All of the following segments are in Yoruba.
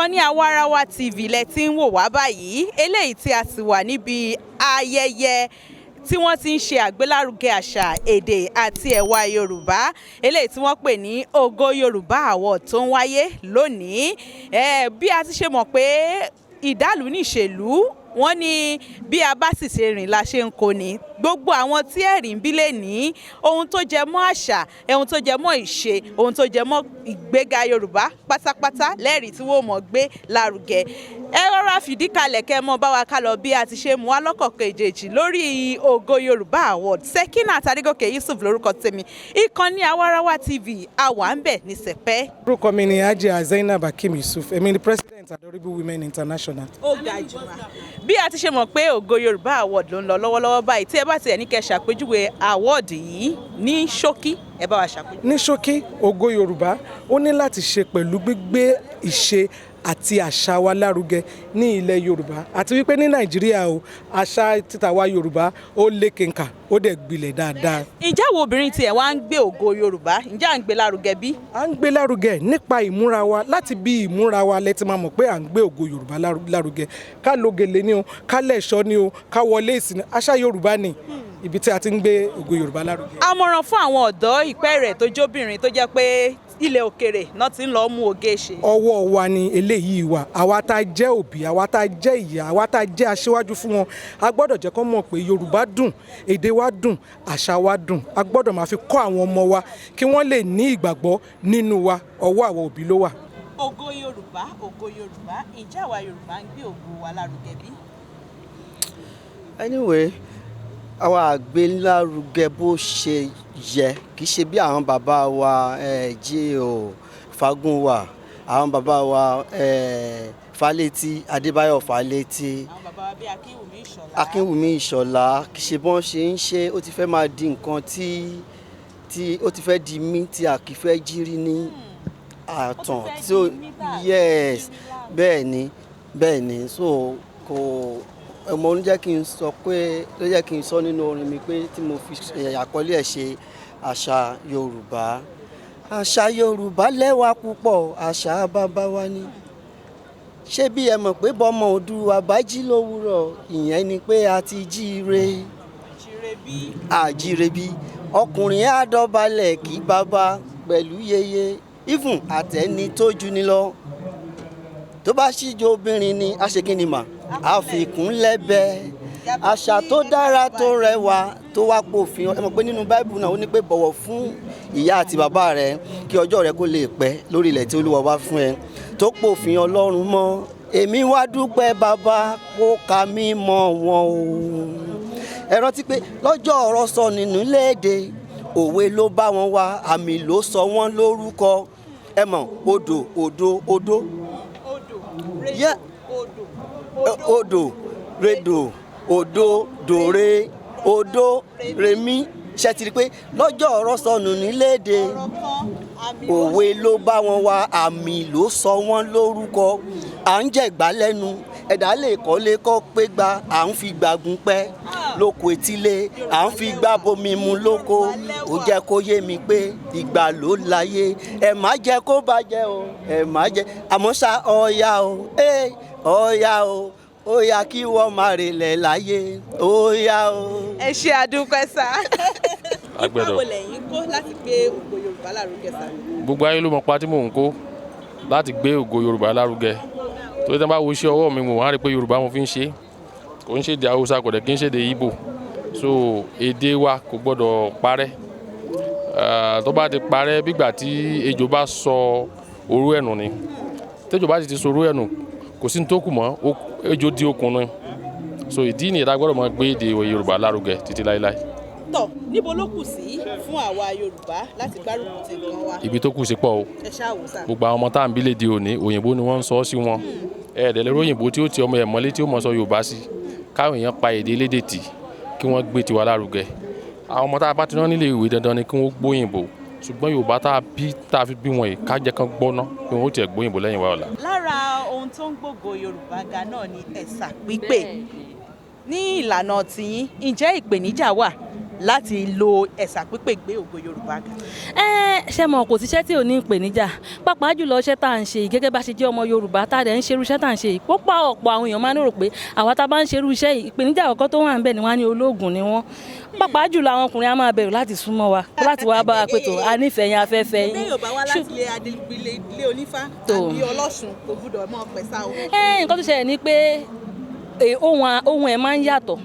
Ìkànnì Àwarawa TV lẹ ti ń wò wá báyìí, eléyìí tí a sì wà níbi ayẹyẹ tí wọ́n ti ń ṣe àgbélárugẹ àṣà, èdè àti ẹ̀wà Yorùbá, eléyìí tí wọ́n pè ní Ògo Yorùbá Award tó ń wáyé lónìí. Bí a ti ṣe mọ̀ pé ìdálù níṣèlú, wọ́n ní bí a bá sì ṣe rìn la ṣe ń kó ni. Gbogbo àwọn tí ẹ̀rí ń bí lè ní ohun tó jẹ mọ́ àṣà, ohun tó jẹ mọ́ ìṣe, ohun tó jẹ mọ́ ìgbéga Yorùbá pátápátá lẹ́rìí tí wọ́n mọ̀ gbé lárugẹ. Ẹ rọra fìdí kalẹ̀ kẹ́ mọ́ bá wa ká lọ bí a ti ṣe mú wa lọ́kọ̀ọ̀kan èjèèjì lórí Ògo Yorùbá Award. Sekinat Adégòkè Yusuf lórúkọ tèmi. Ìkànnì Àwarawa TV, àwa ń bẹ̀ ní sẹpẹ́. Orúkọ mi ni Hajia Zainab Hakeem Yusuf. Èmi ni president Adorable Women International. Ó ga jù mà. Bí a ti ṣe mọ̀ pé Ògo Yorùbá Award ló ń lọ lọ́wọ́lọ́wọ́ báyìí, tí ẹ bá tiẹ̀ ní kẹ́ ṣàpèjúwe award yìí ní ṣókí, ẹ bá wa ṣàpèjúwe. Ní ṣókí, Ògo Yorùbá, ó ní láti ṣe pẹ̀lú gbígbé ìṣe àti àṣà wa lárugẹ ní ilẹ̀ Yorùbá, àti wípé ní Nàìjíríà o, àṣà títà wa Yorùbá ó lékenkà, ó dẹ̀ gbilẹ̀ dáadáa. Ǹjẹ́ àwọn obìnrin tiẹ̀ wá ń gbé Ògo Yorùbá, ǹjẹ́ à ń gbé lárugẹ bí? À ń gbé lárugẹ nípa ìmúra wa. Láti bí ìmúra wa lẹ ti máa mọ̀ pé à ń gbé Ògo Yorùbá lárugẹ. Ká lo gèlè ni o, ká lẹ̀ṣọ́ ni o, ká wọlé ìsìn, àṣà Yorùbá ni ibi tí a ti ń gbé Ògo Yorùbá lárugẹ. Àmọ̀ràn fún àwọn ọ̀dọ́ ìpẹ́ẹ̀rẹ̀ tó jóbìnrin tó jẹ́ pé ilẹ̀ òkèrè náà ti ń lọ mú oge ṣe. Ọwọ́ wa ni eléyìí wà. Àwa tá a jẹ́ òbí, àwa tá a jẹ́ ìyá, àwa tá a jẹ́ aṣíwájú fún wọn, a gbọ́dọ̀ jẹ́ kó mọ̀ pé Yorùbá dùn, èdè wa dùn, àṣà wa dùn. A gbọ́dọ̀ máa fi kọ́ àwọn ọmọ wa kí wọ́n lè ní ìgbàgbọ́ nínú wa. Ọwọ́ àwọn òbí ló wà. Ògo Yorùbá, Ògo Yorùbá, ǹjẹ́ àwa Yorùbá ń gbé ògo wa lárugẹ bí? Anyway, àwa àgbélárugẹ bó ṣe yẹ. Kì í ṣe bí àwọn bàbá wa J.O. Fágúnwà, àwọn bàbá wa Fálétí, Adébáyọ̀ Fálétí, àwọn bàbá wa bíi Akínwùmí Ìṣọ̀lá. Akínwùmí Ìṣọ̀lá. Kì í ṣe bọ́n ṣe ń ṣe. Ó ti fẹ́ máa di nǹkan tí ó ti fẹ́ di mí tí a kì í fẹ́ jírí ní àtàn tí ó, yes, bẹ́ẹ̀ ni. So kò ọmọ ló jẹ́ kí n sọ pé, ló jẹ́ kí n sọ nínú orin mi pé tí mo fi àkọlé ẹ̀ ṣe àṣà Yorùbá. Àṣà Yorùbá lẹ́wà púpọ̀, àṣà bàbá wa ni. Ṣé bí ẹ mọ̀ pé bọ́mọ Oòduà bá jí lówùúrọ̀, ìyẹn ni pé a ti jíire, àjíire bí ọkùnrin á dọ̀bálẹ̀ kí bàbá pẹ̀lú yeye, even àtẹni tó jù ni lọ. Tó bá ṣíjọ obìnrin ni, a ṣe kí ni mà á fi kún lẹ́bẹ̀ẹ́. Àṣà tó dára, tó rẹwà, tó wá pòfin. Ẹ mọ̀ pé nínú Báíbù náà, ó ní pé bọ̀wọ̀ fún ìyá àti bàbá rẹ kí ọjọ́ rẹ kó lè pẹ́ lórí ilẹ̀ tí Olúwa wá fún ẹ, tó pòfin Ọlọ́run mọ́. Èmi wá dúpẹ́ bàbá kó ka mí mọ́ wọn o. Ẹ rántí pé lọ́jọ́ ọ̀rọ̀ sọ nínú léde, òwe ló bá wọn wá, àmì ló sọ wọ́n lórúkọ. Ẹ mọ̀ odò, odò, odò, odò, redò, odò, dòre, odò, rèmí. Ṣe ti rí i pé lọ́jọ́ ọ̀rọ̀ sọnù níléde, òwe ló bá wọn wá, àmì ló sọ wọ́n lórúkọ. À ń jẹ̀gbá lẹ́nu, ẹ̀dá lè kọ́lé kọ́ pé gba, à ń fi gbàgùn pẹ́ lóko etílé, à ń fi gbá bomi mu lóko. Ó jẹ́ kó yé mi pé ìgbà ló láyé. Ẹ má jẹ́ kó bàjẹ́ o, ẹ má jẹ́. Àmọ́ ṣá, ọ̀ya o, ọ̀ya o, ó yá kí wọ́n máa relẹ̀ láyé, ó yá o. Ẹ ṣe, àdúpẹ́ sá. Agbẹ̀dọ̀. Ipa wo lẹ̀yin kó láti gbé Ògo Yorùbá lárugẹ sá? Gbogbo ayé ló mọ pa tí mò ń kó láti gbé Ògo Yorùbá lárugẹ, torí tí wọ́n bá wo iṣẹ́ ọwọ́ mi, mo wá rí i pé Yorùbá mo fi ń ṣe. Kò ń ṣèdè Haúsá, kò dẹ̀ kí ń ṣèdè Ìgbò. So èdè wa kò gbọ́dọ̀ parẹ́. Tó bá ti parẹ́, bígbà tí ejò bá sọ orú ẹ̀nù ni. Tẹ́jò bá sì ti sọ orú ẹ̀nù, kò sí ní tó kù mọ́, ejò di okùn ni. So ìdí nìyẹn tá a gbọ́dọ̀ máa gbé èdè Yorùbá lárugẹ títí láéláé. Tọ̀, níbo ló kù sí fún àwa Yorùbá láti gbárùkù ti nǹkan wa? Ibi tó kù sí pọ̀ o. Ẹ ṣáà wò sá. Gbogbo àwọn ọmọ tá à ń bí léde òní, òyìnbó ni wọ́n ń sọ sí wọn. Ẹ̀ẹ́dẹ̀lẹ́rọ òyìnbó tí ó ti ọmọ ẹ̀ mọ́lé tí ó mọ̀ sọ Yorùbá sí. Káwọn èèyàn pa èdè elédè tì, kí wọ́n gbé tiwa lárugẹ. Àwọn ọmọ tá a bá ti rán nílé ìwé, dandan ni kí wọ́n gbóyìnbó, ṣùgbọ́n Yorùbá tá a bí, tá a fi bí wọn yìí, ká jẹ́ kán gbọ́ná kí wọ́n ó tiẹ̀ gbóyìnbó lẹ́yìn wa ọ̀la. Lára ohun tó ń gbògo Yorùbá ga náà ni ẹ̀sà pípé. Ní ìlànà tìyín, ǹjẹ́ ìpèníjà wà? láti lo ẹ̀sà pípé gbé ògo Yorùbá ga? Ẹ ṣe mọ̀, kò síṣẹ́ tí ò ní ìpèníjà, pàápàá jùlọ iṣẹ́ tá à ń ṣe yìí. Gẹ́gẹ́ bá ṣe jẹ́ ọmọ Yorùbá tá a dẹ̀ ń ṣerú iṣẹ́ tá à ń ṣe yìí, púpọ̀ ọ̀pọ̀ àwọn èèyàn máa ń rò pé àwa tá a bá ń ṣerú iṣẹ́ yìí, ìpèníjà àkọ́kọ́ tó wà ń bẹ̀ ni wọ́n á ní olóògùn ni wọ́n. Pàápàá jùlọ àwọn ọkùnrin á máa bẹ̀rù láti súnmọ́ wa, láti wá bá wa pé tó a nífẹ̀ẹ́ yín, afẹ́fẹ́ yín. Bẹ́ẹ̀ yóò bá wá láti ilé adìgbìlẹ̀, ilé onífá Tó. àbí ọlọ́sùn, kò gbúdọ̀ mọ́ pẹ̀sà o. Ẹ nǹkan tó ṣẹlẹ̀ ni pé ohun ẹ̀ máa ń yàtọ̀.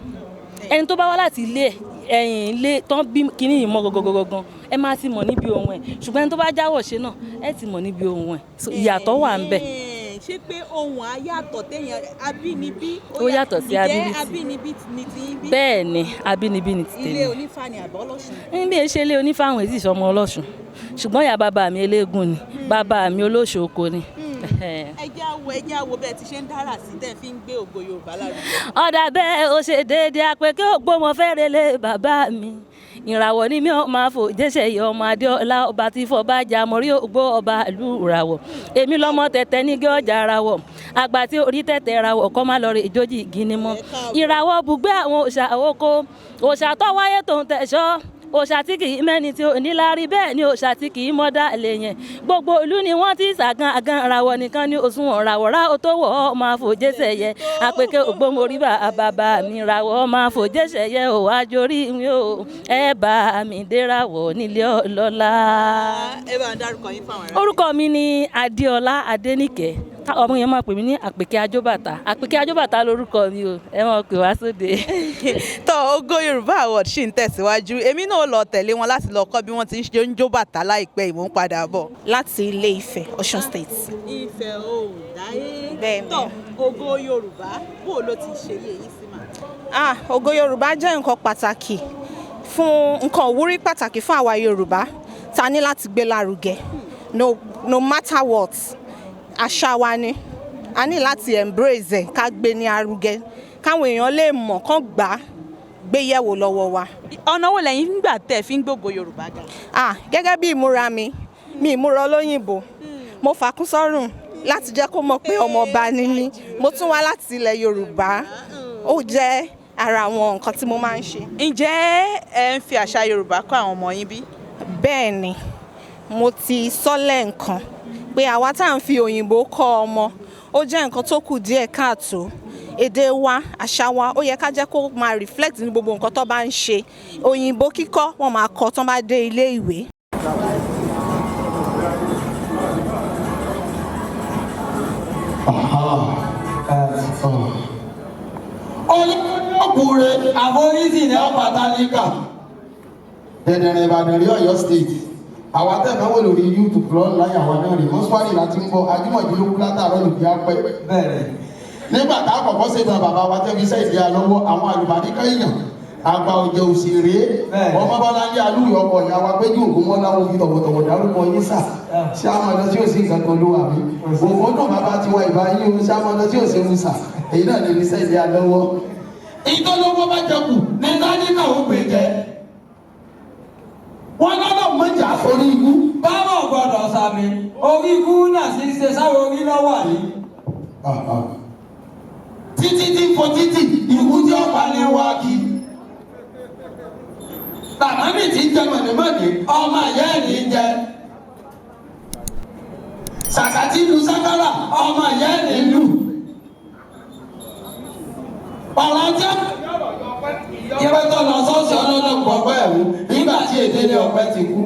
Ẹni tó bá wá láti ilé ẹ̀, ẹ̀yìn ilé tán bí kíní yìí mọ́ gangan, ẹ máa ti mọ̀ níbi ohun ẹ̀, ṣùgbọ́n ẹni tó bá jáwọ̀ ṣe náà, ẹ ti mọ̀ níbi ohun ẹ̀. So, ìyàtọ̀ wà ń bẹ̀. Ṣé pé ohun á yàtọ̀ téèyàn abínibí? Ó yàtọ̀ sí Ǹjẹ́ abínibí. Abínibí ni ti yín bí? Bẹ́ẹ̀ ni, abínibí ni ti tèmi. Ilé onífá ni àbọ̀ ọlọ́sùn? Ń bí ṣe ilé onífáwọn èsì ìṣọmọ ọlọ́sùn, ṣùgbọ́n ìyá bàbá mi eléégún ni, bàbá mi olóṣòko ni. Ẹ jẹ́ àwọ̀ bẹ́ẹ̀ ti ṣe ń dára sí tẹ́ fi ń gbé ògo Yorùbá lárugẹ. Ọ̀dà bẹ́ẹ̀, ó ṣe déédéé àpèké ògbómọ fẹ́rẹ̀lẹ̀ bàbá mi. Ìràwọ̀ ni mi ò máa fò jẹ́sẹ̀ yìí, ọmọ Adéọlá, ọba tí fọba jà mọ́rí ògbó, ọba ìlú ìràwọ̀. Èmi lọ́mọ tẹ̀tẹ̀ ní gé ọjà rawọ̀, àgbà tí orí tẹ̀tẹ̀ rawọ̀ kọ́ má lọ rè ìjójì gíní mọ́. Ìràwọ̀ bùgbé àwọn òòṣà oko, òòṣà tó wáyé tó ń tẹ̀sọ́, òòṣà tí kì í mẹ́ni tí ò ní láárí, bẹ́ẹ̀ ni òòṣà tí kì í mọ́dá lè yẹn. Gbogbo ìlú ni wọ́n ti ṣàgán àgán, ràwọ̀ nìkan ni òṣùwọ̀n ràwọ̀ rá o tó wọ̀ ọ́ máa fò jẹ́sẹ̀ yẹ. Àpèké ògbómorí bàbá mi ràwọ̀ máa fò jẹ́sẹ̀ yẹ ò àjòrí mi ò ẹ bá mi déràwọ̀ nílé ọlọ́lá. Ẹ bá ń dárúkọ yín fáwọn ará. Orúkọ mi ni Adéọlá Adéníkẹ́, táwọn ọmọ yẹn máa pè mí ní Àpèké Ajóbàtà. Àpèké Ajóbàtà lórúkọ mi o, ẹ máa pè wá sóde. Tó Ògo Yorùbá Award ṣì ń tẹ̀síwájú. Èmi náà lọ tẹ̀lé wọn láti lọ kọ́ bí wọ́n ti ń ṣe ń jó bàtà láìpẹ́. Ìmọ̀ ń padà bọ̀. Láti Ilé Ifẹ̀, Ọ̀ṣun State. Ifẹ̀ ò dáyé. Bẹ́ẹ̀ni. Tó Ògo Yorùbá, bó ló ti ṣe yé yín sí mà? Ah, Ògo Yorùbá jẹ́ nǹkan pàtàkì fún, nǹkan ìwúrí pàtàkì fún àwa Yorùbá ta ní láti gbé lárugẹ. No matter what, àṣà wa ni a ní láti embrace ẹ̀, ká gbé ní arugẹ, káwọn èèyàn lè mọ̀, kán gbà á gbé yẹ̀wò lọ́wọ́ wa. Ọ̀nà wo lẹ́yìn ń gbà tẹ̀ fi ń gbógo Yorùbá ga? Ah, gẹ́gẹ́ bí ìmúra mi, mi ìmúra olóyìnbó, mo fàkún sọ́rùn láti jẹ́ kó mọ̀ pé ọmọọba ni mí, mo tún wá láti ilẹ̀ Yorùbá. Ó jẹ́ ara àwọn nǹkan tí mo máa ń ṣe. Ǹjẹ́ ẹ ń fi àṣà Yorùbá kọ́ àwọn ọmọ yín bí? Bẹ́ẹ̀ ni, mo ti sọ lẹ́ǹkan pé àwa tá à ń fi òyìnbó kọ́ ọmọ, ó jẹ́ nǹkan tó kù díẹ̀ káàtó. Èdè wa, àṣà wa, ó yẹ ká jẹ́ kó máa reflect ní gbogbo nǹkan tó bá ń ṣe. Òyìnbó kíkọ́, wọ́n máa kọ́ tán bá dé ilé ìwé. Olókùnrin àforíjì ní ọ̀pá tálíkà dẹ̀dẹ̀rẹ̀ Ìbàdàn rí Ọ̀yọ́ State. Àwa tẹ̀fẹ́ wò lórí YouTube lọ́nà àwa náà rí mọ́ṣúárì láti ń bọ̀. Ajímọ̀bí ló kú látàárọ̀ lòdì apẹ́ bẹ̀rẹ̀ nígbà tá a kọ́kọ́ ṣe tán, bàbá wa tẹ́ fi iṣẹ́ ìdí alọ́wọ́ àwọn àlùbáríkà èèyàn, àgbà ọ̀jẹ̀ òṣèré, ọmọ Bọ́láńdé alúyọ̀, ọkọ̀ ìyá wa péjú Ògúnmọ́lá, wo fi tọ̀wọ̀tọ̀wọ̀ dárúkọ yín sà. Ṣé a máa lọ sí òsì nǹkan kan ló wà mí òfò náà? Bàbá tiwa ìbá yín o. Ṣé a máa lọ sí òsì ń sà? Èyí náà lè fi iṣẹ́ ìdí alọ́wọ́. Ìtọ́lọ́wọ́ bá jẹ kù ní tálíkà ó gbé jẹ wọn lọ́dọ̀ mọ́jà sórí ikú. Báwọn gbọ́dọ̀ sàmì orí ikú náà sì ṣe sáwọn orí lọ́wọ́ yìí. Títí tí fo títì, ikú tí ó pa ní wá kí. Bàbá mi ti jẹ mọ̀nìmọ̀nì, ọmọ ìyá ẹ̀ ní jẹ. Sàkàtì lu sákàrà, ọmọ ìyá ẹ̀ ní lù. Ọ̀rọ̀ jẹ́ ìpẹ́ tó lọ sọ́ọ̀sì ọlọ́dọ̀ pọ̀pẹ́ ẹ̀wù nígbà tí èdè ní ọ̀pẹ ti kú.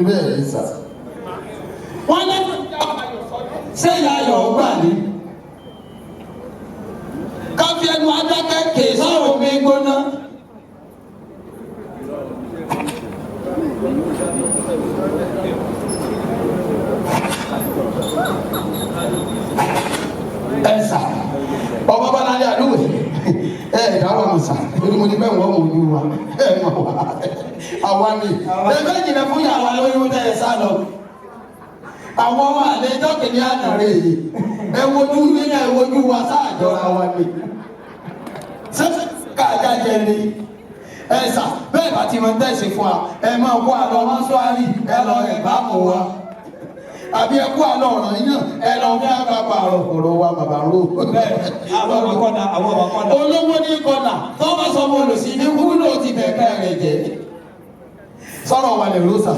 Bẹ́ẹ̀ ni sà. Wọ́n ní ṣé ìyá ayọ̀ ó gbà ní? Ká fi ẹnu adákẹ́ kè sọ̀rọ̀ omi gbóná. Ẹ sà, ọba Bọ́láńdé àdúgbò ẹ ìdáwọ̀ àmọ̀ sà, torí mo ní bẹ́ẹ̀ wọ́n mọ̀ ojú wa ẹ mọ̀ wá àwa ni ẹgbẹ́ jìnnà fún yàrá lóyún tẹ́ ẹ sá lọ. Àwọn ọmọ àlejò kìíní àná rè é, ẹ wojú yín, ẹ wojú wa sáàjọra wa ni ṣé káàjà jẹ ni? Ẹ sà, bẹ́ẹ̀ bá ti mọ tẹ̀sí fún wa, ẹ máa kó àlọ́ mọ́ṣúárì, ẹ lọ ẹ̀ bá mọ̀ wa. Àbí ẹkú àlọ́ ọ̀ràn yín ẹ lọ fún àgbàpọ̀ àrọ̀ ọ̀rọ̀ wa bàbá rò. Àwọn ọmọ kọ́nà, àwọn ọmọ kọ́nà. Olówó ní kọlà tó bá sọ ọmọ olùsí ní wúlò ti bẹ̀ẹ̀kẹ́ rẹ̀ jẹ́. Sọ̀rọ̀ wa lè rọ́ṣà,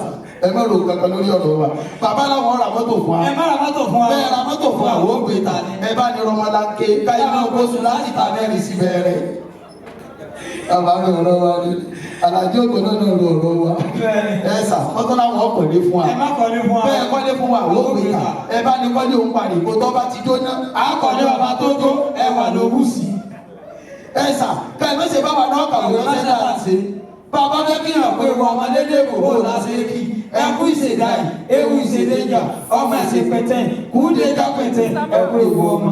ẹ má ro kankan lórí ọ̀rọ̀ wa. Bàbá làwọn ra mọ́tò fún wa. Ẹ má ra mọ́tò fún wa. Bẹ́ẹ̀ ra mọ́tò fún wa, ó gbé ta ni. Ẹ bá ní rọmọlanke ká iná oṣù láti ta mẹ́rin sí bẹ̀rẹ̀. Bàbá mi ọ̀rọ̀ wa ni Àlàjì ògbó náà náà ro ọ̀rọ̀ wa. Ẹ sà, mọ́tò làwọn ọkọ̀ lé fún wa. Ẹ má kọ́lé fún wa. Bẹ́ẹ̀ kọ́lé fún wa, ó gbé ta. Ẹ bá ní kọ́lé òun parí, kó tọ́ bá ti jóná. Àkọ́lé bàbá tó jó ẹwà ló wù sí. Ẹ sà, ká ẹ mọ̀ṣẹ̀ bá wà náà kàwé ọ̀sẹ̀ náà ṣe. Bàbá fẹ́ kí hàn pé ìwọ ọmọdé dèbò bò láṣẹ kí. Ẹkú ìṣèdáì, ewu ìṣèdéjà, ọmọ ẹ̀sìn pẹ̀tẹ̀, kúndéjà pẹ̀tẹ̀, ẹkú ìwọ ọmọ.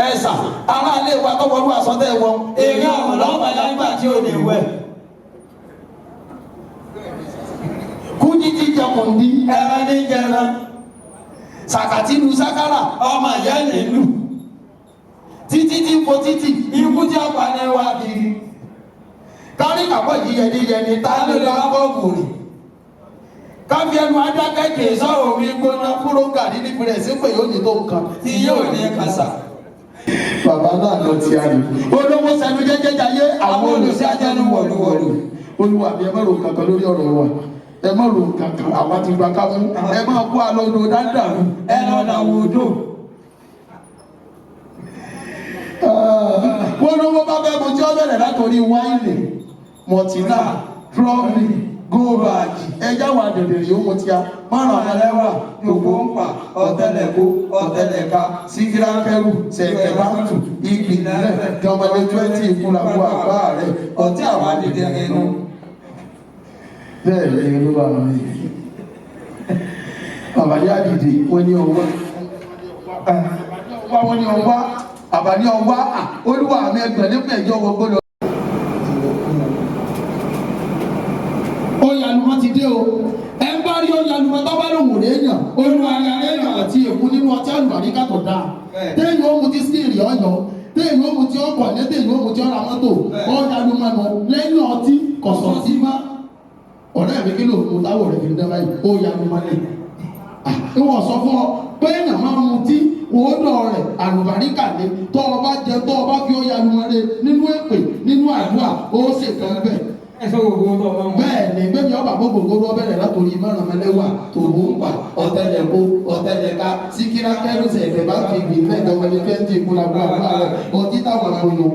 Ẹ sà, ará ilé wa tó wọlé aṣọ tẹ́ wọ. Èrè àwọn lọ́mọ ya nígbà tí ò ní wẹ̀. Kú jíjí jẹkùn dí. Ẹran ní jẹran, Sàkàtì lu sákàrà. Ọmọ ìyá ìlú. Títí tí ń fo títì. Ikú tí ọ̀pá ní wá kiri. Kárí kàpọ̀ yíyẹni yẹni tá ló lọ kọ́ gòrè. Káfí ẹnu adákẹ́ kì í sọ̀rọ̀ omi gbóná fúró gàrí níbi rẹ̀ sí pé yóò ní tó nǹkan. Tí yóò ní kàṣà. Bàbá náà lọ ti àrè. Olówó sẹnu jẹ́jẹ́ jayé àwọn Olùsí ajẹnu wọ̀lúwọ̀lú. Olúwa mi, ẹ má ro kankan lórí ọ̀rọ̀ wa. Ẹ má ro kankan, àwa ti gba ká mú. Ẹ má kó alọ́ odò dáńdàrú. Ẹ lọ nà wò dò. Wọ́n lówó bá fẹ́ mu tí ó bẹ̀rẹ̀ látòrí wáìnì, mọ̀tínà, trọ́fì, góòbàjì, ẹja wà dèdè yóò mu tíya, márùn àmàlẹ́wà, Yòókù ń pa ọ̀tẹlẹ̀kó ọ̀tẹlẹ̀ka sígírákẹ́rù, sẹ̀kẹ̀bántù, ìgbìnlẹ̀, jọmọdé 20 ìkúlàkú àgbá rẹ̀, Ọtí àwọn adìdẹ inú. Bẹ́ẹ̀ ni olúwa mi. Bàbá yá dìde, wọ́n ní ọwọ́. Wọ́n ní ọwọ́, bàbá ní ọwọ́, olúwa mi ẹgbẹ̀rún nípa ẹ̀jọ́ wọ gbọ́dọ̀. Ọ̀yàlùmọ́ ti dé o. Ẹ ń bá rí ọ̀yàlùmọ́ tó bá lòun rè èèyàn, olúwa rẹ̀ èèyàn àti èkú nínú ọtí àlùbáríkà tó dáa. Téèyàn ó mu ti síìrì ọ̀yọ́, téèyàn ó mu ti ọkọ̀ ní téèyàn ó mu ti ọ̀rà mọ́tò, ọ̀yàlùmọ́ nù lẹ́yìn ọtí kọ̀sọ̀ sí má. Ọ̀rẹ́ mi kí ló mú táwọ̀ rẹ̀ fi ń dá báyìí, ó yàlùmọ́ ni. Ìwọ̀n sọ fún ọ pé èèyàn máa ń mutí òódọ̀ rẹ̀ àlùbáríkà ni tọ́ ọ bá jẹ tọ́ ọ bá fi ọ̀yàlùmọ́ rẹ nínú èpè nínú àdúrà ó ṣètò bẹ́ẹ̀. Ẹ sọ gbogbo tó ọmọ wọn. Bẹ́ẹ̀ ni gbẹ̀mí ọba gbogbo ló bẹ̀rẹ̀ látòrí márùn mẹlẹ́wà tòun ń pa ọ̀tẹlẹ̀kọ ọ̀tẹlẹ̀ka síkírá kẹ́rùsẹ̀ ẹ̀fẹ̀ bá fi gbìn mẹ́ẹ̀dọ́gbẹ̀ni 20 ìkúlàgbọ́ àgbà rẹ̀ ọtí táwọn àpòyò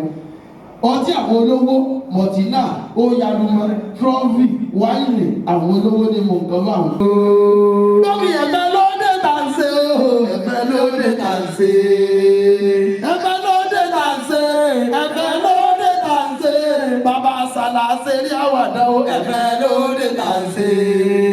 ọtí àwọn olówó mọ̀tínà óyalumọ trọ́fì wáìnì àwọn olówó ni mò ń kọ́ bá wọn. Lórí ẹ̀fẹ̀ lóde tà ń ṣe o, ẹ̀fẹ̀ lóde tà ń ṣe. Ẹ̀fẹ̀ lóde tà ń ṣe, ẹ̀fẹ̀ lóde tà ń ṣe. Bàbá Sàlá ṣeré àwàdà o, ẹ̀fẹ̀ lóde tà ń ṣe.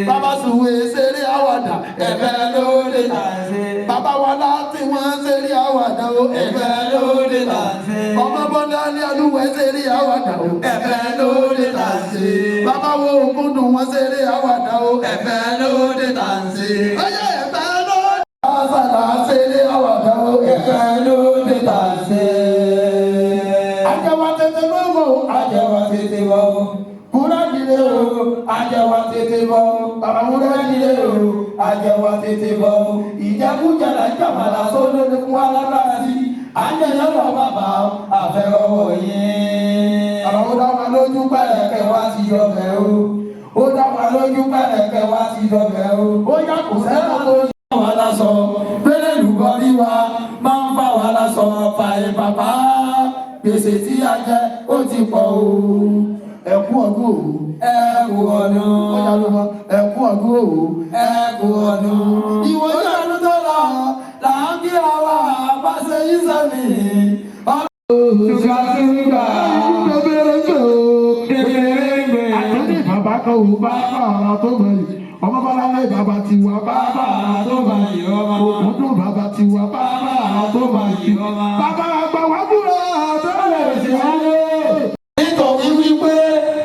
Bàbá Sùwé ṣeré àwàdà, ẹ̀fẹ̀ lóde tà ń ṣe. Bàbá wa láti wọ́n ṣeré àwàdà o, ẹ̀fẹ̀ lóde tà ń ṣe. Ọmọ Bọ́lá ní Alúwẹ̀ ṣeré àwàdà o, ẹ̀fẹ̀ lóde tà ń ṣe. Bàbá wo Ògúndùn wọ́n ṣeré àwàdà o, ẹ̀fẹ̀ lóde tà ń ṣe. Ọyá ẹ̀fẹ̀ lóde. Sàlá ṣeré àwàdà o, ẹ̀fẹ̀ lóde tà ń ṣe. Àjẹwà tètè mọ́ o, Àjẹwà tètè bọ̀ o. Kúrẹ́ dìde o, Àjẹwà tètè bọ̀ o. Bàbá wúrẹ́ Kúrẹ́ dìde o. Àjẹwà tètè bọ̀ o. Ìjẹkújẹ là ń jàmàlà sódò ní fún alágbára sí. Àjẹyọ̀rọ̀ bàbá àfẹ́rọ̀wọ̀ yín. Bàbá wo dá wa lójú Pẹ̀lẹ́kẹ̀ wá sí ọbẹ̀ o. Ó dá wa lójú pẹ̀lẹ́kẹ̀ wá sí ọbẹ̀ o. Ó yá kò sẹ́wọ̀n tó yẹ. Wà lásọ, pẹ́lẹ́ lùbọ́rí wa máa ń fà wá lásọ fàyè bàbá. Gbèsè tí a jẹ ó ti pọ̀ o. Ẹ̀kú ọdún òwú. Ẹ kú ọdún. Ó yá ló mọ ẹ̀kú ọdún òwú. Ẹ kú ọdún. Ìwọ ọdún tó lọ là ń kí àwa bá ṣe yí sẹ́mi. Ṣùgbọ́n ṣùgbọ́n. Àtúndì bàbá kan ò bá bàbá tó mọ̀ yìí. Ọmọ bọ́lá lé bàbá tiwa bàbá tó mọ̀ yìí. Òkúndùn bàbá tiwa bàbá tó mọ̀ yìí. Bàbá àgbà wá búra bẹ́ẹ̀ sì wáyé. Nítorí wípé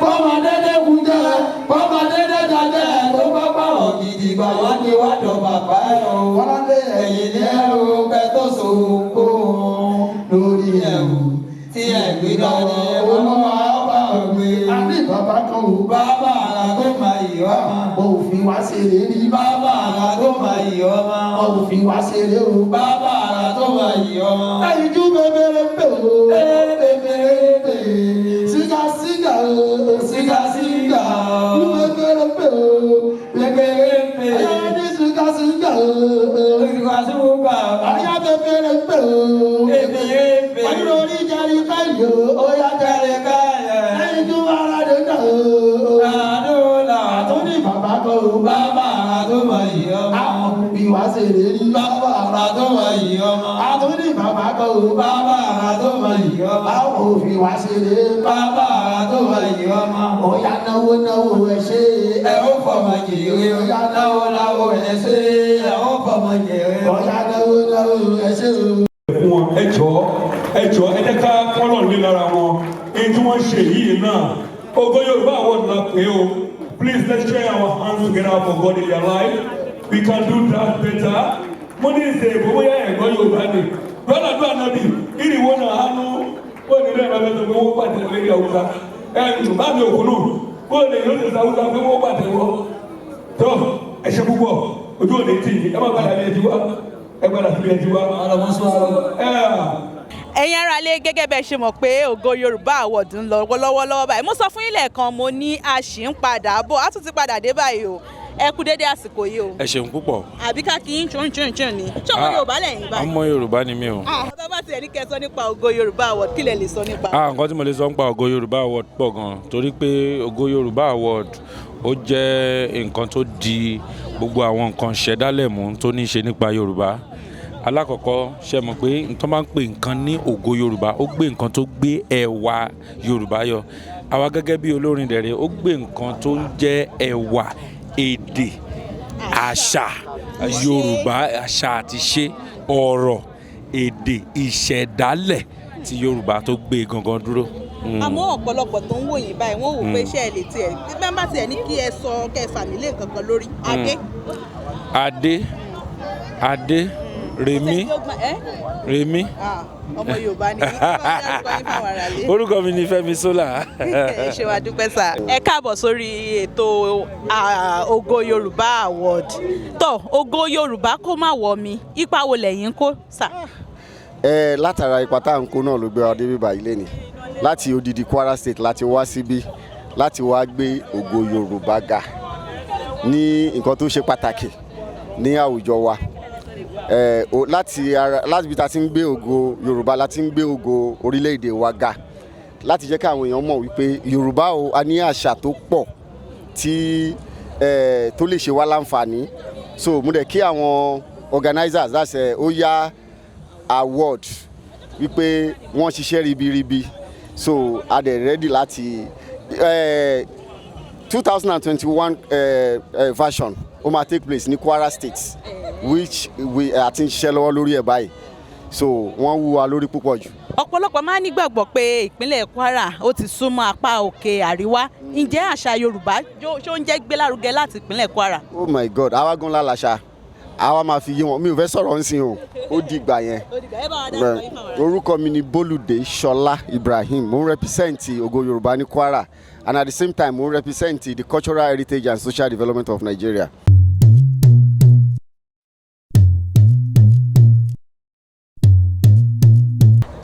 bọ́mọ dédé kú jẹ́ bọ́mọ dédé jajẹ́ tó bá pààrọ̀ gidi gbà wá ní wá dọ̀ bàbá ẹ̀ o. Bọ́lá lé Ẹ̀yìn ní ẹ̀rù kẹ́ tó so kó lórí ẹ̀rù tí ẹ̀ gbé dání olúwa bá gbé. Àní bàbá kan ò Bàbá àrà tó máa yìí wá máa. Wọn ò fi wá ṣeré rí. Bàbá àrà tó máa yí ọmọ. Wọn ò fi wá ṣeré o. Bàbá àrà tó máa yí ọmọ. Ẹyin jú bèbèrè ń bè o. Bèbèrè ń bè. Sígá sígá o. Sígá sígá o. Jú bèbèrè ń bè o. Bèbèrè ń bè. Ayé ní sígá sígá o. Sígá sígá o. Ayé bèbèrè ń bè o. Bèbèrè ń bè. Ayé orí jẹrí káyò. Ó yá Jẹrí káyò. Ẹyin jú ara rẹ̀ náà o. Àdúrà. Àtúndì bàbá kọ́ o. Bàbá àrà tó máa yí ọmọ. Àwọn òbí wa ṣeré rí. Bàbá àrà tó máa yí ọmọ. Àtúndì bàbá kọ́ o. Bàbá àrà tó máa yí ọmọ. Àwọn òbí wa ṣeré. Bàbá àrà tó máa yí ọmọ. Ó yá náwó náwó ẹ ṣe. Ẹ ó fọmọ jèrè. Ó yá náwó náwó ẹ ṣe. Ẹ ó fọmọ jèrè. Ó yá náwó náwó ẹ ṣe o. Fún wọn, ẹ jọ̀ọ́, ẹ jọ̀ọ́, ẹ jẹ́ ká kọ́lọ̀ ní lára wọn. Èyí tí wọ́n ṣe yìí náà, Ògo Yorùbá Award la pé o. Please, let's join our hands together for God in their life. We can do that better. Mo ní ìṣe ìbò bóyá ẹ̀gbọ́n Yorùbá ni lọ́nà tó ànábì ìrìwọ́ náà hánú ó ní lẹ́yìn bàbá tó pé wọ́n pàtẹ lórí Haúsá ẹ̀ bá mi òkú nù ó lè yóò ṣe Haúsá pé wọ́n pàtẹ wọ́ tó. Ẹ ṣe púpọ̀, ojú òde tì í. Ẹ má padà bí ẹ ti wá, ẹ padà síbi ẹ ti wá. Ẹ̀yin aráalé, gẹ́gẹ́ bẹ́ẹ̀ ṣe mọ̀ pé Ògo Yorùbá Award ń lọ lọ́wọ́lọ́wọ́ báyìí, mo sọ fún yín lẹ́ẹ̀kan, mo ní a ṣì ń padà bọ̀, a tún ti padà dé báyìí o. Ẹ kú dédé àsìkò yìí o. Ẹ ṣeun púpọ̀. Àbí ká kí n tún tún tún ni? Ṣé ọmọ Yorùbá lẹ́yìn báyìí? Ọmọ Yorùbá ni mí o. Ah, bàbá tiẹ̀ ní kẹ́ sọ nípa Ògo Yorùbá Award, kí lẹ lè sọ nípa? Ah, nǹkan tí mo lè sọ nípa Ògo Yorùbá Award pọ̀ gan, torí pé Ògo Yorùbá Award, ó jẹ́ nǹkan tó di gbogbo àwọn nǹkan ṣẹ̀dálẹ̀ mú tó ní í ṣe nípa Yorùbá. Alákọ̀ọ́kọ́, ṣe mọ̀ pé nǹkan máa ń pè nǹkan ní Ògo Yorùbá, ó gbé nǹkan tó gbé ẹwà Yorùbá yọ. Àwa gẹ́gẹ́ bí olórin dẹ̀rẹ̀, ó gbé nǹkan tó ń jẹ́ ẹwà èdè, àṣà Yorùbá, àṣà àti ṣe ọ̀rọ̀ èdè, ìṣẹ̀dálẹ̀ ti Yorùbá tó gbé gangan dúró. Àmọ́ ọ̀pọ̀lọpọ̀ tó ń wò yín báyìí, wọ́n wò pé iṣẹ́ ẹ lè tiẹ̀ bí wọ́n bá tiẹ̀ ní kí ẹ sọ kẹfà nílé nǹkan kan lórí adé. Adé, adé, rèmí, rèmí. Ah, ọmọ Yorùbá ni yín. Kí wọ́n dárúkọ yín fáwọn aráalé. Orúkọ mi ni Fẹ́mi Sola. Ẹ ṣé, wá dúpẹ́ sà. Ẹ káàbọ̀ sórí ètò Ògo Yorùbá Award. Tó Ògo Yorùbá kó má wọ̀ mí, ipa wo lẹ̀yin ń kó sà? Ẹ látara ipa tá à ń kó náà ló gbé wa dé bíbá ilé ni láti odidi Kwara State láti wá síbí láti wá gbé Ògo Yorùbá ga ní nǹkan tó ṣe pàtàkì ní àwùjọ wa. Ẹ o láti ara láti bí ta ti ń gbé Ògo Yorùbá, láti ń gbé ògo orílẹ̀-èdè wa ga, láti jẹ́ káwọn èèyàn mọ̀ wípé Yorùbá o, a ní àṣà tó pọ̀ tí ẹ tó lè ṣe wá láǹfààní. So mo dẹ̀ kí àwọn organizers, that's ẹ Oya Award, wípé wọ́n ṣiṣẹ́ ribiribi. So a dẹ̀ ready láti 2021 version ó máa take place ní Kwara State, which we àti ń ṣiṣẹ́ lọ́wọ́ lórí ẹ̀ báyìí. So wọ́n wú wa lórí púpọ̀ jù. Ọ̀pọ̀lọpọ̀ máa ń nígbàgbọ́ pé ìpínlẹ̀ Kwara ó ti súnmọ́ apá òkè àríwá. Ǹjẹ́ àṣà Yorùbá ṣó ń jẹ́ gbé lárugẹ láti ìpínlẹ̀ Kwara? Oh my God, àwa gan la làṣà, àwa máa fi yé wọn. Mi ò fẹ́ sọ̀rọ̀ ńsìn o, ó di ìgbà yẹn. Orúkọ mi ni Bólúdé Ṣọlá Ibrahim. Mo ń represent Ògo Yorùbá ní Kwara and at the same time mo ń represent the cultural heritage and social development of Nigeria.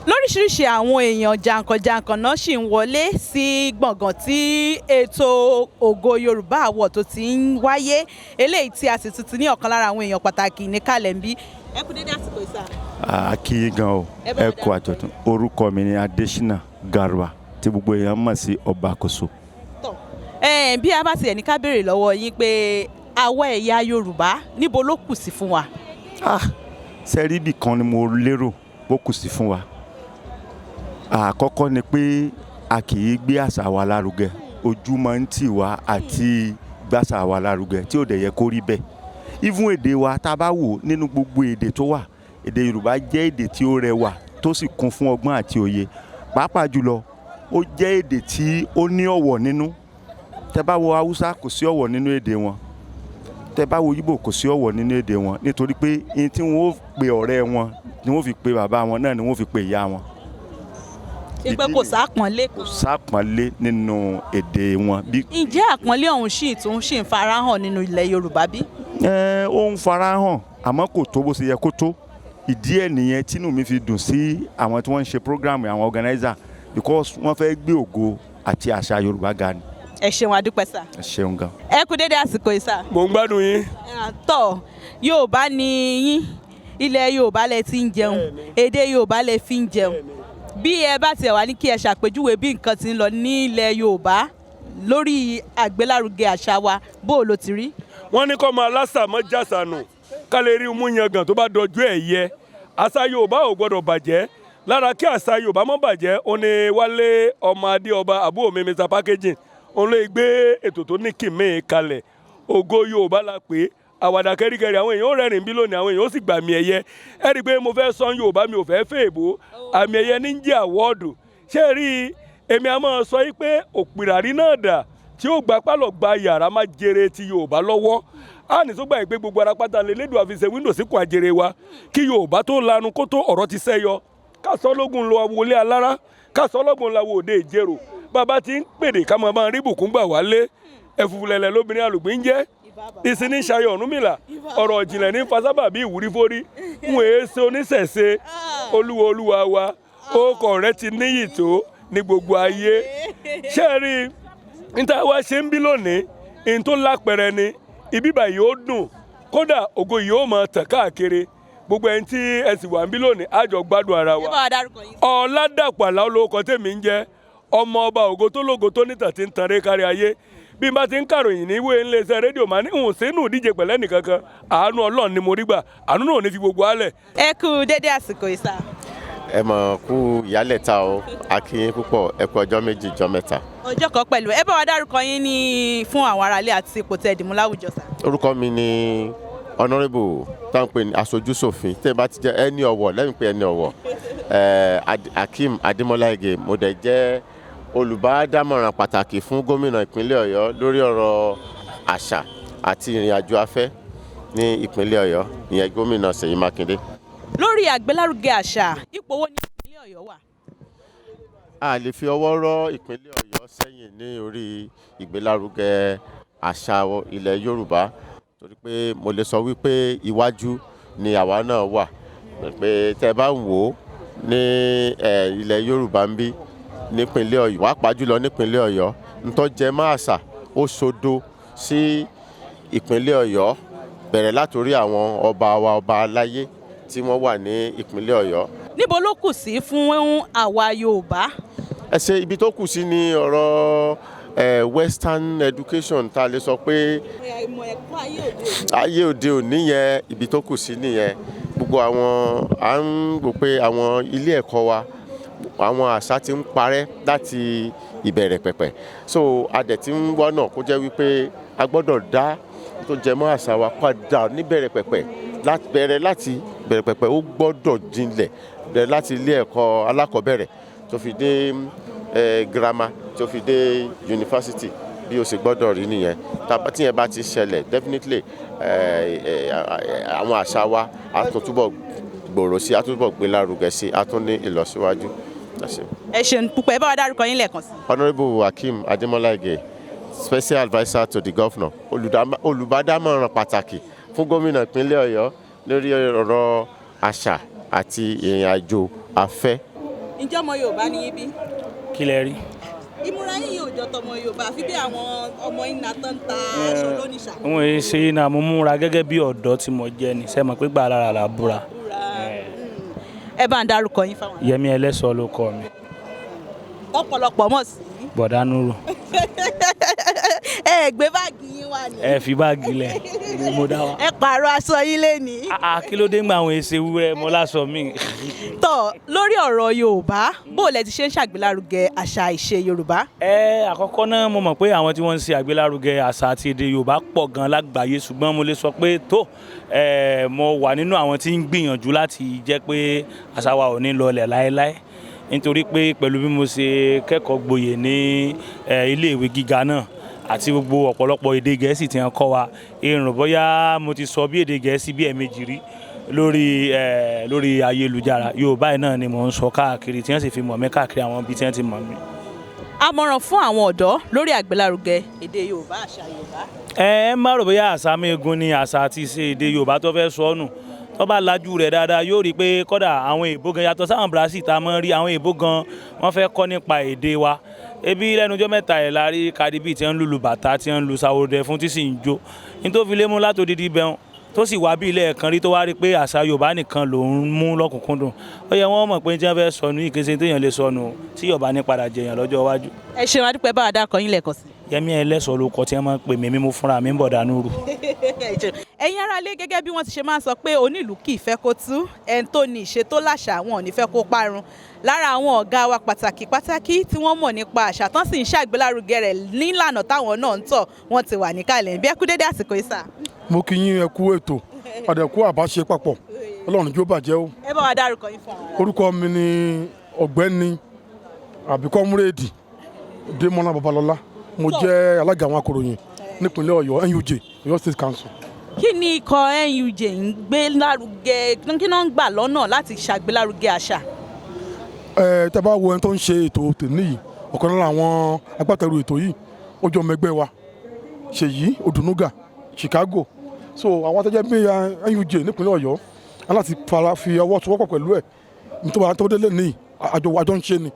Lóríṣiríṣi àwọn èèyàn jàǹkànjàǹkàn náà sì ń wọlé sí gbọ̀ngàn tí ètò Ògo Yorùbá Award tó ti ń wáyé, eléyìí tí a sì tún ti ní ọ̀kan lára àwọn èèyàn pàtàkì ní kalẹ̀ ń bí. Ẹ kú dédé àsìkò ìsà. A kí yín gan o. Ẹ bá Ẹ wa kú àjọ̀dún. Orúkọ mi ni Adésínà Garba, tí gbogbo èèyàn mọ̀ sí Ọba Àkóso. Ẹ bí a bá tiẹ̀ ní ká béèrè lọ́wọ́ yín pé àwa ẹ̀yà Yorùbá, níbo ló kù sí fún wa? Sẹ́rí, ibì kan ni mo lérò bó kù sí fún wa. Àkọ́kọ́ ni pé a kì í gbé àṣà wa lárugẹ. Ojú máa ń tì wá àti gbàṣà wa lárugẹ, tí ò dẹ̀ yẹ kó rí bẹ́ẹ̀. Even èdè wa, tá a bá wò nínú gbogbo èdè tó wà, èdè Yorùbá jẹ́ èdè tí ó rẹwà, tó sì kún fún ọgbọ́n àti òye. Pàápàá jùlọ, ó jẹ́ èdè tí ó ní ọ̀wọ̀ nínú. Tẹ́ bá wo Haúsá, kò sí ọ̀wọ̀ nínú èdè wọn. Tẹ́ bá wo Ìgbò, kò sí ọ̀wọ̀ nínú èdè wọn, nítorí pé ihun tí wọ́n ó pe ọ̀rẹ́ wọn ni wọ́n fi pe bàbá wọn náà ni wọ́n fi pe ìyá wọn. Ṣé pé kò sápọ̀nlé kan? Kò sápọ̀nlé nínú èdè wọn. Ǹjẹ́ àpọ́nlé ọ̀hún sì tún ṣì ń farahàn nínú ilẹ̀ Yorùbá bí? Ẹ ó ń farahàn, àmọ́ kò tó bó ṣe yẹ kó tó. Ìdí ẹ̀ nìyẹn tínú mi fi dùn sí àwọn tí wọ́n ń ṣe program, àwọn organizer, because wọ́n fẹ́ gbé ògo àti àṣà Yorùbá ga ni. Ẹ ṣeun, adúpẹ́ sà. Ẹ ṣeun gan. Ẹ kú dédé àsìkò yìí, sà. Mò ń gbádùn yín. Tọ́, Yorùbá ni yín, ilẹ̀ Yorùbá lẹ ti ń jẹun, èdè Yorùbá lẹ fi ń jẹun. Bí ẹ bá tiẹ̀ wá ní kí ẹ ṣàpèjúwe bí nǹkan ti ń lọ ní ilẹ̀ Yorùbá lórí àgbélárugẹ àṣà wa, bó o ló ti rí? Wọ́n ní kọ́ máa lásà mọ́ jàsànù ká lè rí mú yangàn tó bá dọjú ẹ̀ yẹ. Àṣà Yorùbá ò gbọ́dọ̀ bàjẹ́. Lára kí àṣà Yorùbá má bàjẹ́, ó ní Wálé ọmọ Adé ọba, àbúrò mi, Mr Packaging, òun ló gbé ètò tó ní kìmí kalẹ̀. Ògo Yorùbá la pè é. Àwàdà kẹ́ríkẹ́rí, àwọn èèyàn ó rẹ́rìn bí lónìí, àwọn èèyàn ó sì gbà mí ẹ̀yẹ. Ẹ rí i pé mo fẹ́ sọ Yorùbá, mi ò fẹ́ fẹ́ èbó. Àmì ẹ̀yẹ ní jẹ́ award. Ṣé ẹ rí i, èmi a máa sọ yìí pé òpìràrí náà dà tí ó gba pálọ̀ gba yàrá má jèrè ti Yorùbá lọ́wọ́. A ní tó gbà yìí pé gbogbo ara pátá lè lédùn àfi ṣe window síkùn àjèrè wa. Kí Yorùbá tó lanu kó tó ọ̀rọ̀ ti sẹ́yọ. Ká sọ lógun lọ wọlé alára, ká sọ lọ́gbọ̀n la wo òde ìjérò. Bàbá ti ń pèdè ká máa bá rí bùkún gbà wálé. Ẹ̀fùfùlẹ̀lẹ̀ lóbìnrin àlùgbìn jẹ́ ìsinmi ṣayọ Ọ̀rúnmìlà. Ọ̀rọ̀ ìjìnlẹ̀ ní fasábà bí ìwúrí fórí ń wèé ṣe oníṣẹ̀ṣe. Olúwa, olúwa wa, orúkọ rẹ ti níyì tó ní gbogbo ayé. Ṣé ẹ rí i níta wá ṣe ń bí lónìí ní tó lápẹrẹ ni ibi báyìí ó dùn, kódà ògo yìí ó máa tàn káàkiri. Gbogbo ẹni tí ẹ sì wà ń bí lónìí, á jọ gbádùn ara wa. Ẹ bá wa dárúkọ yín. Ọ̀làdàpọ̀ Àlàó lórúkọ tèmi ń jẹ́, ọmọ ọba ògo tó lógo tó nítàn tí ń tan ré kárí ayé. Bí n bá ti ń kàròyìn ní ìwé iléeṣẹ́ rédíò, máa ní ń sínú ìdíje pẹ̀lẹ́ nìkankan. Àánú Ọlọ́run ni mo rí gbà, àánú náà ò ní fi gbogbo álẹ̀. Ẹ kú dédé àsìkò yìí, sà. Ẹ mọ̀ kú ìyálẹ̀ta o, a kí yín púpọ̀. Ẹ kú ọjọ́ 2, ọjọ́ 3. Ọjọ́ kan pẹ̀lú. Ẹ bá wa dárúkọ yín ní fún àwọn aráalé àti ipò tẹ́ ẹ dìmú láwùjọ, sà. Orúkọ mi ni Honourable táwọn pè ní aṣojúṣòfin, tẹ́ ẹ bá ti jẹ́ ẹni ọ̀wọ̀ lẹ́yìn pé ẹni ọ̀wọ̀, Akeem Adémọ́lá Ige. Mo dẹ̀ jẹ́ olùbádámọ̀ràn pàtàkì fún gómìnà ìpínlẹ̀ Ọ̀yọ́ lórí ọ̀rọ̀ àṣà àti ìrìn àjò afẹ́ ní ìpínlẹ̀ Ọ̀yọ́, ìyẹn Gómìnà Ṣèyí Mákindé. Lórí àgbélárugẹ àṣà, ipò wo ni ìpínlẹ̀ Ọ̀yọ́ wà? A lè fi ọwọ́ rọ́ ìpínlẹ̀ Ọ̀yọ́ sẹ́yìn ní orí ìgbélárugẹ àṣà ilẹ̀ Yorùbá, torí pé mo lè sọ wípé iwájú ni àwa náà wà, pé tẹ́ bá ń wò ó ní ilẹ̀ Yorùbá ń bí nípínlẹ̀ Ọ̀yọ́, pàápàá jùlọ nípínlẹ̀ Ọ̀yọ́, ntọ́ jẹ mọ́ àṣà ó sodo sí ìpínlẹ̀ Ọ̀yọ́, bẹ̀rẹ̀ látòrí àwọn ọba wa, ọba aláyé tí wọ́n wà ní ìpínlẹ̀ Ọ̀yọ́. Níbo ló kù sí fún àwa Yorùbá? Ẹ ṣe, ibi tó kù sí ni ọ̀rọ̀ western education, tá a lè sọ pé ìmọ̀ ẹ̀kọ́ ayé òde òní. Ayé òde òní yẹn, ibi tó kù sí nìyẹn. Gbogbo àwọn à ń rò pé àwọn ilé ẹ̀kọ́ wa, àwọn àṣà ti ń parẹ́ láti ìbẹ̀rẹ̀ pẹ̀pẹ̀, so a dẹ̀ ti ń wọ́nà kó jẹ́ wípé a gbọ́dọ̀ dá tó jẹ mọ́ àṣà wa padà níbẹ̀rẹ̀ pẹ̀pẹ̀, láti bẹ̀rẹ̀ láti bẹ̀rẹ̀ pẹ̀pẹ̀. Ó gbọ́dọ̀ jinlẹ̀, bẹ̀rẹ̀ láti ilé ẹ̀kọ́ alákọ̀ọ́bẹ̀rẹ̀ tó fi dé girama, tó fi dé yunifásitì. Bí ó ṣe gbọ́dọ̀ rí nìyẹn. Tíyẹn bá ti ṣẹlẹ̀, definitely àwọn àṣà wa á tún túbọ̀ gbòòrò sí, á túbọ̀ gbé lárugẹ sí, á tún ní ìlọsíwájú. Ẹ ṣé. Ẹ ṣeun púpọ̀. Ẹ bá wa dárúkọ yín lẹ́ẹ̀kan sí. Honourable Hakeem Ademola Ige, Special Adviser to the Governor, olùbádámọ̀ràn pàtàkì fún gómìnà ìpínlẹ̀ Ọ̀yọ́ lórí ọ̀rọ̀ àṣà àti ìrìn àjò afẹ́. Ǹjẹ́ ọmọ Yorùbá ni yín bí? Kí lẹ rí? Ìmúra yín yóò jọ tọmọ Yorùbá, àfi bí àwọn ọmọ iná tó ń ta aṣọ lónìṣà. Wọn ò ṣe iná, mo múra gẹ́gẹ́ bí ọ̀dọ́ tí mo jẹ́ ni. Ṣe mọ̀ pé gbà lára là búra. Ẹ bá ń dárúkọ yín fáwọn. Yẹmí Ẹlẹ́sọ̀ ló kọ mi. Ọ̀pọ̀lọpọ̀ mọ̀ sí. Bọ̀dá Núrù. Ẹ gbé báàgì yín wá ni. Ẹ fi báàgì lẹ̀, mo dá wa. Ẹ pààrọ̀ aṣọ yín lénìí. Àà, kí ló dé ń gba àwọn èsè wúrẹ́ mo láṣọ mi? Tọ́, lórí ọ̀rọ̀ Yorùbá, bó lẹ ti ṣe ń ṣàgbélárugẹ àṣà ìṣe Yorùbá? Ẹ àkọ́kọ́ náà, mo mọ̀ pé àwọn tí wọ́n ń ṣe àgbélárugẹ àṣà àti èdè Yorùbá pọ̀ gan lágbàáyé, ṣùgbọ́n mo lè sọ pé tó mo wà nínú àwọn tí ń gbìyànjú láti jẹ́ pé àṣà wa ò ní lọlẹ̀ láéláé, nítorí pé pẹ̀lú bí mo ṣe kẹ́kọ̀ọ́ gboyè ní iléèwé gíga náà àti gbogbo ọ̀pọ̀lọpọ̀ èdè Gẹ̀ẹ́sì tí wọ́n kọ́ wa, èrò bóyá mo ti sọ bí èdè Gẹ̀ẹ́sì bí ẹ̀ẹ̀mejì rí. Lórí ẹ lórí ayélujára, Yorùbá yìí náà ni mò ń sọ káàkiri, tí wọ́n sì fi mọ̀ mí káàkiri àwọn ibi tí wọ́n ti mọ̀ mí. Àmọ̀ràn fún àwọn ọ̀dọ́ lórí àgbélárugẹ èdè Yorùbá, àṣà Yorùbá. Ẹ má rò bóyá àṣà mẹ́gun ni àṣà àti ìṣe èdè Yorùbá tó fẹ́ sọ nù. Tó bá lajú rẹ̀ dáadáa, yóò rí i pé kódà àwọn èèbó gan, yàtọ̀ sáwọn Brazil tá a mọ̀ rí, àwọn èèbó gan wọ́n fẹ́ kọ́ nípa èdè wa. Ebi lẹ́nu ọjọ́ 3 ẹ̀ la rí Cardi B tí wọ́n ń lùlù bàtà, tí wọ́n ń lu sawodẹ fún, tí sì ń jó ní tó fi lé mú látòdìdí bẹ́ẹ̀, tó sì wá bí ilé ẹ̀kan rí, tó wá rí pé àṣà Yorùbá nìkan lòún mú lọ́kùnkúndùn. Ó yẹ wọ́n mọ̀ pé tí wọ́n fẹ́ sọnù yìí, kése téèyàn lè sọnù tí Yorùbá ní padà jẹyàn lọ́jọ́ iwájú. Ẹ ṣeun, adúpẹ́. Bá a dákọ yín lẹ́ẹ̀kan sí. Yẹmí Ẹlẹ́sọ̀ ló kọ tí wọ́n máa ń pè mí, mímú fúnra mi ń bọ̀ dànù rù. Ẹ̀yin aráalé, gẹ́gẹ́ bí wọ́n ti ṣe máa ń sọ pé onílùú kì í fẹ́ kó tú, ẹni tó ní ìṣe tó láṣà, wọn ò ní fẹ́ kó parun. Lára àwọn ọ̀gá wa pàtàkì pàtàkì tí wọ́n mọ̀ nípa àṣà tán sì ń ṣàgbélárugẹ rẹ̀ nílànà táwọn náà ń tọ̀, wọ́n ti wà níkàlẹ̀. Bí ẹ kú dédé àsìkò yìí sà. Mo kí yín, ẹ kú ètò, àdẹ̀kú àbáṣe papọ̀, Ọlọ́run jó bàjẹ́ o. Ẹ bá wa dárúkọ yín fún àwọn. Orúkọ mi ni Ọ̀gbẹ́ni àbí Comrade Démọ́lá Babalọ́lá. Mo jẹ́ alága àwọn akọ̀ròyìn nípínlẹ̀ Ọ̀yọ́, NUJ Ọ̀yọ́ State Council. Kí ni ikọ̀ NUJ ń gbé lárugẹ? Kí náà ń gbà lọ́nà láti ṣàgbélárugẹ àṣà? Ẹ tẹ́ bá wo ẹni tó ń ṣe ètò tèmi yìí, ọ̀kan lára àwọn agbátẹrù ètò yìí, ó jẹ́ ọmọ ẹgbẹ́ wa, Ṣèyí Odùnúgà, Chicago. So àwọn atẹ́jẹ́ bí NUJ nípínlẹ̀ Ọ̀yọ́ aláti fara fi ọwọ́ sowọ́pọ̀ pẹ̀lú ẹ̀ nítorí àwọn tó délé ní àjọ àjọ ń ṣe ni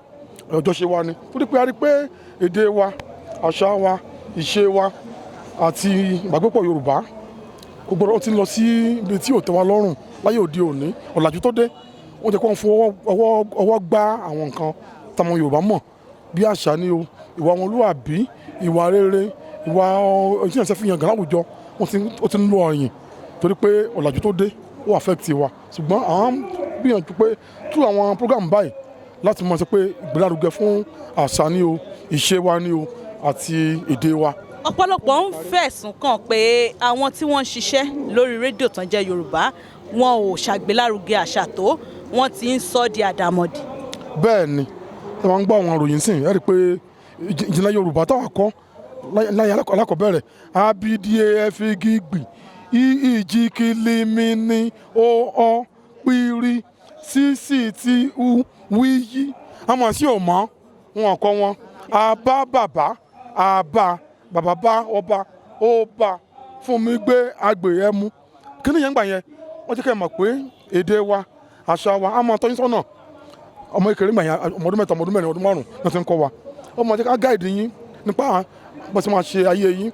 ọjọ́ ṣe wa ni, torí pé a rí pé èdè wa, àṣà wa, ìṣe wa àti ìgbàgbọ́pọ̀ Yorùbá kò gbọ́dọ̀, ó ti ń lọ sí ibi tí ò tẹ́ wa lọ́rùn láyé òde òní. Ọ̀làjú tó dé, wọ́n jẹ́ kó wọ́n fún ọwọ́ gbá àwọn nǹkan táwọn Yorùbá mọ̀ bí àṣà ni o, ìwà ọmọlúwàbí, ìwà rere, ìwà tí ìyànṣẹ́ fi yàn gàn láwùjọ, wọ́n ti ó ti ń lo ọ̀yìn torí pé ọ̀làjú tó dé ó affect wa. Ṣùgbọ́n àwọn gbìyànjú pé tú àwọn program báyìí láti mọ̀ sí pé ìgbélárugẹ fún àṣà ni o, ìṣe wa ni o, àti èdè wa. Ọ̀pọ̀lọpọ̀ ń fẹ̀sùn kàn pé àwọn tí wọ́n ń ṣiṣẹ́ lórí rédíò tán jẹ́ Yorùbá, wọn ò ṣàgbélárugẹ àṣà tó, wọ́n ti ń sọ di àdàmọ̀dì. Bẹ́ẹ̀ ni, ẹ máa ń gbọ́ àwọn ìròyìn sìn, ẹ rí i pé ìjìnlẹ̀ Yorùbá táwọn kọ́ láyé alákọ̀ọ́bẹ̀rẹ̀, a b d a f g gbì i e g k l m n o ọ p r c c t u w y, àwọn àti ò mọ́ wọn kọ́ wọn. A bá bàbá, a bá bàbá, bá ọba, ó bá fún mi gbé agbè ẹ mú. Kí ni yẹn gbà yẹn? Wọ́n jẹ́ kẹ́ ẹ mọ̀ pé èdè wa, àṣà wa, á máa tọ́ yín sọ́nà. Ọmọ ìkéré gbà yẹn, ọmọ ọdún 3, ọmọ ọdún 4, ọdún 5 náà ti ń kọ́ wa. Ó máa jẹ́ ká guide yín nípa bó ṣe máa ṣe ayé yín.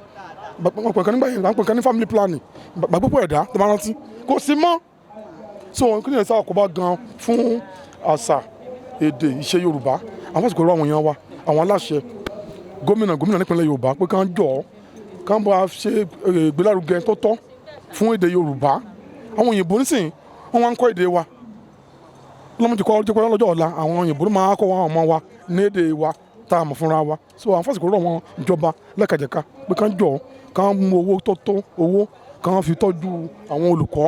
Wọ́n pè kan nígbà yẹn, wọ́n pè kan ní family planning, gbàgbọ́pọ̀ ẹ̀dá tó máa rántí kò sí mọ́. So kí ni ẹ̀ sáà kó bá gan fún àṣà, èdè, ìṣe Yorùbá? Àwọn àsìkò rọ àwọn èèyàn wa, àwọn aláṣẹ, gómìnà, gómìnà nípínlẹ̀ Yorùbá, pé kán jọ kán bá ṣe ìgbélárugẹ tó tọ́ fún èdè Yorùbá. Àwọn òyìnbó nísìnyí wọ́n wá ń kọ́ èdè wa lọ́mọdé kọ́ jẹ́ pé lọ́jọ́ ọ̀la àwọn òyìnbó máa kọ́ àwọn ọmọ wa ní èdè wa tá a mọ̀ fúnra wa. So àwọn fásitì rọ̀ wọn ìjọba lẹ́kajẹ̀ka pé kán jọ kán mú owó tó tó owó kán fi tọ́jú àwọn olùkọ́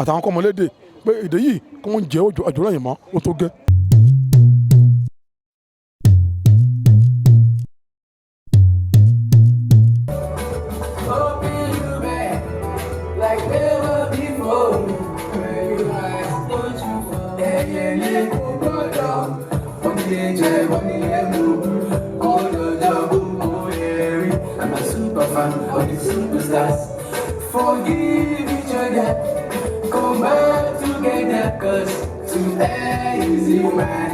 àtàwọn kọ́mọlédè, pé èdè yìí kí wọ́n jẹ́ àjòrò ẹ̀yìn mọ́ ó tó gẹ́. Like never before. When you eyes don't you ẹyẹlé kò gbọ́dọ̀ onílé onílé mú kó lọ́jọ́ gbogbo ẹ̀rí. I'm a super fan of the superstars. Forgive each other, come back together, 'cause to err is human,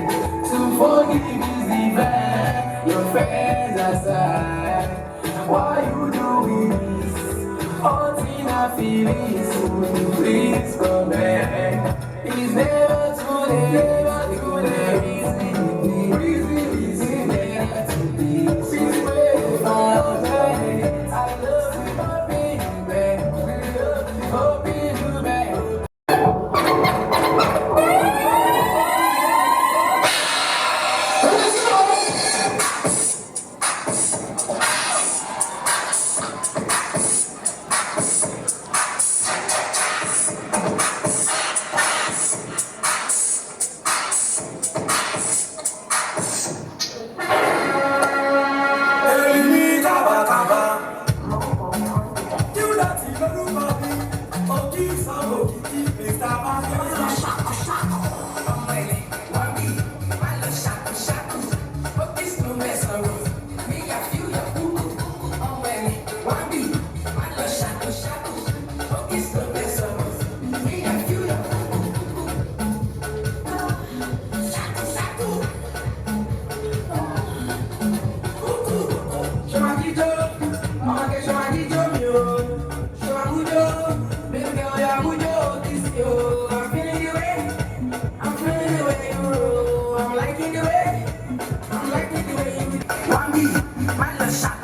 to forgive is divine. Your friends aside, why you doing this? Haunting our feelings, please come back. It's never too late, never too late. Reason, reason, never too late. Please wait for me. I love you, baby. Love you, baby.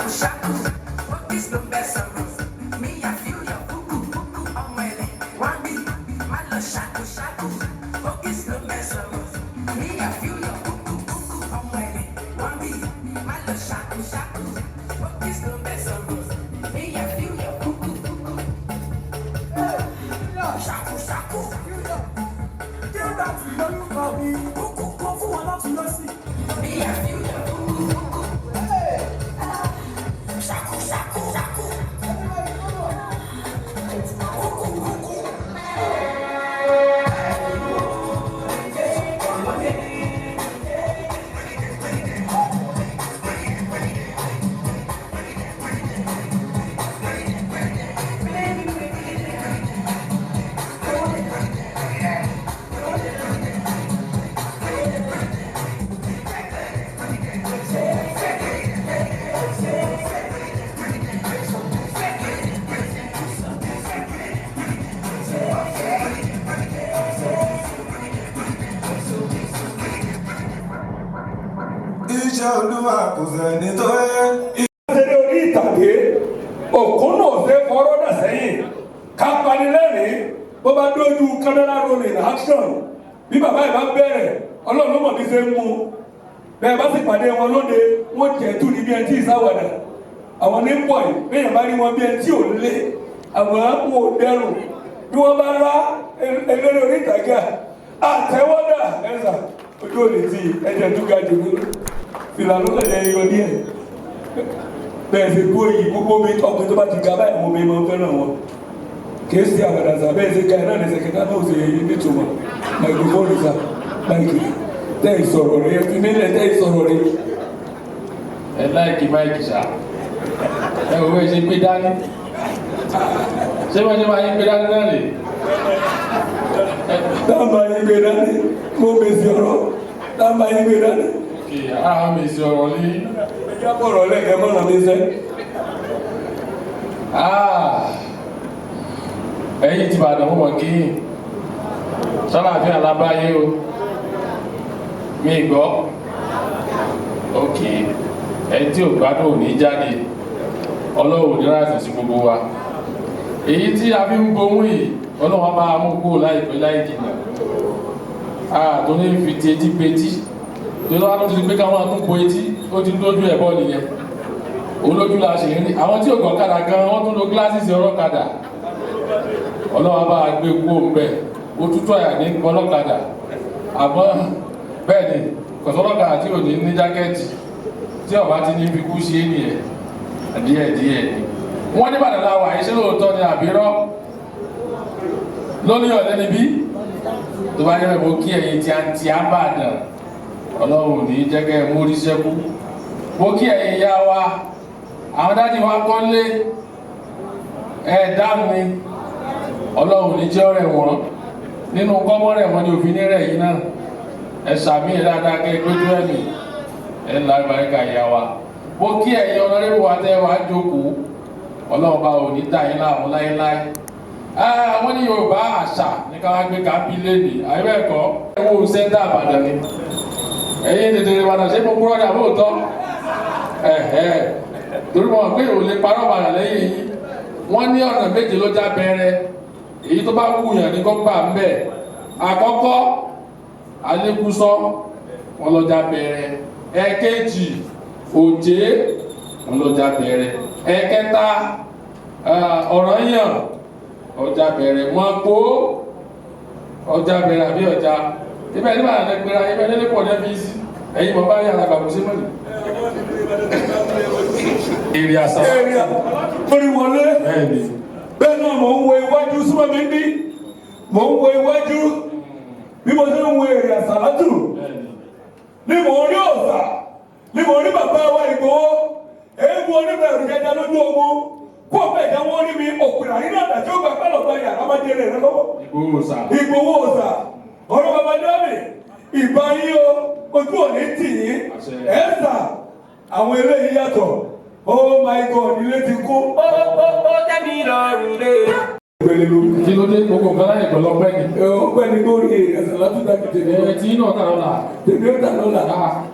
Ṣàkú focus ló ń bẹ sọ̀rọ̀. Me I feel your kúkú kúkú ọmọ ẹ̀lẹ̀ wá bí má lọ ṣàkú ṣàkú focus ló ń bẹ sọ̀rọ̀. Me I feel your kúkú kúkú ọmọ ẹ̀lẹ̀ wá bí má lọ ṣàkú ṣàkú focus ló ń bẹ sọ̀rọ̀. Me I feel your kúkú kúkú. Ṣàkú ṣàkú. Kúkú kó fún wọn láti lọ sí. Me I feel your kúkú kúkú. Ṣàkú ṣàkú ṣàkú. Kúkú kúkú. Iṣẹ́ Olúwa kò sẹ́ni tó yẹ. Ṣeré orí ìtàgé òkun náà ṣe fọwọ́rọ́ dà sẹ́yìn ká panilẹ́rìn bó bá dójú camera rolling action bí bàbá yìí bá bẹ̀rẹ̀, Ọlọ́run ló mọ̀ bí ṣe ń mú bẹ́ẹ̀. Bá sì pàdé wọn lóde, wọ́n jẹ́ tù ní bí ẹni tí ìsáwàdà àwọn ní pọ̀ yìí. Bẹ́ẹ̀ bá rí wọn bí ẹni tí ò lé, àwọn wọn ò dẹrùn bí wọ́n bá rá eléré orí ìtàgé àtẹwọ́dà ẹ̀sà ojú òde tí ẹ̀jẹ̀ tó ga jù ní fìlà ló lẹ̀ yọ díẹ̀ bẹ́ẹ̀ ṣe dúró yìí. Gbogbo mi ọkùnrin tó bá ti ga báyìí, mo mi máa ń fẹ́ràn wọn, kì í ṣe àwàdà sà. Bẹ́ẹ̀ ṣe ga ẹ̀ náà ní sẹ̀kẹ́tà náà ṣe nítumọ̀ microphone sà, mic tẹ́ ìsọ̀rọ̀ rẹ̀ fi mílẹ̀ tẹ́ ìsọ̀rọ̀ rẹ̀. Ẹ like mic ṣá, ẹ wò bẹ́ẹ̀ ṣe gbé dání. Ṣé wọ́n ṣe máa yín gbé dání náà lè. Dáàbà yín gbé dání, mo mèsì ọ̀rọ̀, dáàbà yín gbé dání. Àwọn mèsì ọ̀rọ̀ ní. Ẹ jábọ̀ ọ̀rọ̀ lẹ́kẹ̀ẹ́ mọ́nà mi sẹ́. Ẹ̀yin ti Ìbàdàn, mo mọ̀ kí sálàáfíà lábáyé o. Mi gbọ́ ok, ẹni tí ò gbádùn ò ní jáde. Ọlọ́run ò ní ráìsàn sí gbogbo wa. Èyí tí a fi ń gbóhùn yìí, Ọlọ́run á máa mú kúrò láìpẹ́ láì jìnnà. A tó ní fi ti etí petí tó lọ́wọ́ tó ti pé káwọn tún bo etí, ó ti ń dójú ẹ̀ bọ́ nìyẹn. Olójú la ṣe ń rí. Àwọn tí ò gbọ́kadà gan, wọ́n tún lo glasses ọlọ́kadà. Ọlọ́run á bá a gbé kúrò ń bẹ̀. Òtútù àyà ní ọlọ́kadà, àmọ́ bẹ́ẹ̀ ni kọ̀sọ́lọ́kadà tí ò ní ní jacket tí ọba ti ní fi kú ṣe é nìyẹn. Díẹ̀ díẹ̀ ni wọ́n ní Ìbàdàn la wà yìí. Ṣé lóòótọ́ ni àbírọ́ lónìí ọ̀lẹ́ níbí tó bá yẹ? Mo kí ẹ̀yin tí a ń tí a ń bàdàn, Ọlọ́run ò ní jẹ́ kẹ́ ẹ mórí sẹ́kú. Mo kí ẹ̀yin ìyá wa, àwọn daddy wa kọ́lé ẹ̀ dáhùn ni. Ọlọ́run ò ní jẹ́ ọ̀rẹ́ wọn nínú kọ́mọ́rẹ́ wọn ní òfin ní rẹ̀ yìí náà. Ẹ sàmì ẹ̀ dáadáa kẹ́ ẹ gbójú ẹ̀mí ẹ̀ ńlá ìbáríkà ìyá wa. Mo kí ẹ̀yin honourable wa tẹ́ wàá jókòó, Ọlọ́run bá ò ní dá yín láàmú láéláé. Wọ́n ní Yorùbá àṣà ní ká wá gbé kábí lẹ́nìí, àyẹ̀wò ẹ̀kọ́ ẹ̀ wo center Ìbàdàn ni. Ẹ̀yin tètè Ìbàdàn, ṣé mo kúrọ́ ní àbóòtọ́? Torí mo mọ̀ pé ò lè parọ́ Ìbàdàn lẹ́yìn yìí. Wọ́n ní ọ̀nà méje ló já bẹ̀rẹ̀, èyí tó bá wù yàn ní kó gbà ń bẹ̀. Àkọ́kọ́, Alẹ́kùsọ, wọn lọ já bẹ̀rẹ̀. Ẹ̀kejì, Òjé, wọn lọ já bẹ̀rẹ̀. Ẹ̀kẹta, Ọ̀rànyàn, ọjà bẹ̀rẹ̀. Mọ̀pó, ọjà bẹ̀rẹ̀ àbí ọjà ibẹ̀ nígbà tí a gbéra ibẹ̀ nílé pọ̀ ní fi sí ẹ̀yin mọ̀ bá yàrá gbàgbọ́ sí mọ́lẹ̀. Èrè àṣà. Èrè torí wọlé bẹ́ẹ̀ náà. Mò ń wo iwájú, súnmọ́ mi bí mò ń wo iwájú, bí mo ṣe ń wo èrè àṣàlátù ní mò ń rí òòṣà, ní mò ń rí bàbá wa Ìgbòho. Eégún oníbẹ̀rù jẹjẹ lójú ogun kó o bẹ́ẹ̀ jẹ́ wọ́n rí mi òpìrà nínú àgbà tí ó gbà pẹ́ lọ́gbà yàrá máa jẹrẹ rẹ lọ́wọ́. Ìgbòho òòṣà. Ìgbòho òòṣà, ọ̀rọ̀ bàbá dábì ìbá yín o, ojú òní tì yín ẹ̀ sà. Àwọn eléyìí yàtọ̀. Oh my God, ilé ti kú. Ó tẹ́ mi lọ́rùn lé. Kí ló dé? Gbogbo nǹkan láyè pẹ̀lú ọpẹ́ ni. Ọpẹ́ ni lórí ẹ̀sán látúndà kìtì. Ẹ tí náà tà lọ́la. Tèmi ó tà lọ́la.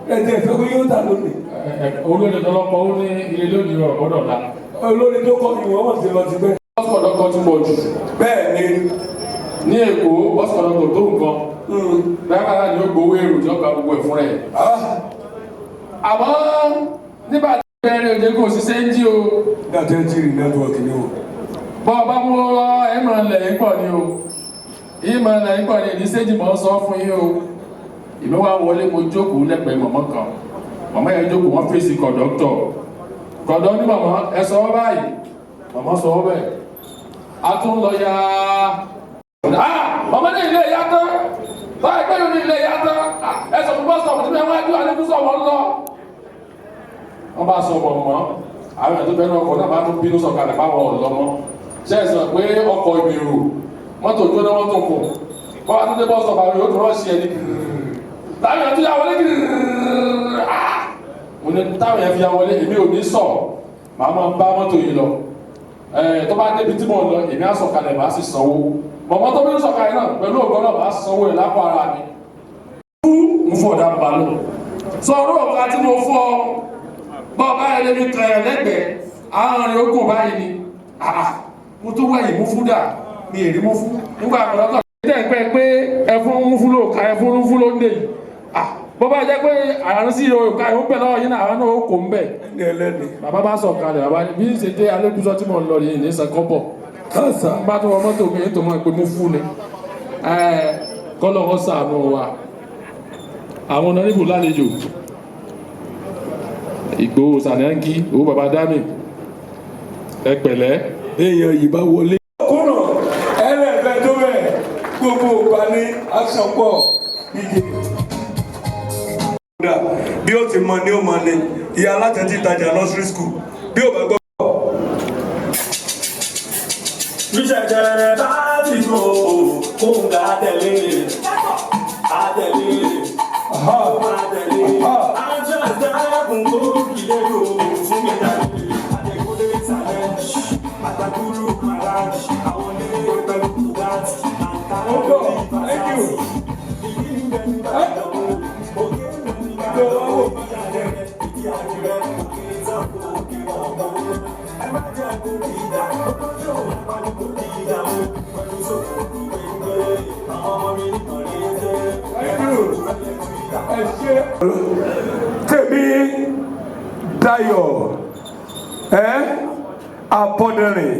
Ẹ jẹ́ sọ pé yóò tà lónìí. Olórin ọlọ́pàá ó ní ilé lónìí ọ̀rọ̀ gbọ́dọ̀ la. Olórin tó kọ́ ni wọ́n mọ̀ sí lọ ti bẹ́ẹ̀. Bọ́sì kọ̀dọ́kọ̀ ti pọ̀ jù. Bẹ́ẹ̀ ni. Ní Èkó, bọ́sì kọ̀dọ́kọ̀ tó nǹkan. Dákàrà ni ó gbowó èrò tí ó gba gbogbo ẹ̀ fún rẹ̀. Àmọ́ nígbà tí bẹ́ẹ̀rẹ̀ òde kò ṣiṣẹ́ ń jí o. Dàtẹ́ tí rí nẹ́tíwọ̀kì ni o. Bọ́ ọ bá mú ọ ẹ̀mọ̀ ilẹ̀ yìí pọ̀ ni o. Ìmọ̀ ilẹ̀ yìí pọ̀ ni ìdí séjì mọ́ sọ fún yín o. Ìlú wa wọlé mo jókòó lẹ́pẹ̀ẹ́ mọ̀mọ́ kan. Mọ̀mọ́ yẹn jókòó wọ́n fèsì kọ̀dọ́tọ̀. Kọ̀dọ́ ní mọ̀mọ́ ẹ sọ ọ́ báyìí. Mọ̀mọ́ sọ ọ́ bẹ́ẹ̀. A tún lọ ya. Mọ̀mọ́ ní ilé ìyá tán. Báyìí pé ní ilé ìyá tán. Ẹ sọ fún bọ́sítọ̀pù tí wọ́n wájú alẹ́kùsọ̀ wọn lọ. Wọ́n bá sọ mọ̀mọ́. Àwọn èèyàn tó bẹ́ẹ̀ ní ọkọ̀ náà máa tún bínú sọ̀kalẹ̀ báwọn ọ̀lọ́mọ. Ṣé ẹ sọ pé ọkọ̀ ìgbèrò mọ́tò jóná mọ́tò kù. Bọ́lá tó dé bọ́sítọ̀pù àwọn yóò tún rọ́ọ̀ṣì ẹni. Táwọn èèyàn tó yà wọlé kiri. Mo ní táwọn èèyàn fi yà wọlé èmi ò ní sọ. Màá máa bá mọ́tò yìí lọ. Tó bá débi tí mò ń lọ èmi á sọ̀kalẹ̀ màá sì sanwó. Mọ̀mọ́ tó bí ń sọ̀kalẹ̀ náà pẹ̀lú ògbọ́n náà màá sanwó rẹ̀ lápò ara mi. Fún mo fún ọ̀dà balò. Sọ̀rọ̀ ọ̀gá tí mo fún ọ bọ́ ọ báyìí lé mi kan ẹ̀ lẹ́gbẹ̀ẹ́ àwọn ọ̀rẹ́ ogun báyìí ni. Mo tó wẹ̀yìn mú fún dà mi èrè mú fún. Nígbà àkọ́dọ́tọ̀ tẹ̀ ń pẹ́ pé ẹfún mú fún lóòka ẹfún mú fún ló ń dè yìí. Bó bá jẹ́ pé àrùn sí òkà ìhún bẹ̀ lọ́wọ́ yín náà àwọn náà ó kò ń bẹ̀. Bàbá bá sọ̀ kalẹ̀ bàbá ní bí ń ṣe dé alẹ́kùsọ tí mò ń lọ yìí ní sàkọ́bọ̀. Bá tó wọ mọ́tò mi ètò mọ́ pé mú fún ni. Kọ́lọ̀ wọn ṣàánú wa. Àwọn ọ̀nàrìbù lálejò. Ìgbòho Sànáńkì, owó bàbá Dámì. Ẹ pẹ̀lẹ́. Èèyàn yìí bá wọlé. Kúrò ẹlẹ́fẹ̀ẹ́ tó bẹ̀ gbogbo ògbà ní aṣọ pọ̀ díje. Bí ó ti mọ ni ó mọ ni ìyá alátẹ ti tajà nursery school bí ó bá gbọ́. Bíṣẹ̀jẹ̀rẹ̀ bá ti mú kóńgà tẹ̀lé àtẹ̀lé àtẹ̀lé àjọ àdákùn kó kìlẹ̀ lò fún mi tàbí àtẹ̀kọ́dé sàlẹ̀ àtàkùrù màrà àwọn onílé pẹ̀lú bùgátì àǹkárá lórí ìbáṣà ìdí ìbẹ̀ ní bàtà òkè ìbẹ̀ ní bàtà ìdí àjùrẹ́ òkè ìtàkùn òkè ọ̀gbọ̀n ẹ má jẹ́ kó rí ìdá ọjọ́ òun kó rí ìdá o pẹ̀lú sókè gbẹ̀ngbẹ̀ àwọn ọmọ mi nìkan rí ẹsẹ̀. Tèmi Dayọ̀ ẹ́ Abọ́dẹrìn.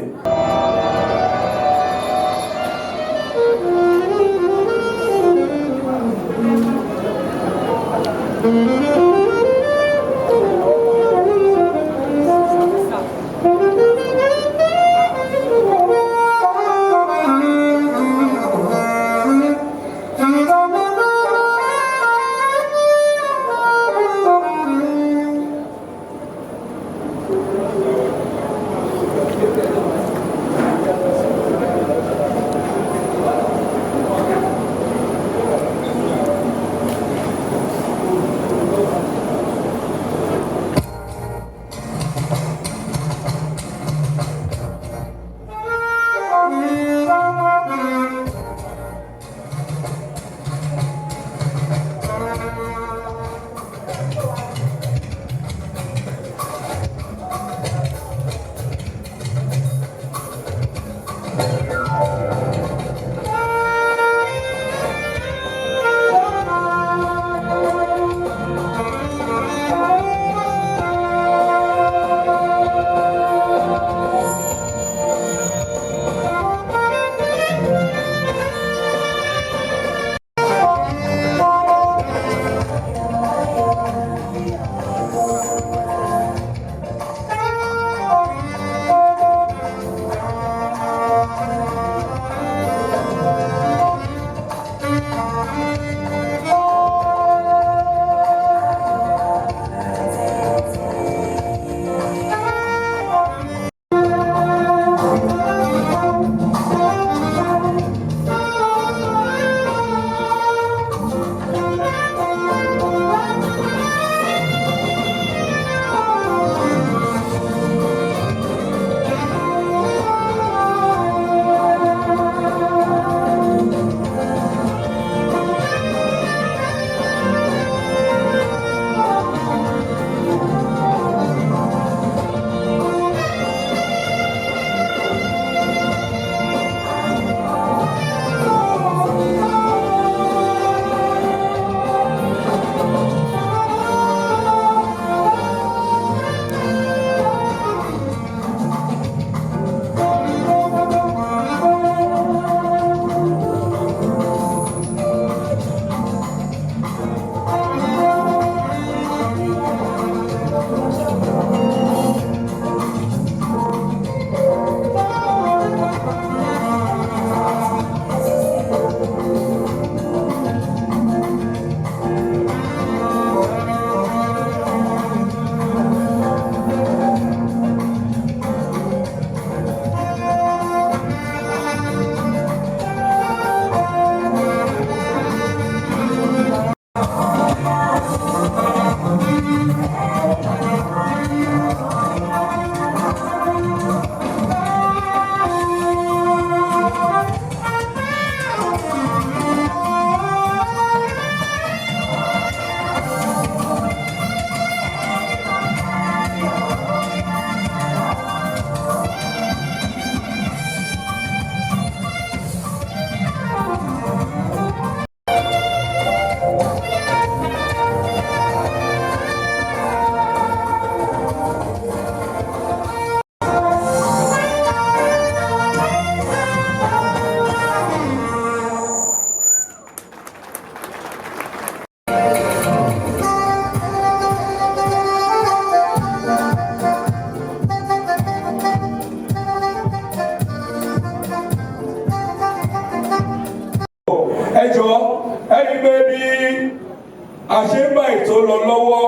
A ṣe ń bá ètò lọ lọ́wọ́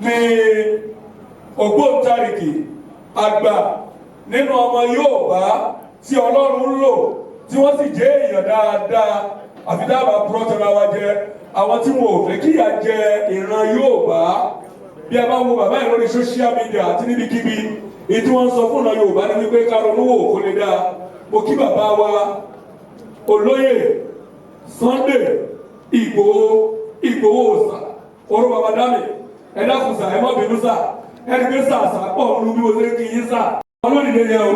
ní ògbóǹtarìgì àgbà nínú ọmọ Yorùbá tí Ọlọ́run ń lò, tí wọ́n sì jẹ́ èèyàn dáadáa, àfi dábàá púrọ́tọ́ra wa jẹ àwọn tí wọn ò fẹ́ kíyà jẹ ìran Yorùbá. Bí a bá wo bàbá yìí lórí social media àti níbikíbi, èyí tí wọ́n ń sọ fún ìran Yorùbá ní wípé ká ronú wò kó lè dáa. Mo kí bàbá wa, Olóyè Sunday Ìgbòho, Ìgbòho òòsà oró bàbá dámì. Ẹ dákun sà, ẹ má bínú sà, ẹ rí pé sà sà pọ̀ nínú bí mo ṣe ń kí yín sà. Olódìdé yẹn o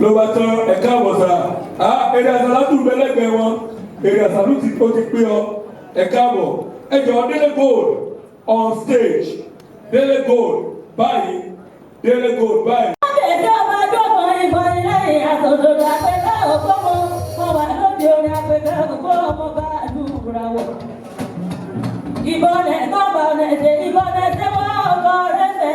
ló bá tán. Ẹ káàbọ̀ sà. Á èrè àsàlátù bẹ́lẹ́gbẹ̀ẹ́ wọn, èrè àsàlù ti ó ti pé ọ. Ẹ káàbọ̀. Ẹ jọ̀ọ́, Délé Gold on stage. Délé Gold báyìí, Délé Gold báyìí. Kábíyèsí ọba àjọpọ̀ ìbọn ilé àtòdòdò àpẹẹrẹ ògbómọ mo wà lóde orin àpẹẹrẹ ògbó ọmọ bá àdúrà wọ. Ìbọn ẹ̀ tọ́bọ̀ ẹ̀sẹ̀, ìbọn ẹ̀sẹ̀ wọ́n ọkọ̀ rẹ̀sẹ̀.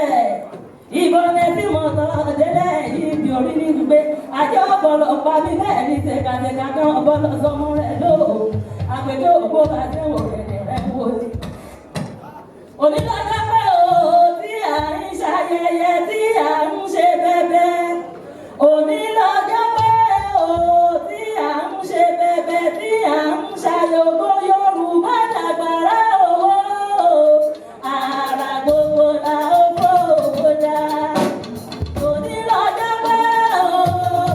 Ìbọn ẹ̀sìn mọ̀tọ́ délẹ̀ ibi orí ní gbé. Àjọ ọ̀bọ̀lọ̀ pa mí bẹ́ẹ̀ ní ṣèkàṣèkà kan ọ̀bọ̀lọ̀ sọmọ rẹ̀ lóò. Àpèjọ ògbó bá ṣe wò rẹ̀ rẹ̀ wò sí. Onílọ́jọ́ pé o tí à ń ṣayẹyẹ, tí à ń ṣe bẹ́bẹ́. Onílọ́jọ́ pé o tí à ń ṣe bẹ́bẹ́, tí à ń ṣàyògbó Yorùbá dàgbàrá owó. Àrà gbogbo la ó fowó dá. Onílọ́jọ́ pé o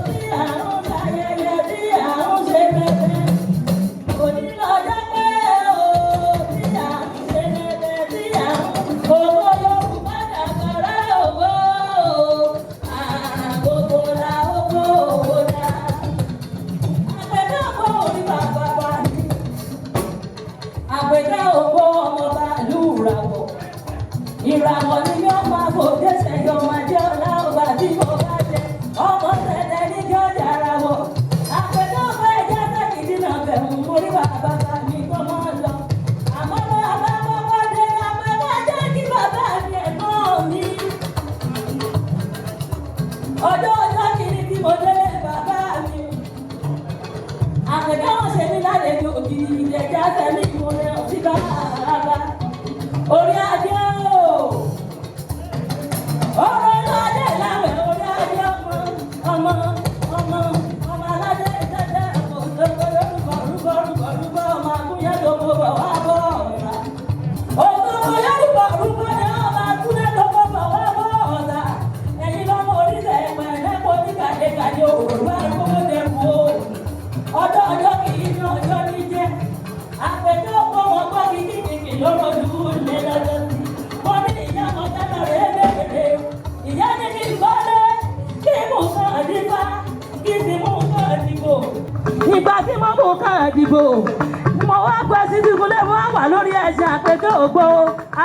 tí à ń ṣayẹyẹ, tí à ń ṣe bẹ́bẹ́. Onílọ́jọ́ pé o tí à ń ṣe bẹ́bẹ́, tí à ń owó Yorùbá dàgbàrá owó. Àrà gbogbo la ó fowó dá. Àpẹjọ́ ògbó orí bàbá wa ni. Àpẹjọ́ ògbó ọmọọba ìlú ìràwọ̀. Ìràwọ̀ ni yóò máa fò dẹ́sẹ̀ yọ máa jẹ́ ọlá ọba tí mo bá jẹ. Ọmọ tẹ̀tẹ̀ ní kí ó jàrà wọ̀. Àpẹjọ́ ògbó ẹ̀jẹ̀ sẹ́kìdì náà bẹ̀rù mórí bàbá mi kọ́ mọ́ lọ. Àmọ́ bàbá kọ́kọ́ dé, àpẹjọ́ jẹ́ kí bàbá mi, ẹ̀gbọ́n mi. Ọjọ́ ọjọ́ kìíní tí mo délé bàbá mi. Àpẹjọ́ wọn ṣe mí lálejò ògiri ìjẹ̀jà sẹ́mi ìmọ̀lẹ́ ọtí bàbá. Orí adé o! Ọ̀rọ̀ aládé láwẹ̀, orí adé, ọmọ ọmọ ọmọ ọmọ aládé dẹ́dẹ́ òṣogbo lórúkọ rúbọ rúbọ rúbọ ọmọ akúnyẹ́dógó bọ̀ wá bọ̀ ọ̀la. Òṣogbo lórúkọ rúbọ ni ọmọ akúnyẹ́dógó bọ̀ wá bọ̀ ọ̀la. Ẹ̀yin lọ́mọ orílẹ̀ ẹ̀pẹ̀ ní kàdékàdé òwúrọ̀ àrùkò dẹ̀kú o. Ọjọ́ ọjọ́ kìí ní ọjọ́ ní jẹ́. Àpẹjọ́ kó wọn gbọ́ kìkìkì lọ́rọ̀ lù ú lé lọ́jọ́ sí. Mo ní ìyá mọ tẹ́lẹ̀ rẹ̀ léèrè. Ìyá ní kí n bọ́lé, kí mú kàn dífá, kí sì mú kàn dìbò. Ìgbà tí mo mú kàn dìbò, mo wá gba sídìgúnlé, mo wá wà lórí ẹsẹ̀ àpẹjọ́ ògbó.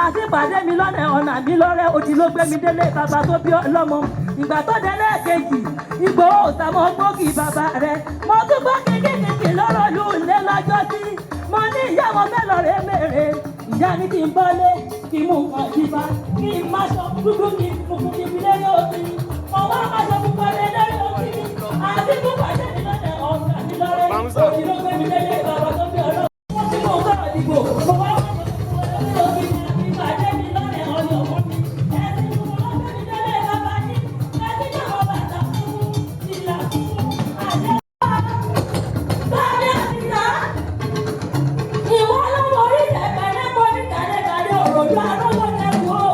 Àti pàdé mi lọ́nà ọ̀nà mi lọ́rẹ́ òdì ló gbé mi délé bàbá tó bí ọlọ́mọ. Ìgbà tó délé kejì, Ìgbòho òsàmọ́ gbókì bàbá rẹ̀. Mo tún gbọ́ kékékèké lọ́rọ̀ lù lé lọ́jọ́ sí. Mo ní ìyá wọn fẹ́ lọ rẹ̀ mèrè. Ìyá ní kí n bọ́lé, kí n mú nǹkan jíba, kí n má sọ dúdú, kí n funfun, kí n fi lé lórí. Mo wá má sọ funfun lé lórí òbí. Àti tún pàdé mi lọ́nà ọ̀nà mi lọ́rẹ́ òdì ló gbé mi délé bàbá tó bí ọlọ́mọ. Mo ti mú nǹkan ìdìbò, mo wá má sọ funfun lé lórí òbí mi àti pàdé mi lọ́nà ọ̀nà ọ̀fun mi. Ẹ̀sìn funfun ló gbé mi délé bàbá yín. Ẹ̀sìn náà wọ bàtà funfun, ìlà funfun, àjẹ́ bàbá àtìyá. Ìwọ lọ́mọ orí ìtẹ̀pẹ̀ lẹ́kọ̀ọ́ ní kàdékàdé òròjú arọ́wọ́ lẹ́kọ̀ọ́.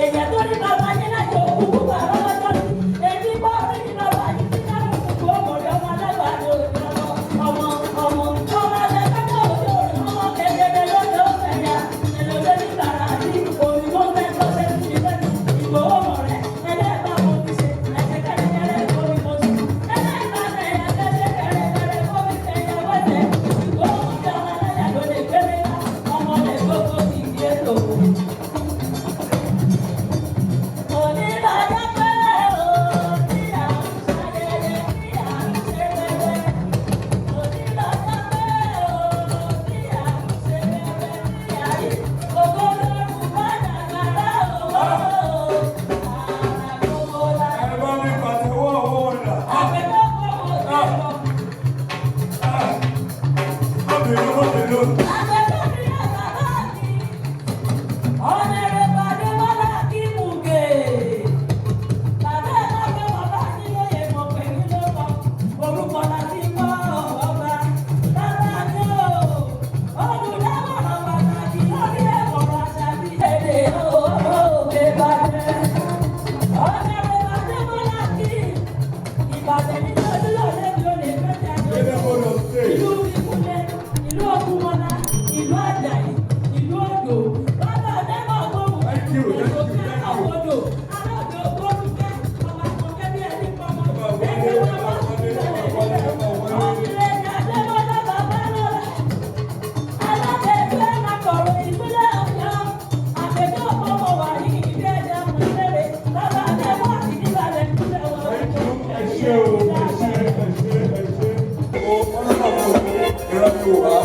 Èèyàn tó ní bàbá yín láti òkú púpọ̀. Ìbàdàn nílé Olúyọ̀lé mi ò lè gbẹ́jà ìlú Ìkúnlẹ̀, ìlú Ògúnmọ́lá, ìlú Àjàyí, ìlú Òjò. Bàbá Adébọ̀ gbóhùn, òkè àwòdò, alóòjò gbórúkẹ́, ọmọ àkọ́kẹ́ bí ẹni pọmọ, ẹgbẹ́ wọn wọ́n ti tẹ̀lé òkìlẹ̀ Adébọ́lá bàbá lọ́la. Alábẹ́ẹ̀gbẹ́ akọ̀ròyìn ìpínlẹ̀ Ọ̀yọ́, àpèjọ ọmọ wà ní ìdí ẹ̀dá mọ̀lẹ́rẹ̀, bàbá Adébọ̀ àti ìdíbalẹ̀ ìpínlẹ̀ wọn. Ẹ ṣé o, ẹ ṣé, ẹ ṣé, ẹ ṣé. O ọlọ́run ìran Yorùbá.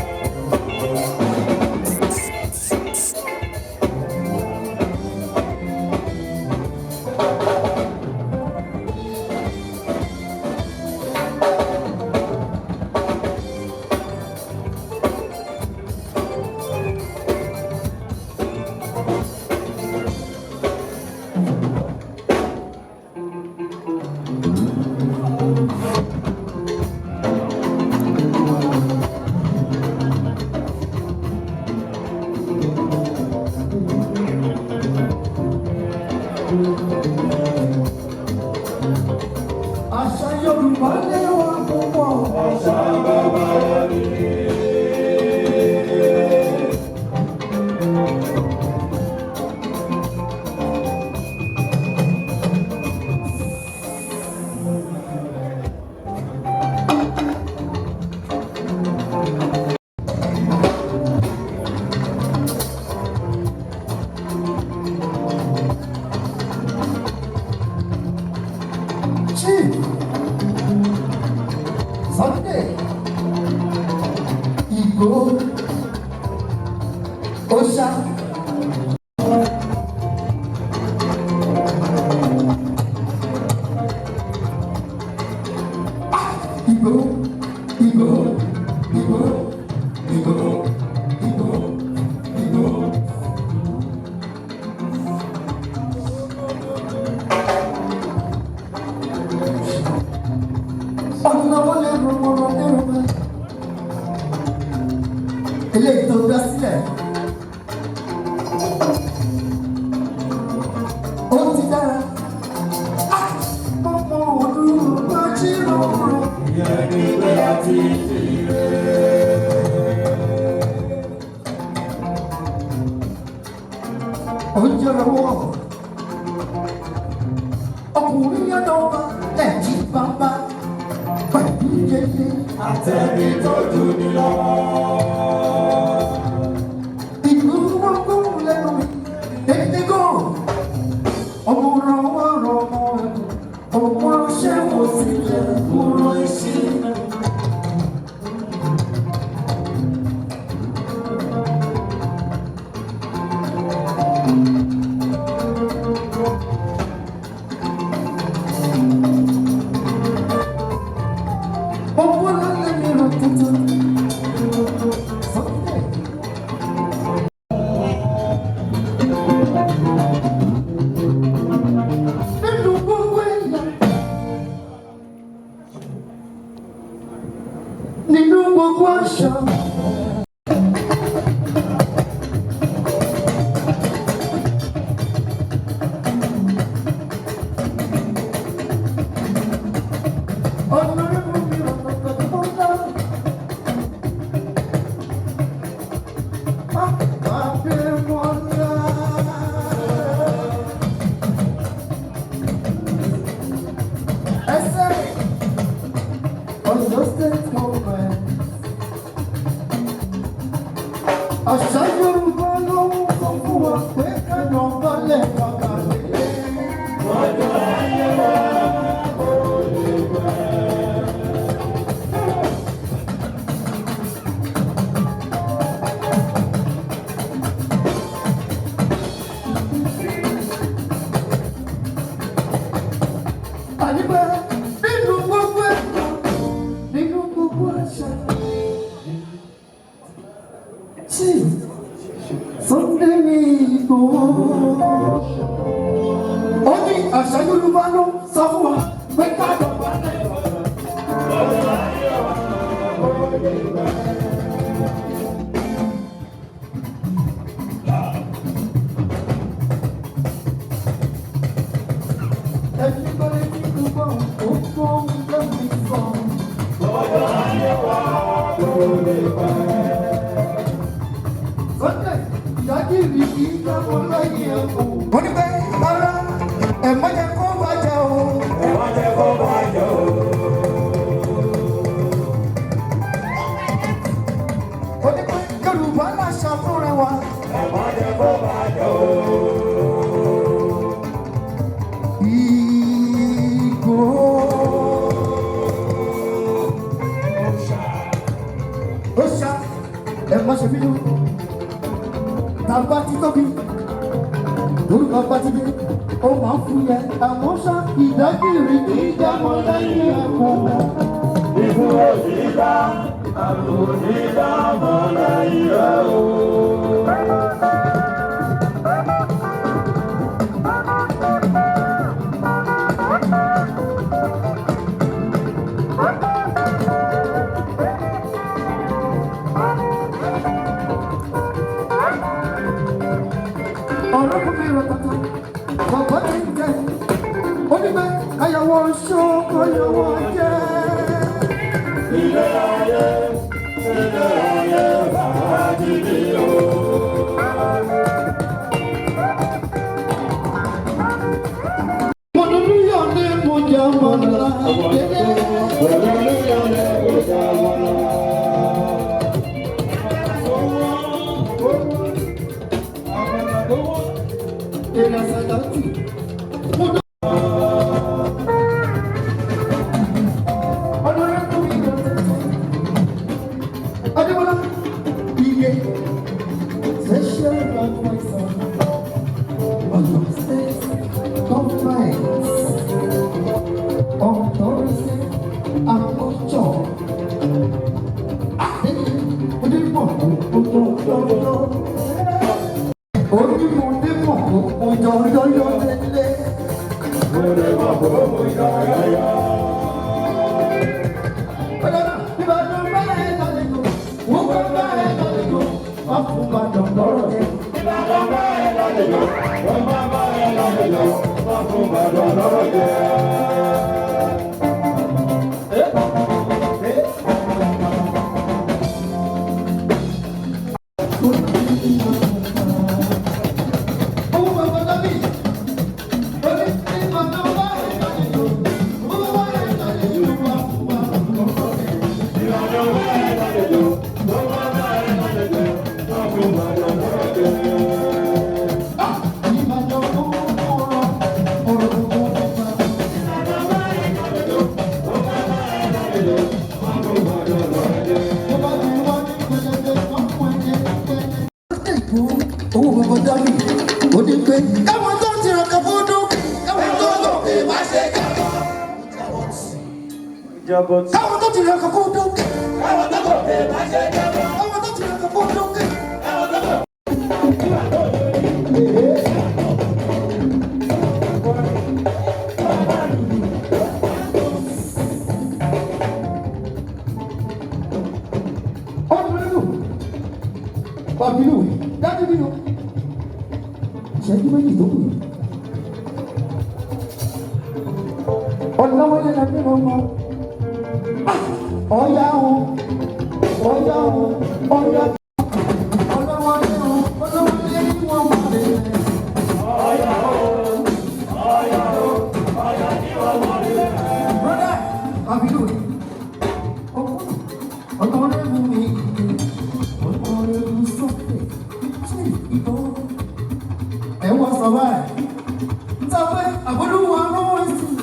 Àṣà Yorùbá lẹ́wà púpọ̀. Àṣà bàbá wa ni. Chief Sunday Igboho Òòṣà. Igboho, Igboho, Igboho, Igboho, Igboho, Igboho. Ọ̀nà wọlé rọmọrọ lérò eléyìí tó dá sílẹ̀. Ó ti dára. Mọ́mọ́ ọdún bá jí lọ́rùn. Ìyẹn ní pé a ti fi rè. Oúnjẹ lọ́wọ́. Ọkùnrin yẹn lọ́wọ́ ẹ̀jí bàbá pẹ̀lú yeye. Àtẹ̀mí tó dùn ní lọ́wọ́. Ìlú wọn gbóhùn lẹ́nu mi, dédé gan. Ọmọ ràn wá ràn ọmọ rẹ̀, ọmọ ṣẹ́ wò sílẹ̀ kúrò iṣẹ́. Ọmọ lálẹ́ mi rò tuntun. Sunday. Nínú gbogbo ẹ̀yà. Nínú gbogbo àṣà. Ọ̀nàrẹ́bù mi ò lọ́kọ̀ tó ń dá. Adémọ́lá. Ẹsẹ̀ Ọ̀yọ́ State Government. Àṣà Yorùbá ló ń sọ fún wa pé kánà balẹ̀ bàbá lè. Lọ́jọ́ ayé wa kò lè gbà. Àníbẹ̀ nínú gbogbo ẹ̀kọ́, nínú gbogbo àṣà. Chief Sunday Igboho. Ó ní àṣà Yorùbá ló sọ fún wa pé ká lọ bá Everybody think about kó bàjẹ́ o. Ó ní pé Yorùbá láṣà fúnra wa. Ẹ má jẹ́ kó bàjẹ́ o. Ìgò. Ó ṣá ẹ má ṣe bínú. Tàbá ti tóbi, lórúkọ bá ti dé, ó máa ń fúyẹ́. Àmọ́ ṣá ìdágìrì kì í jámọ́ lẹ́yìn ẹ̀kún. Ikú ò ní dá, àrùn ò ní dá mọ́ lẹ́yìn rẹ̀ o. Ọ̀rọ̀ kò fi rọ̀ tọ̀tọ̀, bàbá ti ń jẹ. Ó ní pé káyọ̀wọ́ ṣó káyọ̀wọ́ jẹ́. Ilé ayé, ilé ayé, fàájì ni o. Mo dúdú yọ̀ ní mo jẹ́ ọmọ ńlá délé. Mo dúdú yọ̀ ní mo jẹ́ ọmọ ńlá. Èrè àsàlátù. Mo dúdú. Ọ̀nàrẹ́kùn mi rọ̀ tọ̀tọ̀. Adébọ́lá Ige, special adviser on state government on tourism and culture. Onímọ̀débọ̀ kò yọ̀yọ̀yọ̀ lélẹ̀. Onímọ̀ kò yọ̀yọ̀yọ̀. Ìbàdàn bẹ́ẹ̀ lálejò, wọ́n bá bẹ́ẹ̀ lálejò, wọ́n fún Ìbàdàn lọ́rọ̀ jẹ. Ìbàdàn bẹ́ẹ̀ lálejò, wọ́n bá bẹ́ẹ̀ lálejò, wọ́n fún Ìbàdàn lọ́rọ̀ jẹ. Owó bàbá dábì, ó ní Ìbàdàn bẹ́ẹ̀ lálejò, wọ́n bá bẹ́ẹ̀ lálejò, wọ́n fún Ìbàdàn lọ́rọ̀ jẹ. Ìbàdàn bẹ́ẹ̀ lálejò, wọ́n bá bẹ́ẹ̀ lálejò, wọ́n fún Ìbàdàn lọ́rọ̀ jẹ. Ìbàdàn ó ọ̀rọ̀ ọ̀rọ̀ ọ̀rọ̀. Ìbàdàn bẹ́ẹ̀ lálejò, wọ́n bá bẹ́ẹ̀ lálejò, wọ́n fún Ìbàdàn lọ́rọ̀ jẹ. Owó bàbá dábì, ó ní pé káwọn tó ń tiraka fún dókè, káwọn tó ń gòkè má ṣe jábọ́. Káwọn tó tiraka fún dókè, Káwọn tó gòkè má ṣe jábọ́. káwọn tó tiraka fún dókè. Káwọn tó gòkè. Ọ̀nàrẹ́bù, Bàbílù, dájú bí o. Ìṣẹ́jú méjì tó kù yìí. Ọ̀nàwọlé la bí wọn mọ. Ọ̀yá o, ọ̀yá o, ọ̀yá. Ọ̀nàwọlé o, ọ̀nàwọlé ni wọ́n mọ̀ lé. Ọ̀yá o, ọ̀yá o, ọ̀yá ni wọ́n mọ̀ lé. Brother, Bàbílù, ọ̀nàrẹ́bù mi, ọ̀nàrẹ́bù sókè, ṣé ìbọn? Ẹ wọ́n sọ báyìí. Sọ pé àbúrò ló ń sìn.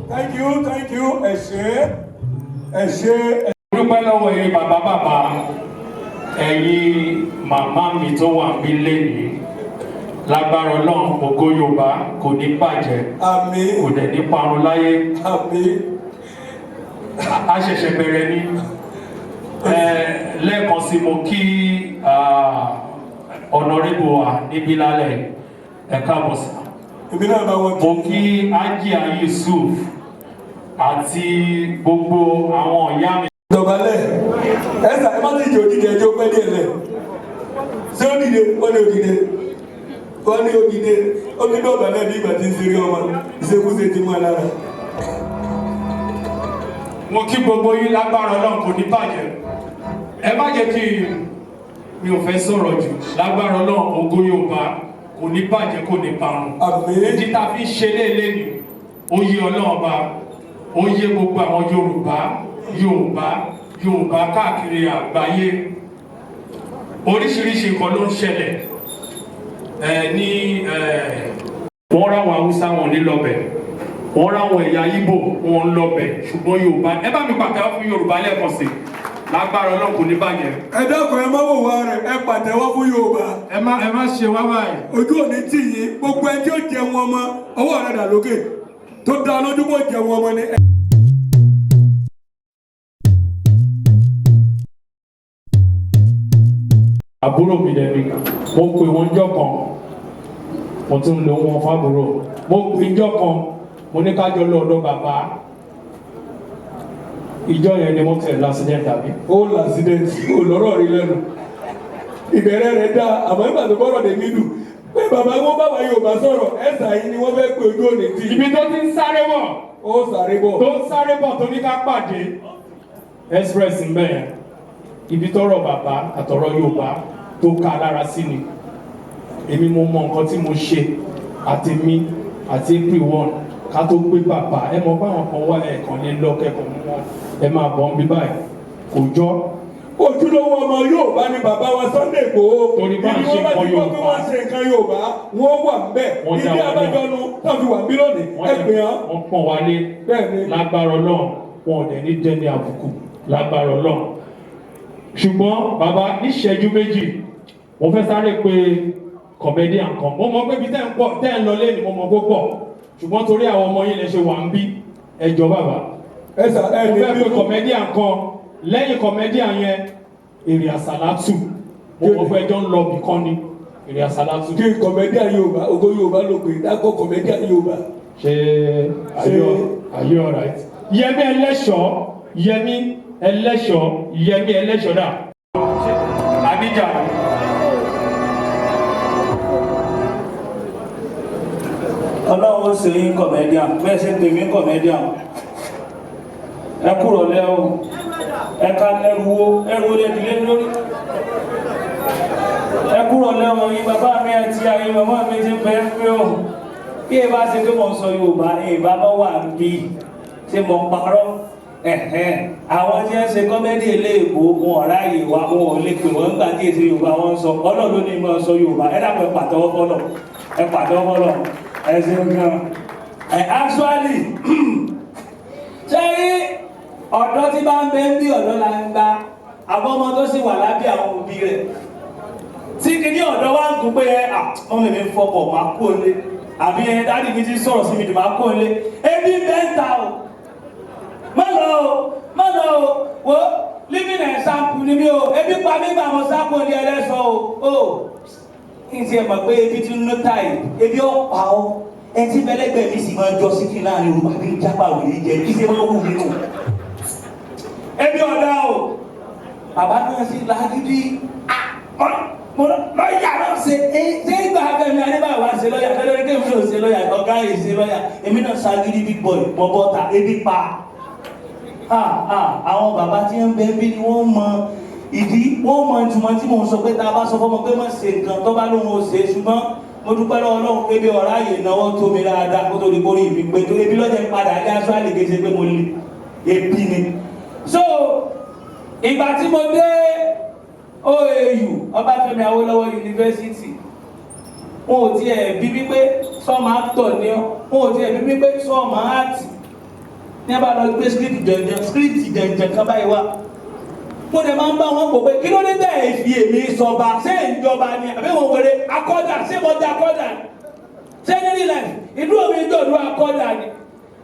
Thank you, thank you. Ẹ ṣé, ẹ ṣé. Dúpẹ́ lọ́wọ́ ẹ̀yin bàbá bàbá, ẹ̀yin màmá mi tó wà mí lénìí. Lágbára Ọlọ́run, ògo Yorùbá kò ní bàjẹ́. Àmín. Kò dẹ̀ ní parun láyé. Àmín. A ṣẹ̀ṣẹ̀ bẹ̀rẹ̀ ni. Lẹ́ẹ̀kan sí mo kí ọ̀nàrẹ́bù wa níbí lálẹ́, ẹ káàbọ̀ sí. Èmi náà bá wọn Mo kí Ajia Yusuf àti gbogbo àwọn ìyá mi. Dọ̀bálẹ̀. Ẹ sà, ẹ má ti jẹ́ òdìdẹ, ẹjọ́ pẹ́ díẹ̀ lẹ̀. Ṣé ó dìde? Wọ́n ní òdìdẹ. Wọ́n ní òdìdẹ. Ó ní dọ̀bálẹ̀ bí ìgbà tí ń ṣeré ọmọ. Ìṣekúṣe ti mọ́ ẹ lára. Mo kí gbogbo yín, lágbára Ọlọ́run kò ní bàjẹ́. Ẹ má jẹ́ kí mi ò fẹ́ sọ̀rọ̀ jù. Lágbára Ọlọ́run, Ògo Yorùbá kò ní bàjẹ́, kò ní parun. Ìdí tá a fi ń ṣe léèlé ni ó yé Ọlọ́run Ọba, ó yé gbogbo àwọn Yorùbá, Yorùbá, Yorùbá káàkiri àgbáyé. Oríṣiríṣi nǹkan ló ń ṣẹlẹ̀ ẹ ní ẹ. Wọ́n ráwọn Haúsá, wọn ní lọ́bẹ̀, wọ́n ráwọn ẹ̀yà Ìgbò, wọn ń lọ́bẹ̀, ṣùgbọ́n Yorùbá, ẹ bá mi pàtẹ́wọ́ fún Yorùbá lẹ́ẹ̀kan sí. Lágbára Ọlọ́run kò ní bàjẹ́. Ẹ dákun, ẹ má wò wá rẹ, ẹ pàtẹ́wọ́ fún Yorùbá. Ẹ má ṣe wá báyìí. Ojú òní tì yín. Gbogbo ẹni tí ó jẹun ọmọ, ọwọ́ rẹ dà lókè, tó dá lójú bó jẹun ọmọ ni. Àbúrò mi dẹ̀ ni. Mo pè wọ́n jọ́ kan, mo tún lo wọn fábúrò. Mo pè jọ́ kan, mo ní ká jọ lọ ọ̀dọ̀ bàbá. Ìjọ yẹn ni wọ́n tẹ̀ l'accident àbí. Ó l'accident, ó lọ́rọ̀ rí lẹ́nu. Ìbẹ̀rẹ̀ rẹ̀ dá, àmọ́ nígbà tó gbọ́dọ̀ dé mídù pé bàbá wọn bàbá Yorùbá sọ̀rọ̀ ẹ̀sà yìí ni wọ́n fẹ́ pé ojú òní tì. Ibi tó ti ń sáré bọ̀, ó sáré bọ̀, tó ń sáré bọ̀, tó ní ká pàdé express ń bẹ̀ yẹn. Ibi tọ́rọ̀ bàbá àtọ̀rọ̀ Yorùbá tó ká lára sí ni. Èmi mo mọ nǹkan tí mo ṣe àtèmi àti April 1 ká tó gbé bàbá. Ẹ mọ báwọn kan wá ẹ̀ẹ̀kan lé lọ́kẹ́kọ̀ọ́ mú wọn, ẹ máa bọ̀ ń bí báyìí, kò jọ. Ojúlówó ọmọ Yorùbá ni bàbá wa Sunday Igboho. Torí bá ń Ibi ṣe wọ́n bá ti nǹkan gbọ́ pé Yorùbá, wọ́n ṣe nǹkan Yorùbá, wọ́n wà ńbẹ̀. Wọ́n dá Ìdí wa abájọ nu tó fi wà bí lónìí. Wọ́n Ẹ dẹ̀- gbìyàn. Wọ́n pọ̀n wálé. Lágbára Ọlọ́run, wọn ò dẹ̀ ní dẹ́ni àbùkù lágbára Ọlọ́run. Ṣùgbọ́n bàbá, níṣẹ́jú 2, mo fẹ́ sáré pé comedian kan. Mo mọ̀ pé ibi tẹ́ ń pọ̀ tẹ́ ń lọ lé ni, mo mọ̀ pé pọ̀, ṣùgbọ́n torí àwọn ọmọ yín lẹ ṣe wà ń bí. Ẹ jọ̀ọ́ bàbá, ẹ sà ẹ mo ní fẹ́ pé comedian kan. Lẹ́yìn comedian yẹn, èrè àsàlátù. Mo mọ̀ pé ẹjọ́ ń lọ bì kan ni èrè àsàlátù. Kí comedian Yorùbá, Ògo Yorùbá ló pè é, dákọ̀ comedian Yorùbá. Ṣe are you alright? Yẹmí Ẹlẹ́ṣọ̀, Yẹmí Ẹlẹ́ṣọ̀, Yẹmí Ẹlẹ́ṣọ̀ dà. Àbíjà. Ọlọ́run ó ṣe yín comedian bẹ́ẹ̀ ṣe pè mí comedian. Ẹ kúrò lẹ́ o, ẹ ká lẹ́rù wo ẹrù ó lè dìlé lórí. Ẹ kúrò lẹ́ o, yín bàbá mi àti ayé màmá mi ti pẹ́ pé o. Bí ẹ bá ṣe pé mo ń sọ Yorùbá, ẹ bá bá wà bí ṣe mo ń parọ́. Ẹ̀hẹ́n, àwọn tí wọ́n ṣe comedy eléèbó, wọn ò ráàyè wá, wọn ò lè pè wọ́n nígbà tí èsì Yorùbá wọn ń sọ. Ọlọ́run ló ní mọ̀ sọ Yorùbá. Ẹ dàpọ̀, ẹ pàtẹ́wọ́ fọlọ́, ẹ pàtẹ́wọ́ fọlọ́. Ẹ ṣeun gan. Ẹ actually, ṣé rí ọ̀dọ́ tí bá ń bẹ ń bí ọ̀dọ́ la ń gba àwọn ọmọ tó sì wà lábẹ́ àwọn òbí rẹ̀ tí kìíní ọ̀dọ́ wa ń gùn pé ẹ ọmọ mi ń fọkọ̀ máa kó lé, àbí ẹ daddy mi ti sọ̀rọ̀ sí mi jù, máa kó lé. Ebi bẹ́ẹ̀ ta o, má lọ o, má lọ o. Wo living example ni mi o. Ebi pa mí gbà mọ́ sáko ní ẹlẹ́sọ̀ o. O kí n tiẹ̀ mọ̀ pé ebi ti ń ná táyì, ebi ọ̀pá o. Ẹ tí bẹ́lẹ́gbẹ̀ẹ́ mi sì máa jọ sí kí láàrin òru àbí jápá òní jẹ kí ṣe máa wù mí nù. Ebi ọ̀dà o, bàbá náà sì lágídí lọ́yà náà ṣe é. Ṣé ìgbà Fẹ́mi Adébáyọ̀ wá ṣe lọ́yà fẹ́lẹ́ ní kéwìn náà ṣe lọ́yà, ọ̀gá yìí ṣe lọ́yà, èmi náà ṣagídí, big boy mọ bọ́ta, ebi pa. Àwọn bàbá tí ń bẹ bí ni wọ́n mọ ìdí, wọ́n mọ ìtumọ̀ tí mò ń sọ pé tá a bá sọ fọmọ pé má ṣe nǹkan, tó bá lóun ò ṣe é. Ṣùgbọ́n mo dúpẹ́ lọ́wọ́ Ọlọ́run, ebi ọ̀rá yìí náwó tó mi dáadáa kó tó di kórìí mi pé tó ebi lọ́jọ́ ń padà dé aṣọ àlè ṣe pé mo lè ebi ni. So ìgbà tí mo dé OAU, Ọbáfẹ́mi Awólọ́wọ̀ University, wọn ò tiẹ̀ bí wípé sọ́ọ̀mù actor ni ọ́, wọn ò tiẹ̀ bí wípé sọ́ọ̀mù art ní. A bá lọ gbé script jẹ̀ǹjẹ̀, script jẹ̀ǹjẹ̀ kan báyìí wá. Mo dẹ̀ máa ń bá wọn pò pé kí ló dé tẹ̀ ẹ̀ fi èmi sọba? Ṣé ìjọba ni àbí wọn wèrè akọ́dà? Ṣé mo jẹ akọ́dà ni? Ṣé ní real life ìdúró mi dọ̀dọ̀ akọ́dà ni?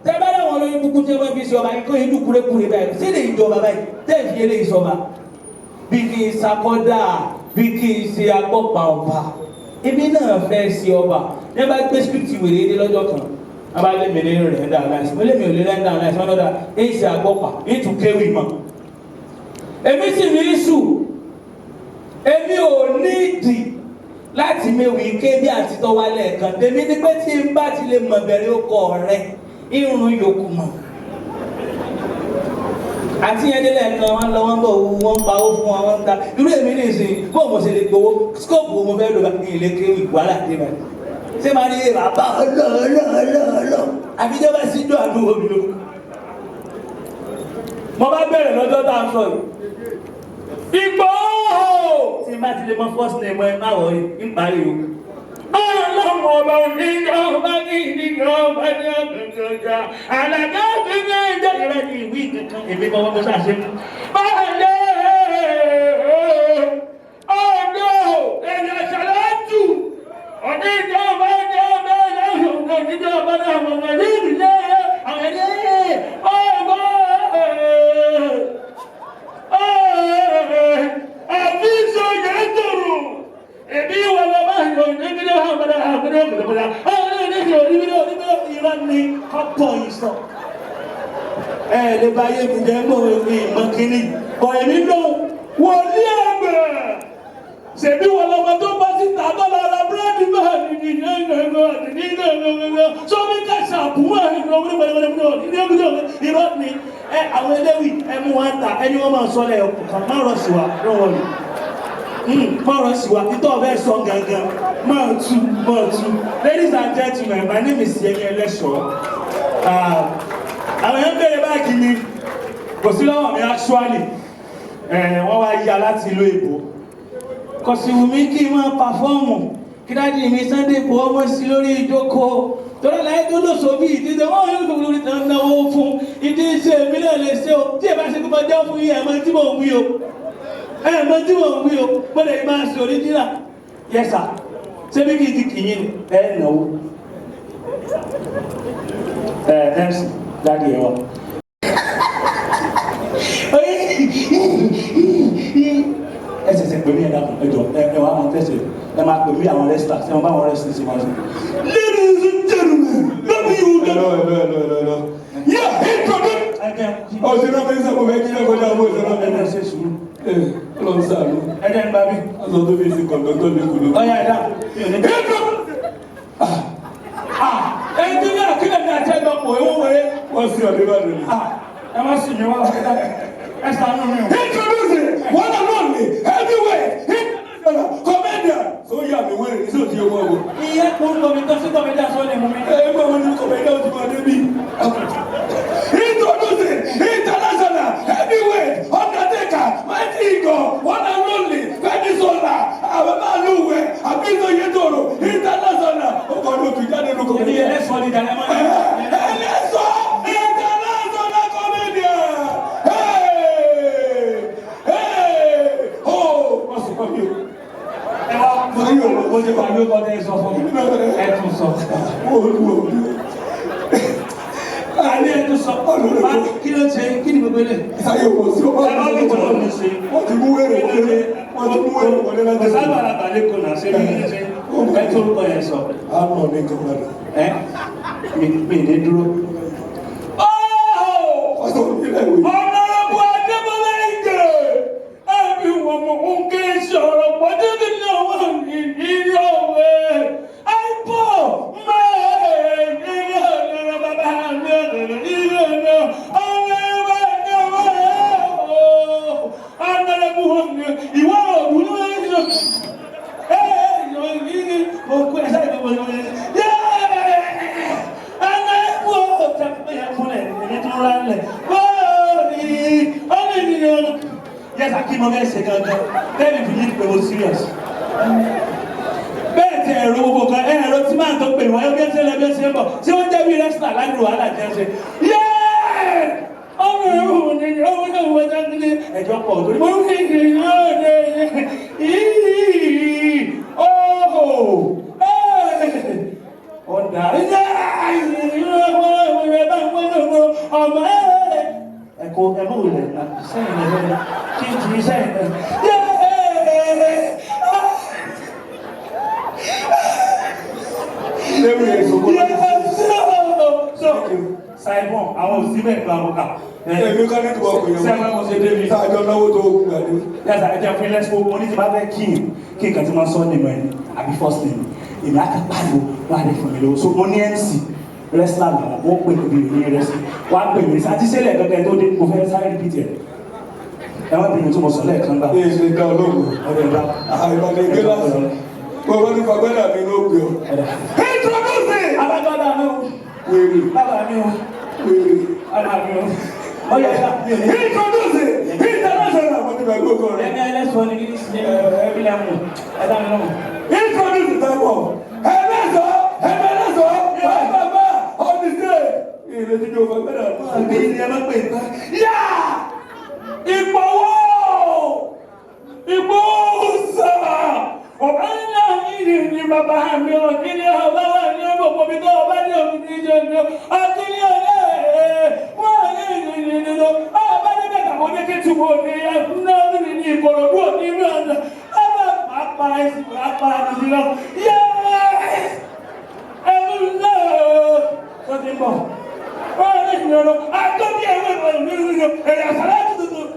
Tẹ bá dáwọn olóyún kúkú tí wọn fi ṣe ọba kó inú kúrékúré báyìí, ṣé lè jọba báyìí tẹ́ ẹ̀ fi eléyìí sọba? Bí kì í sakọ́dà, bí kì í ṣe agbọ́pa ọba, èmi náà fẹ́ ṣe ọba. Ní bá gbé script wèrè dé lọ́jọ́ kan, wọ́n bá lé mi ní rẹ̀ dà láìsí, mo lé mi ò lè rẹ̀ dà láìsí. Wọ́n lọ́dà èyí ṣe agbọ́pa, èyí tún kéwì mọ́. Èmi sì ní ìṣù, èmi ò ní ìdì láti mewì kébí àti tọ́wálẹ̀ kan. Tèmi ní pé tí n bá ti lè mọ̀ bẹ̀rẹ̀ ọkọ rẹ, irun yòókù mọ̀. Àti yẹn délẹ̀ kan, wọ́n lọ, wọ́n bọ̀, wọ́n ń pawó fún wọn, wọ́n ń ta. Irú èmi ní ìsìn, bó mo ṣe lè gbowó, scope wo mo fẹ́ lò bá ní ilé kéwì, wàhálà dé báyìí. Ṣé máa ní bàbá ọlọ́ ọlọ́ ọlọ́ ọlọ́ àbí jọba sí ìjọ àdúgbò mi ló. Mo bá bẹ̀rẹ̀ lọ́jọ́ tá a sọ yìí. Ìgbòho! Tí n bá ti lè mọ first name ẹ má wọrí, ń parí o. Ọlọ́run ọba ní ọba ní ìdíje ọba ní ọ̀gàngàngà. Àlàdé ti ní ìjọ ìrẹ́ ní ìwé kankan èmi kọ́ wọ́n kó ṣàṣẹ. Báyọ̀ ọ̀dọ́ ẹ̀yà ṣàlàjù. Ọ̀dọ́ ìjọ ọba ní ọba ní ọ̀gàngàngà ìjọ ọba ní ọ̀gàngàngà ní ìdílé àwọn ẹ̀dẹ́ ọba àbí sọ̀yẹ́ tòrò èmi wà lọ́wọ́ àyọ̀ nígbìdọ̀ àbàdà àbàdà àbàdà àwọn ènìyàn oníbìdọ̀ oníbìdọ̀ ìran ni kọ́pọ̀ ìsọ̀. Ẹ lè bá yé mi jẹ́ mọ́ mi ìmọ̀ kínní kọ̀ èmi lóhùn wòlíì àgbẹ̀ ṣèbí wọn lọmọ tó bá síta tó lọ ra búrẹ́dì náà sọmi kẹsàbù irọ́ ni ẹ àwọn eléwì ẹ mú wọn ta ẹni wọn máa sọ lẹ́yìn ọkàn má rọ̀ sí wa lọ́wọ́ mi má rọ̀ sí wa títọ́ ọbẹ̀ sọ gangan máa tú máa tú. Ladies and gentlemen, my name is Yemi Ẹlẹ́ṣọ́. Àwọn èèyàn bèrè báàgì mi kò sí lọ́wọ́ mi actually, wọ́n wá yá láti ìlú Èbó. Kò sì wù mí kí n máa pàfọ́ọ̀mù kí dáàdi mi Sunday Igboho ọmọ sí lórí ìjókòó torí láyé tó lòsò bí ìdíje wọn yóò gbogbo lórí tán náwó fún ìdí iṣẹ́ mi náà lè ṣe o. Tí ẹ bá ṣe kó máa jẹ́ fún yín, ẹ̀ mọ tí mò ń wí o, ẹ̀ mọ tí mò ń wí o, mo lè máa ṣe original. Yes sir, ṣé bí kì í ti kì í yín ẹ náwó ẹ MC dáàdi ẹ wá. Ẹ ṣẹ̀ṣẹ̀ pè mí, ẹ dákun, ẹ jọ, ẹ wàá mọ tẹsẹ, ẹ máa pè mí àwọn wrestlers, ẹ máa bá àwọn wrestlers ṣe máa ṣe. Ladies and gentlemen, love you. Hello, hello, hello, hello, hello. Yeah, introduce. Ọ̀sẹ̀ náà fẹ́ sọ̀rọ̀ fẹ́ kí lọ́kọ̀ọ́jà owó ìṣẹ̀lẹ̀ ẹ ẹ ṣe sùúrù. Ọlọ́run ṣàánú. Ẹ jẹ́ ń gbà mí. Aṣọ tó fi ṣe kọ̀ǹdọ́tọ̀ ní kùlù. Ọ̀ya ẹ̀dá mi ò ní. Ẹnjíníà kílẹ̀ ní àti ẹ̀dọ̀ pọ̀ ewu wẹ̀rẹ̀. Wọ́n sì ọ̀dẹ́ bá lòlì. Ẹ má sì mí wá ẹ ṣàánú mi o. Introducing one and only heavyweight international comedian. Ó yà mí wẹ̀rẹ̀ ní sòtì owó ọ̀wọ̀. Iye kún kọ̀mítọ́ sí kọ̀mítà sọ ni mú mi. Ẹ gbọ́ wọn ní kọ̀mẹ́díà ó ti máa débi. Introducing international heavyweight undertaker mighty eagle one and only Femi Sola àwọn máa lù wẹ̀ àbísọ̀yé tòrò international. Ó kọ́ ní òkè jáde ní kọ̀mẹ́díà. Ẹlẹ́sọ̀ ni ìdálẹ́ mọ́. Ẹlẹ́sọ̀ international comedian. Hey! Hey! Oh! Wọ́n sì kọ́ mi o. Ẹ wá mo ṣe wà ló kọ́ tẹ́ sọ fún mi. Ẹ tún sọ. Àní ẹ tún sọ. Kí ló ṣe kí ni gbogbo ilé? Sáyé wò sí ọmọ Ẹ bá mi jọ mi ṣe. Wọ́n ti mú wẹ̀rẹ̀ wọlé. Wọ́n ti mú wẹ̀rẹ̀ wọlé láti. Kò sábà la balẹ̀ kò náà ṣe bí ẹ ṣe. Ẹ tó orúkọ yẹn sọ. A mọ̀ ní kan padà. Ẹ mi ní dúró. Ọ̀nàrẹ́bù Adébọ́lá Ìgè ẹ̀mí wọ̀n mọ̀ ń ké sọ̀rọ̀ pọ̀jù nínú àwọn ìrírí òwe. Àìpọ̀ mẹ́rin nínú ọ̀nà bàbá mi ọ̀nà nínú ọ̀nà ọ̀nà ẹ̀wẹ̀ ọ̀nàrẹ́bù ìwọ ògùn ló ń sọ. Yes, I keep on getting gangan. Tell me if you need to be serious. Bẹ́ẹ̀ tí ẹ̀rọ gbogbo kan ẹ̀rọ tí máa tó pè wọ́n ẹgbẹ́ tí ẹgbẹ́ tí ń bọ̀ tí wọ́n jẹ́ bí rẹ́sítà ládùúgbò wàhálà jẹ́ ṣe. Yẹ́ẹ̀! Ọmọ ẹ̀rọ ni ọmọ náà wọ́n jẹ́ ní ẹ̀jọ̀ pọ̀ torí mo ń fi ọ̀dà ọmọ ẹ̀kọ́ ẹ̀mọ́ òlẹ̀ sẹ́yìn lẹ́yìn kí n tún sẹ́yìn lẹ́yìn. Simon, àwọn òsì bẹ́ẹ̀ gba ọkà. Èmi kọ́ ní ìwọ kò yẹ wọ́n. Sẹ́wọ́n mo ṣe débi. Sáàjọ náwó tó ogun gbàdé. Yàtọ̀ ẹ jẹ́ fún ilé ẹ̀sìn mo ní ti bá fẹ́ kí n kí nǹkan tí wọ́n sọ ní mọ̀ ẹ́ àbí first name. Èmi á kà pariwo wà á lè fún mi lówó. So mo ní MC. Wrestler làwọn, wọ́n pè mí ní wrestling, wọ́n á pè mí àti sẹ́lẹ̀ kankan tó dé. Mo fẹ́ sáré repeat ẹ̀. Ẹ má bínú tí mo sọ lẹ́ẹ̀kan gbà. Ẹ ṣe dá olóògùn. Ọdẹ ìgbà. Àìbàdàn gíláàsì. Kó o bá ní fagbẹ́dà mi ló gbé ọ. Introduce alágbádá mi o. Wèrè. Bàbá mi o. Wèrè. Bàbá mi o. Ọyọ ìyá. Introduce international. Mo ti bẹ̀ gbókò rẹ̀. Ẹ̀mí ẹlẹ́sọ̀ ni kí ní sinmi ẹ̀mí lẹ́mú ẹ̀dá mi lọ́mù. Introduce type of ẹlẹ́sọ̀ ẹlẹ́sọ̀ bàbá on the stage. Ìrètí ni o fagbẹ́dà. Àbí ni ẹ má pè é tán. Yá! Ìpòwò! Ìpòwò sà! Ọ̀bá ńlá yìí ni bàbá mi ò ní ní ọba wà ní gbogbo mi tó ọba ní òun ní ìjọ ní ọtí ní ọlẹ́ wọ́n ní ní ní ní ọba ní bẹ́ẹ̀ kàkó ní kí túbọ̀ ní náà ní ní Ìkòròdú òní ní ọ̀nà ọba máa para ẹ̀sìn máa para ẹ̀sìn lọ. Yẹ́ẹ́! Ẹ̀rù náà tó ti ń bọ̀. Wọ́n ní ìrọ̀lọ́ àtọ́bí ẹ̀rọ ìrọ̀lọ́ ẹ̀rọ àṣàlá tuntun.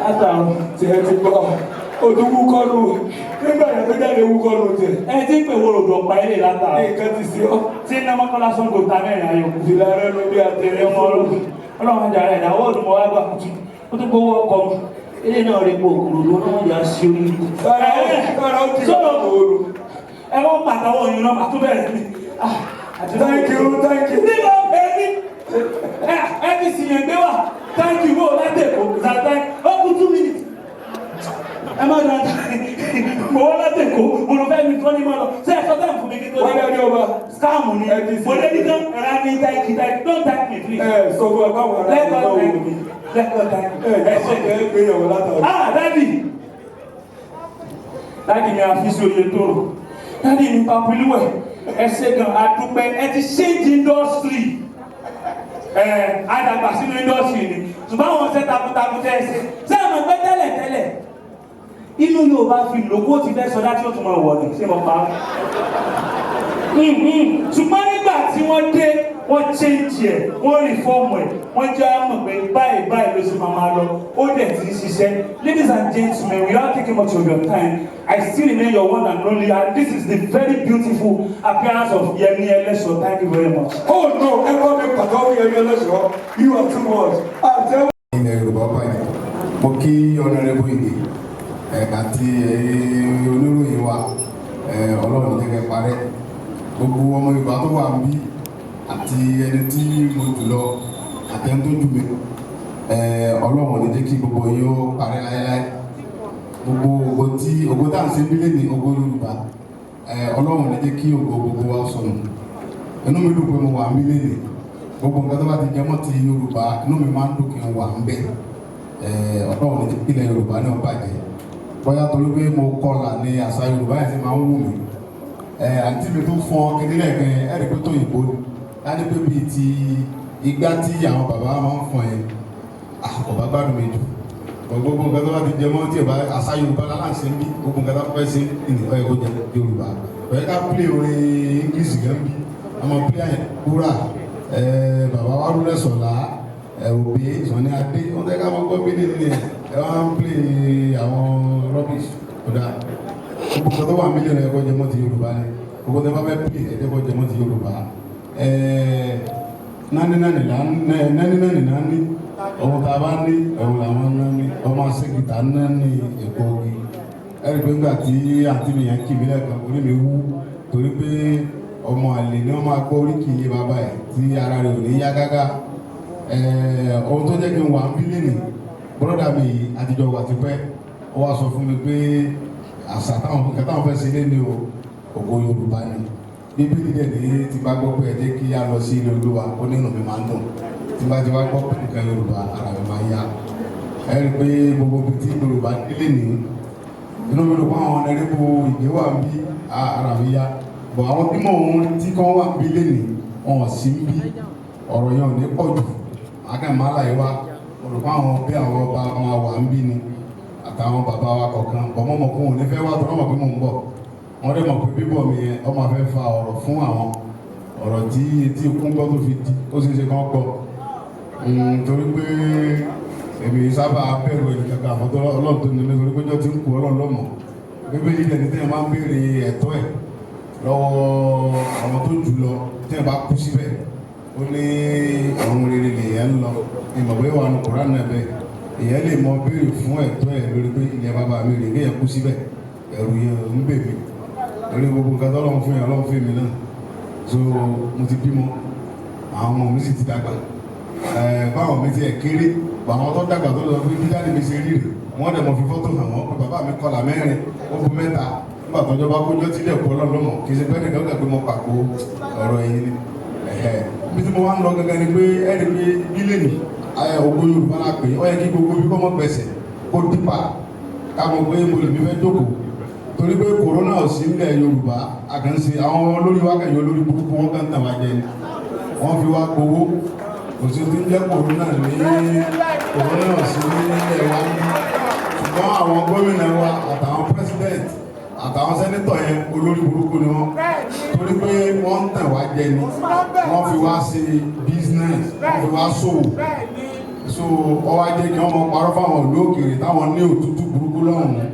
Látàrún. Tí ẹ ti gbọ́, o tún wúkọ́ nù. Nígbà yẹn tó jáde wúkọ́ nù tiẹ̀. Ẹ ti ń pè wọ́rọ̀ dọ̀ pa ilé látàrún. Nǹkan ti sí ọ. Tí iná mọ́kànlá Ṣàngó ta mẹ́rin ayọ̀. Ìlà rẹ ló bí àtẹrẹ ọmọ ọlọ́run. Ọlọ́run ajá rẹ̀ ìdáwọ́ ọdún mọ́ wá gbà kùtù. Ó tún gbowó ọkọ̀ mi. Ilé náà rí po òkúrò ló náà yà sí orí. Kára ó ti Sọ̀rọ̀ ẹ wọ́n pàtàwọ̀ yìí náà màá tún bẹ̀rẹ̀ sí. Thank you, thank you. Nígbà èmi ẹ ti sì yẹn gbé wà. Thank you bó látẹ̀kọ̀ zàtà ó kú 2 minutes. Ẹ má dùn àtà mo wá látẹ̀kọ̀ mo lọ fẹ́ mi tó ní mọ́ lọ. Ṣé ẹ sọ táìmù fún mi kí n tó dé? Wọ́n dẹ́ ọba. Scam ni. Mo dé ní tán ẹ̀rọ ní thank you, thank you. Don't thank me, please. Ẹ sọ fún ẹ báwọn ará Let ìlú God náà wò thank mí. me. Let God thank me. Ẹ ẹ ṣe ẹ gbé yẹ̀wò látàrí. Ah, daddy. Daddy mi àfisí oyè tóró. Daddy mi Papiluwẹ̀. Ẹ ṣe gan adúpẹ́. Ẹ ti change industry. Ẹ àdàgbà sínú industry ni. Ṣùgbọ́n àwọn ọ̀sẹ̀ takuntakun tẹ́ ẹ ṣe. Ṣé àmọ̀ pé tẹ́lẹ̀ tẹ́lẹ̀? Inú Yorùbá fi lògó ti fẹ́ sọdá tí ó tún máa wọ̀ ni. Ṣé mo pa á? Ṣùgbọ́n nígbà tí wọ́n dé, wọ́n change ẹ̀, wọ́n reform ẹ̀, wọ́n jẹ́ àmọ̀ pé báyìí báyìí ló ṣe máa máa lọ, ó dẹ̀ ti ń ṣiṣẹ́. Ladies and gentlemen, without taking much of your time, I still remain your one and only, and this is the very beautiful appearance of Yemi Eleso. Thank you very much. Oh no, ẹ bá mi pàtàkì Yẹmí Ẹlẹ́ṣọ̀, you are too much. Àtẹ́wọ́. Ilẹ̀ Yorùbá bàjẹ́. Mo kí Honourable Ige àti oníròyìn wa. Ọlọ́run jẹ́ kẹ́ parẹ́. Gbogbo ọmọ Yorùbá tó wà níbí àti ẹni tí mo jù lọ àti ẹni tó jù mí, Ọlọ́run ní jẹ́ kí gbogbo yín ó parẹ́ láéláé. Gbogbo ògo tí ògo tá à ń ṣe bílẹ̀ ní ògo Yorùbá, Ọlọ́run ní jẹ́ kí ògo gbogbo wa sọnù. Inú mi dùn pé mo wà níbí lẹ́nìí. Gbogbo nǹkan tó bá ti jẹ mọ́ ti Yorùbá, inú mi máa ń dùn kí n wà ń bẹ̀. Ọlọ́run ní jẹ́ kí ilẹ̀ Yorùbá náà bàjẹ́. Bóyá torí pé mo kọlà ní àṣà Yorùbá yẹn sì máa ń wù mí. Àǹtí mi tó fọn kékeré lẹ́ẹ̀kan yẹn, ẹ̀rí pé tó yìnbó ni láti pé bíi ti igbá tí àwọn bàbá máa ń fọn yẹn, kò bá gbádùn mi jù. Gbogbo nǹkan tó bá ti jẹ mọ́ tí yorùbá, àṣà Yorùbá láláǹṣẹ́ ń bí. Gbogbo nǹkan tó bá fẹ́ ṣe ní ó yẹ kó jẹ Yorùbá. Ó yẹ ká play orin English gan bí àmọ́ play àyẹ̀ kúrà bàbá wa rúlẹ̀ sọ̀lá òbí Sọ̀ní Adé wọ́n tẹ́ ká máa gbọ́ bí nínú ẹ̀ ẹ wá ń play àwọn rubbish kódà. Gbogbo nǹkan tó wà mílíọ̀nù ẹ kó jẹ mọ́ ti Yorùbá ni. Gbogbo tẹ́ bá fẹ́ play, ẹ jẹ́ kó jẹ mọ́ ti Yorùbá. Nání nání là ń nání nání nání ohun tá a bá ní òun làwọn nání ọmọ asẹ́gìtà nání èkó ogi. Ẹ̀rí pé ńgbà tí àǹtí mi yẹn kì mí lẹ́ẹ̀kan, orí mi wú torí pé ọmọ àlè ni wọ́n máa gbọ́ oríkì ilé bàbá ẹ̀ tí ara rẹ̀ ò ní yá gágá. Ohun tó jẹ́ kí n wà ń bí lẹ́nìí, bọ́dà mi yìí àtijọ́ wà tipẹ́, ó wá sọ fún mi pé àṣà táwọn nǹkan táwọn fẹ́ ṣe lé o, ògo Yorùbá ni. Bíbélì dẹ̀ ní tí bá gbọ́ pé ẹ jẹ́ kí á lọ sí ilé Olúwa, ó nínú mi máa ń dùn. Tí bá ti wá gbọ́ pé nǹkan Yorùbá, ara mi máa ń yá. Ẹ rí i pé gbogbo ibi tí Yorùbá délé ní, inú mi dùn fún àwọn Honourable Ìgè wà ń bí, ara mi yá bọ̀. Àwọn tí mò ń tí kán wà ń bí lénìí, wọn ò sí ń bí. Ọ̀rọ̀ yẹn ò ní pọ̀ jù akẹ́mọ́lá yìí wá. Olùkọ́ àwọn bí àwọn ọba máa wà ń bí ni àtàwọn bàbá wa kọ̀ọ̀kan bọ̀. Mọ́ mọ̀ kó wọn ò ní fẹ́ wá tọ́lọ́ mọ̀ pé mò ń bọ̀. Wọ́n dẹ̀ mọ̀ pé bíbọ̀ mi yẹn, ọ máa fẹ́ fa ọ̀rọ̀ fún àwọn ọ̀rọ̀ tí etí ikú ń gbọ́ tó fi di ó ṣeé ṣe kán gbọ́. Torí pé èmi sábà bẹ̀rù ẹnì kankan àfọ́tọ́ Ọlọ́run tó ní mi, torí pé jọ́ ti ń kú Ọlọ́run lọ́mọ. Bíbélì dẹ̀ ní tẹ́yàn máa ń béèrè ẹ̀tọ́ ẹ̀ lọ́wọ́ àwọn tó jù lọ, tẹ́yàn bá kú síbẹ̀, ó ní ọ̀run rere lèèyàn ń lọ. Ìmọ̀ bóyá wà ní Kùránì náà bẹ́ẹ̀, èèyàn lè mọ béèrè fún ẹ̀tọ́ ẹ̀ lórí pé ilẹ̀ bàbá mi rè, kéèyàn kú síbẹ̀, ẹ̀rù yẹn ń bè mí lórí gbogbo nǹkan tó Ọlọ́run fún yẹn, Ọlọ́run fún mi náà. So mo ti bímọ, àwọn ọmọ mi sì ti dàgbà. Báwọn mi ti ẹ̀ kéré, àwọn tó dàgbà tó lọ pé bí dáàdì mi ṣe rí rè, wọ́n dẹ̀ mọ̀ fi fọ́tò hàn wọ́n pé bàbá mi kọlà mẹ́rin, ó bu mẹ́ta nígbà tó jọba kójọ́ tí ilẹ̀ kú. Ọlọ́run ló mọ̀, kì í ṣe pé nìkan gbà pé mo pàgó ọ̀rọ̀ yìí ni. Bí tí mo wá ń lọ gangan ni pé ẹ rí pé bílẹ̀nì Ògo Yorùbá la pè é, ó yẹ kí gbogbo bí kò mọ̀ gbẹ̀sẹ̀ kó dípa ká mọ̀ pé mo lè mi fẹ́ jókòó, torí pé kòrónà ò sí nílẹ̀ Yorùbá. Àkànṣe àwọn olórí wa kẹyọ olórí burúkú, wọn kàn tàn wá jẹ ni, wọ́n fi wá gbowó. Kò sí ti ń jẹ́ kòrónà ní, kòrónà ò sí nílẹ̀ wa, ṣùgbọ́n àwọn gómìnà wa àtàwọn president àtàwọn senator yẹn, olórí burúkú ni wọ́n, torí pé wọ́n ń tàn wá jẹ ni, wọ́n fi wá ṣe business, wọ́n fi wá ṣòwò. So ọwọ́ ajé kí wọ́n mọ parọ́ fáwọn ìlú òkèèrè táwọn ní òtútù burúkú lọ́hùn-ún.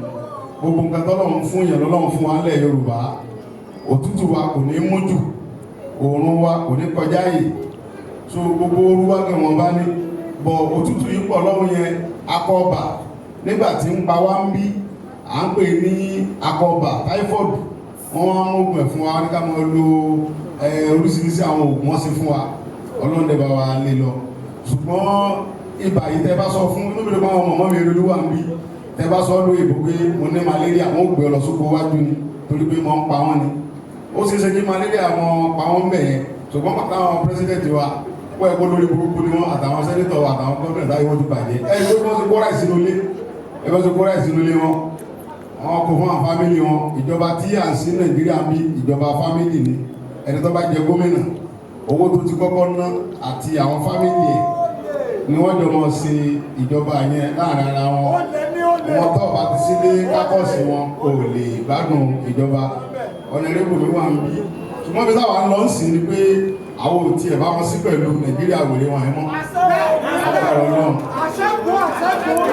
Gbogbo nǹkan tọ́lọ́run fún yẹn lọ́lọ́run fún wa lẹ̀ Yorùbá. Òtútù wa kò ní mú jù, òòrùn wa kò ní kọjá yìí, so gbogbo ooru wa kí wọ́n bá ní bọ̀. Òtútù yìí pọ̀ lọ́hùn yẹn. Akọba nígbà tí ń pa wá ń bí, à ń pè ní akọba typhoid, wọ́n wá ń oògùn ẹ̀ fún wa ní ká máa lo oríṣiríṣi àwọn oògùn wọ́n sì fún wa. Ọlọ́run dẹ̀ bá wa lé lọ. Ṣùgbọ́n ibà yìí, tẹ́ bá sọ fún inú mi ló bá wọn mọ̀mọ́ mi rí wà ń bí, tẹ́ bá sọ lóye ìbò pé mo ní malaria, wọn ò gbé ọ lọ sóko wájú ni, torí pé mo ń pa wọ́n ni. Ó ṣeé ṣe kí malaria wọn pa wọ́n bẹ̀ yẹn, ṣùgbọ́n pàtàkì àwọn president wa wọ́n ẹ̀kọ́ lórí burúkú ni wọ́n, àtàwọn senator wa, àtàwọn gómìnà táyé wọ́n ti bàjẹ́. Ẹ̀ ẹ́ wọ́n ti kó ráìsì sínú ilé, ẹ̀ wọ́n ti kó ráìsì sínú ilé wọn, wọn kò fún àwọn family wọn. Ìjọba tí à ń sí Nàìjíríà ń bí, ìjọba family ni. Ẹni tó bá jẹ gómìnà, owó tó ti kọ́kọ́ ná àti àwọn family ẹ̀ ni wọ́n jọ mọ̀ sí ìjọba yẹn láàrin ara wọn. Wọn tó bá ti sílé kákọ́ọ̀sì wọn kò lè gbádùn ìjọba. Honourable mi wà ń bí, ṣùgbọ́n bí táwa ń lọ sí ni pé àwọn ò tiẹ̀ bá wọn sí pẹ̀lú Nàìjíríà wèrè wọn ẹ̀ mọ́. Agbára Ọlọ́run,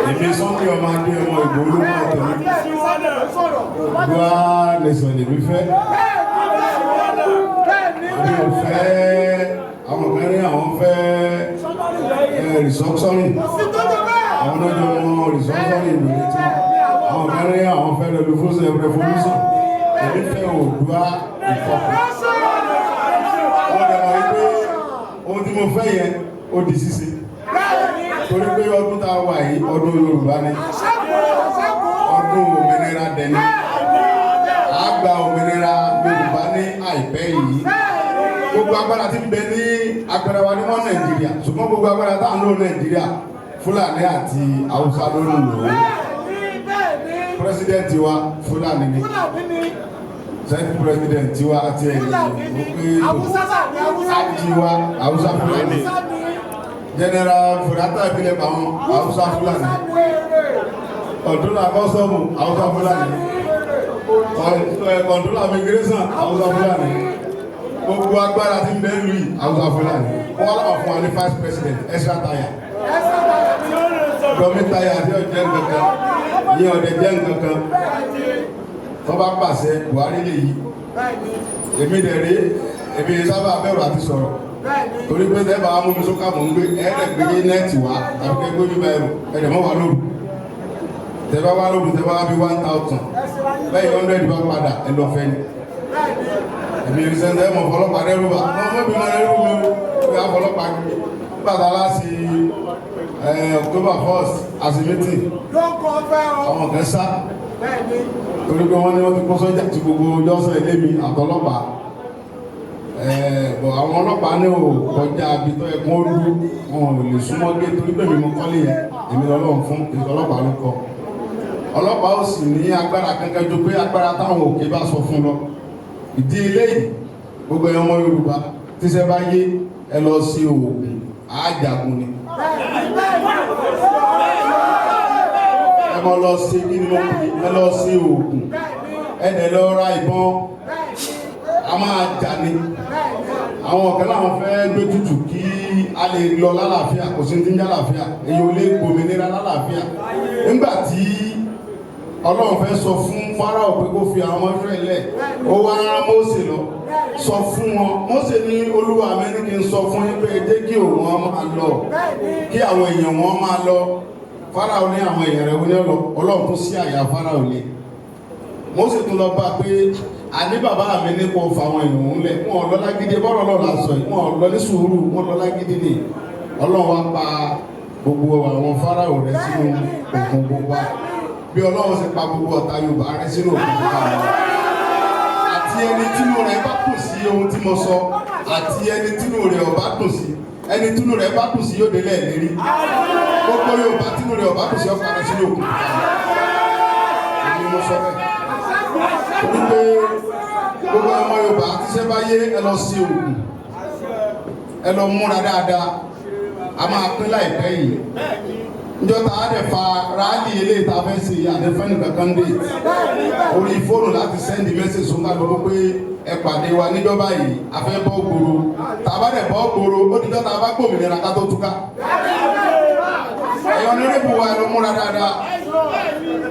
èmi Sunday ọmọ adé ọmọ Ìgbòho ló mọ̀ tẹ̀lé wá nation lèmi fẹ́. Èmi ò fẹ́ àwọn kan ní àwọn fẹ́ restructuring, àwọn náà jọ mọ restructuring ìwé tí àwọn kan ní àwọn fẹ́ revolution. Èmi fẹ́ Oòduà ìfọkàn. Wọ́n dẹ̀ mọ̀ wípé ohun tí mo fẹ́ yẹn, ó di ṣíṣe, torí pé ọdún tá a wà yìí, ọdún Yorùbá ni, ọdún òmìnira dẹni. A gba òmìnira Yorùbá ní àìpẹ́ yìí. Gbogbo agbára tí ń bẹ ní agbára wa ní wọn Nàìjíríà, ṣùgbọ́n gbogbo agbára tá à ń lò Nàìjíríà, Fúlàní àti Haúsá ló ń lò ó. President wa, Fúlàní ni. Senate president wa àti ẹ̀yìn àti wa, Haúsá Fúlàní. General Furata ìbílẹ̀ pa wọn, Haúsá Fúlàní. Controller custom, Haúsá Fúlàní. Controller immigration, Haúsá Fúlàní. Gbogbo agbára tí ń bẹ lù yìí, Haúsá Fúlàní. Wọ́n wá fún wa ní vice president, extra tire, dummy tire àti ọ̀jẹ̀ nǹkankan ní ọ̀dẹ̀ jẹ́ nǹkankan tó bá pàṣẹ. Buhari lè yí. Èmi dẹ̀ rí, èmi sábà bẹ̀rù àti sọ̀rọ̀, torí pé tẹ́ bá mú mi sókà mò ń gbé ẹ̀ẹ́dẹ̀ gbé net wá tàbí kẹ́ gbé bíbá ẹrù ẹ̀dẹ̀ mọ́ wà lóru. Tẹ́ bá wá lóru, tẹ́ bá wá bí 1,000 bẹ́ẹ̀, 100 bá padà ẹ lọ fẹ́ ni. Èmi sẹ́ńtẹ́ mọ̀ fọlọ́pàá dẹ́rù bá wọ́n mọ̀ bí wọ́n dẹ́rù mi ó yà fọlọ́pàá gbé. Nígbà tá a láti October 1st as a meeting, àwọn kan sá torí pé wọ́n ní wọ́n ti kó sọ́jà tí gbogbo jọ́sọ̀ ilé mi àtọlọ́pàá bọ̀. Àwọn ọlọ́pàá ní ò kọjá abi tó ẹkún ó dúró, wọn ò lè súnmọ́ gé, torí pé mi mo kọ́lé yẹn, èmi lọ́lọ́run fún ètò ọlọ́pàá ló kọ. Ọlọ́pàá ó sì ní agbára kankan ju pé agbára táwọn òkè bá sọ fún lọ. Ìdí eléyìí, gbogbo ẹ̀yàn ọmọ Yorùbá, tíṣẹ́ bá yé ẹ lọ sí oògùn àjàgùn ni. Ẹ mọ lọ sí kí ni mo pè é, lọ sí oògùn, ẹ dẹ̀ lọ ra ìbọn, a máa jà ni. Àwọn ọ̀kẹ́ làwọn fẹ́ gbé tutù kí a lè lọ lálàáfíà. Kò sí ní ti ń jẹ́ àlàáfíà, èyí ò lè gbòmìnira lálàáfíà nígbà tí Ọlọ́run fẹ́ sọ fún Fáráò pé kó fi àwọn ọmọ Ísírẹ́lì lẹ̀, ó wá rán Mósè lọ sọ fún wọn. Mósè ní, Olúwa mi ní kí n sọ fún yín pé ẹ jẹ́ kí òun máa lọ, kí àwọn èèyàn wọn máa lọ. Fáráò ní àwọn èèyàn rẹ̀ wọlé lọ. Ọlọ́run tó sí àyà Fáráò lé. Mósè tún lọ bá pé, àní bàbá mi ní kó fa àwọn èèyàn òun lẹ̀, wọn lọ lágídí. Bọ́rọ̀ lọ́la sọ yìí, wọn lọ ní sùúrù, wọn lọ lágídí ni. Ọlọ́run wá pa gbogbo àwọn Fáráò rẹ̀ sínú òkun pupa. Bí Ọlọ́run ṣe pa gbogbo ọ̀tá Yorùbá rẹ̀ sínú òkun pupa wọn, àti ẹni tínú rẹ̀ bá kù sí ohun tí mo sọ, àti ẹni tínú rẹ̀ ò bá dùn sí, ẹni tínú rẹ̀ bá dùn sí yóò délẹ̀ lérí. Gbogbo Yorùbá tínú rẹ̀ ò bá dùn sí, ọ̀pá rẹ̀ sínú òkun pupa. Èmi mo sọ bẹ́ẹ̀, torí pé gbogbo ọmọ Yorùbá tíṣẹ́ bá yé, ẹ lọ sí òògùn, ẹ lọ múra dáadáa. A máa pín láìpẹ́ yìí. Njọ́ ta á dẹ̀ fa rally eléyìí tá a fẹ́ ṣe, àdẹ́fẹ́ nìkan kan dé orí fóònù láti send message sóńgá lọ́wọ́ pé ẹ pàdé wa níjọba yìí, a fẹ́ bọ́ gbòòrò. Tá a bá dẹ̀ bọ́ gbòòrò, ó dijọ́ tá a bá gbòmìnira ká tó túká. Ẹ̀yọ́ onírìbù wa, ẹ lọ múra dáadáa.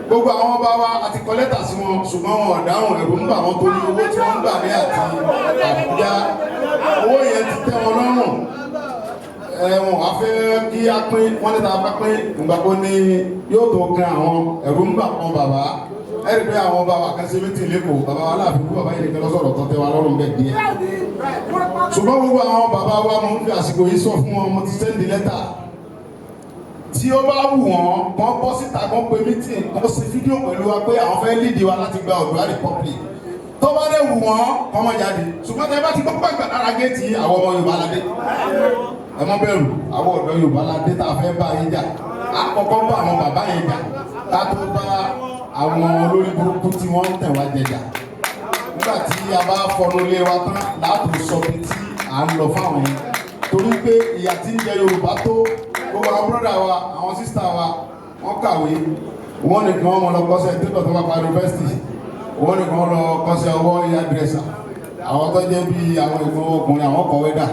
Gbogbo àwọn ọba wa, àti kọ lẹ́tà sí wọn, ṣùgbọ́n wọn ò dáhùn. Ẹ̀rù ń bà wọ́n torí owó tí wọ́n ń gbà ní àti Àbújá, owó yẹn ti tẹ́ wọn lọ́rùn. Ẹ̀wọ̀n wá fẹ́ kí á pín. Wọ́n ní ta bá pín ìgbàgbọ́ ni yóò tó kan àwọn. Ẹ̀rù ń bà wọn bàbá. Ẹ̀rí pé àwọn bàbá kan ṣe mítì lẹ́kọ̀ọ́, bàbá wa láàfin kú, bàbá yìí nìkan lọ́sọ̀rọ̀ tó tẹ́ wa lọ́rùn bẹ́ẹ̀ díẹ̀. Ṣùgbọ́n gbogbo àwọn bàbá wa, mo ń fi àsìkò yìí sọ fún wọn, mo ti send lẹ́tà. Tí ó bá wù wọ́n, kàn bọ́ síta, kàn pe meeting, kàn ṣe fídíò pẹ̀lú wa pé àwọn fẹ́ lead wa láti gba Oòduà Republic. Tó bá dẹ̀ wù wọ́n, kàn mọ́ jáde. Ṣùgbọ́n tẹ bá ti gbọ́ pàgbà lára géètì, àwọn ọmọ Yorùbá ládé, ẹ mọ́ bẹ̀rù. Àwọn ọ̀dọ́ Yorùbá ládé tá a fẹ́ bá yín jà. Àkọ́kọ́ bá àwọn bàbá yẹn jà ká tó bá àwọn olórí burúkú tí wọ́n ń tẹ̀ wá jẹ jà. Nígbà tí a bá fọnú ilé wa tán, láàtò sọ pé tí à ń lọ fáwọn yẹn, torí pé ìyà tí ń jẹ Yorùbá tó. Gbogbo àwọn brother wa, àwọn sister wa, wọ́n kàwé, wọ́n nìkan wọ́n lọ kọ́ṣẹ́ tẹ́lọ̀ tó bá parí yunifásitì, wọ́n nìkan lọ kọ́ṣẹ́ ọwọ́, hairdresser. Àwọn tó jẹ́ bí àwọn ìgbọ́n ọkùnrin, àwọn kọ̀wé dà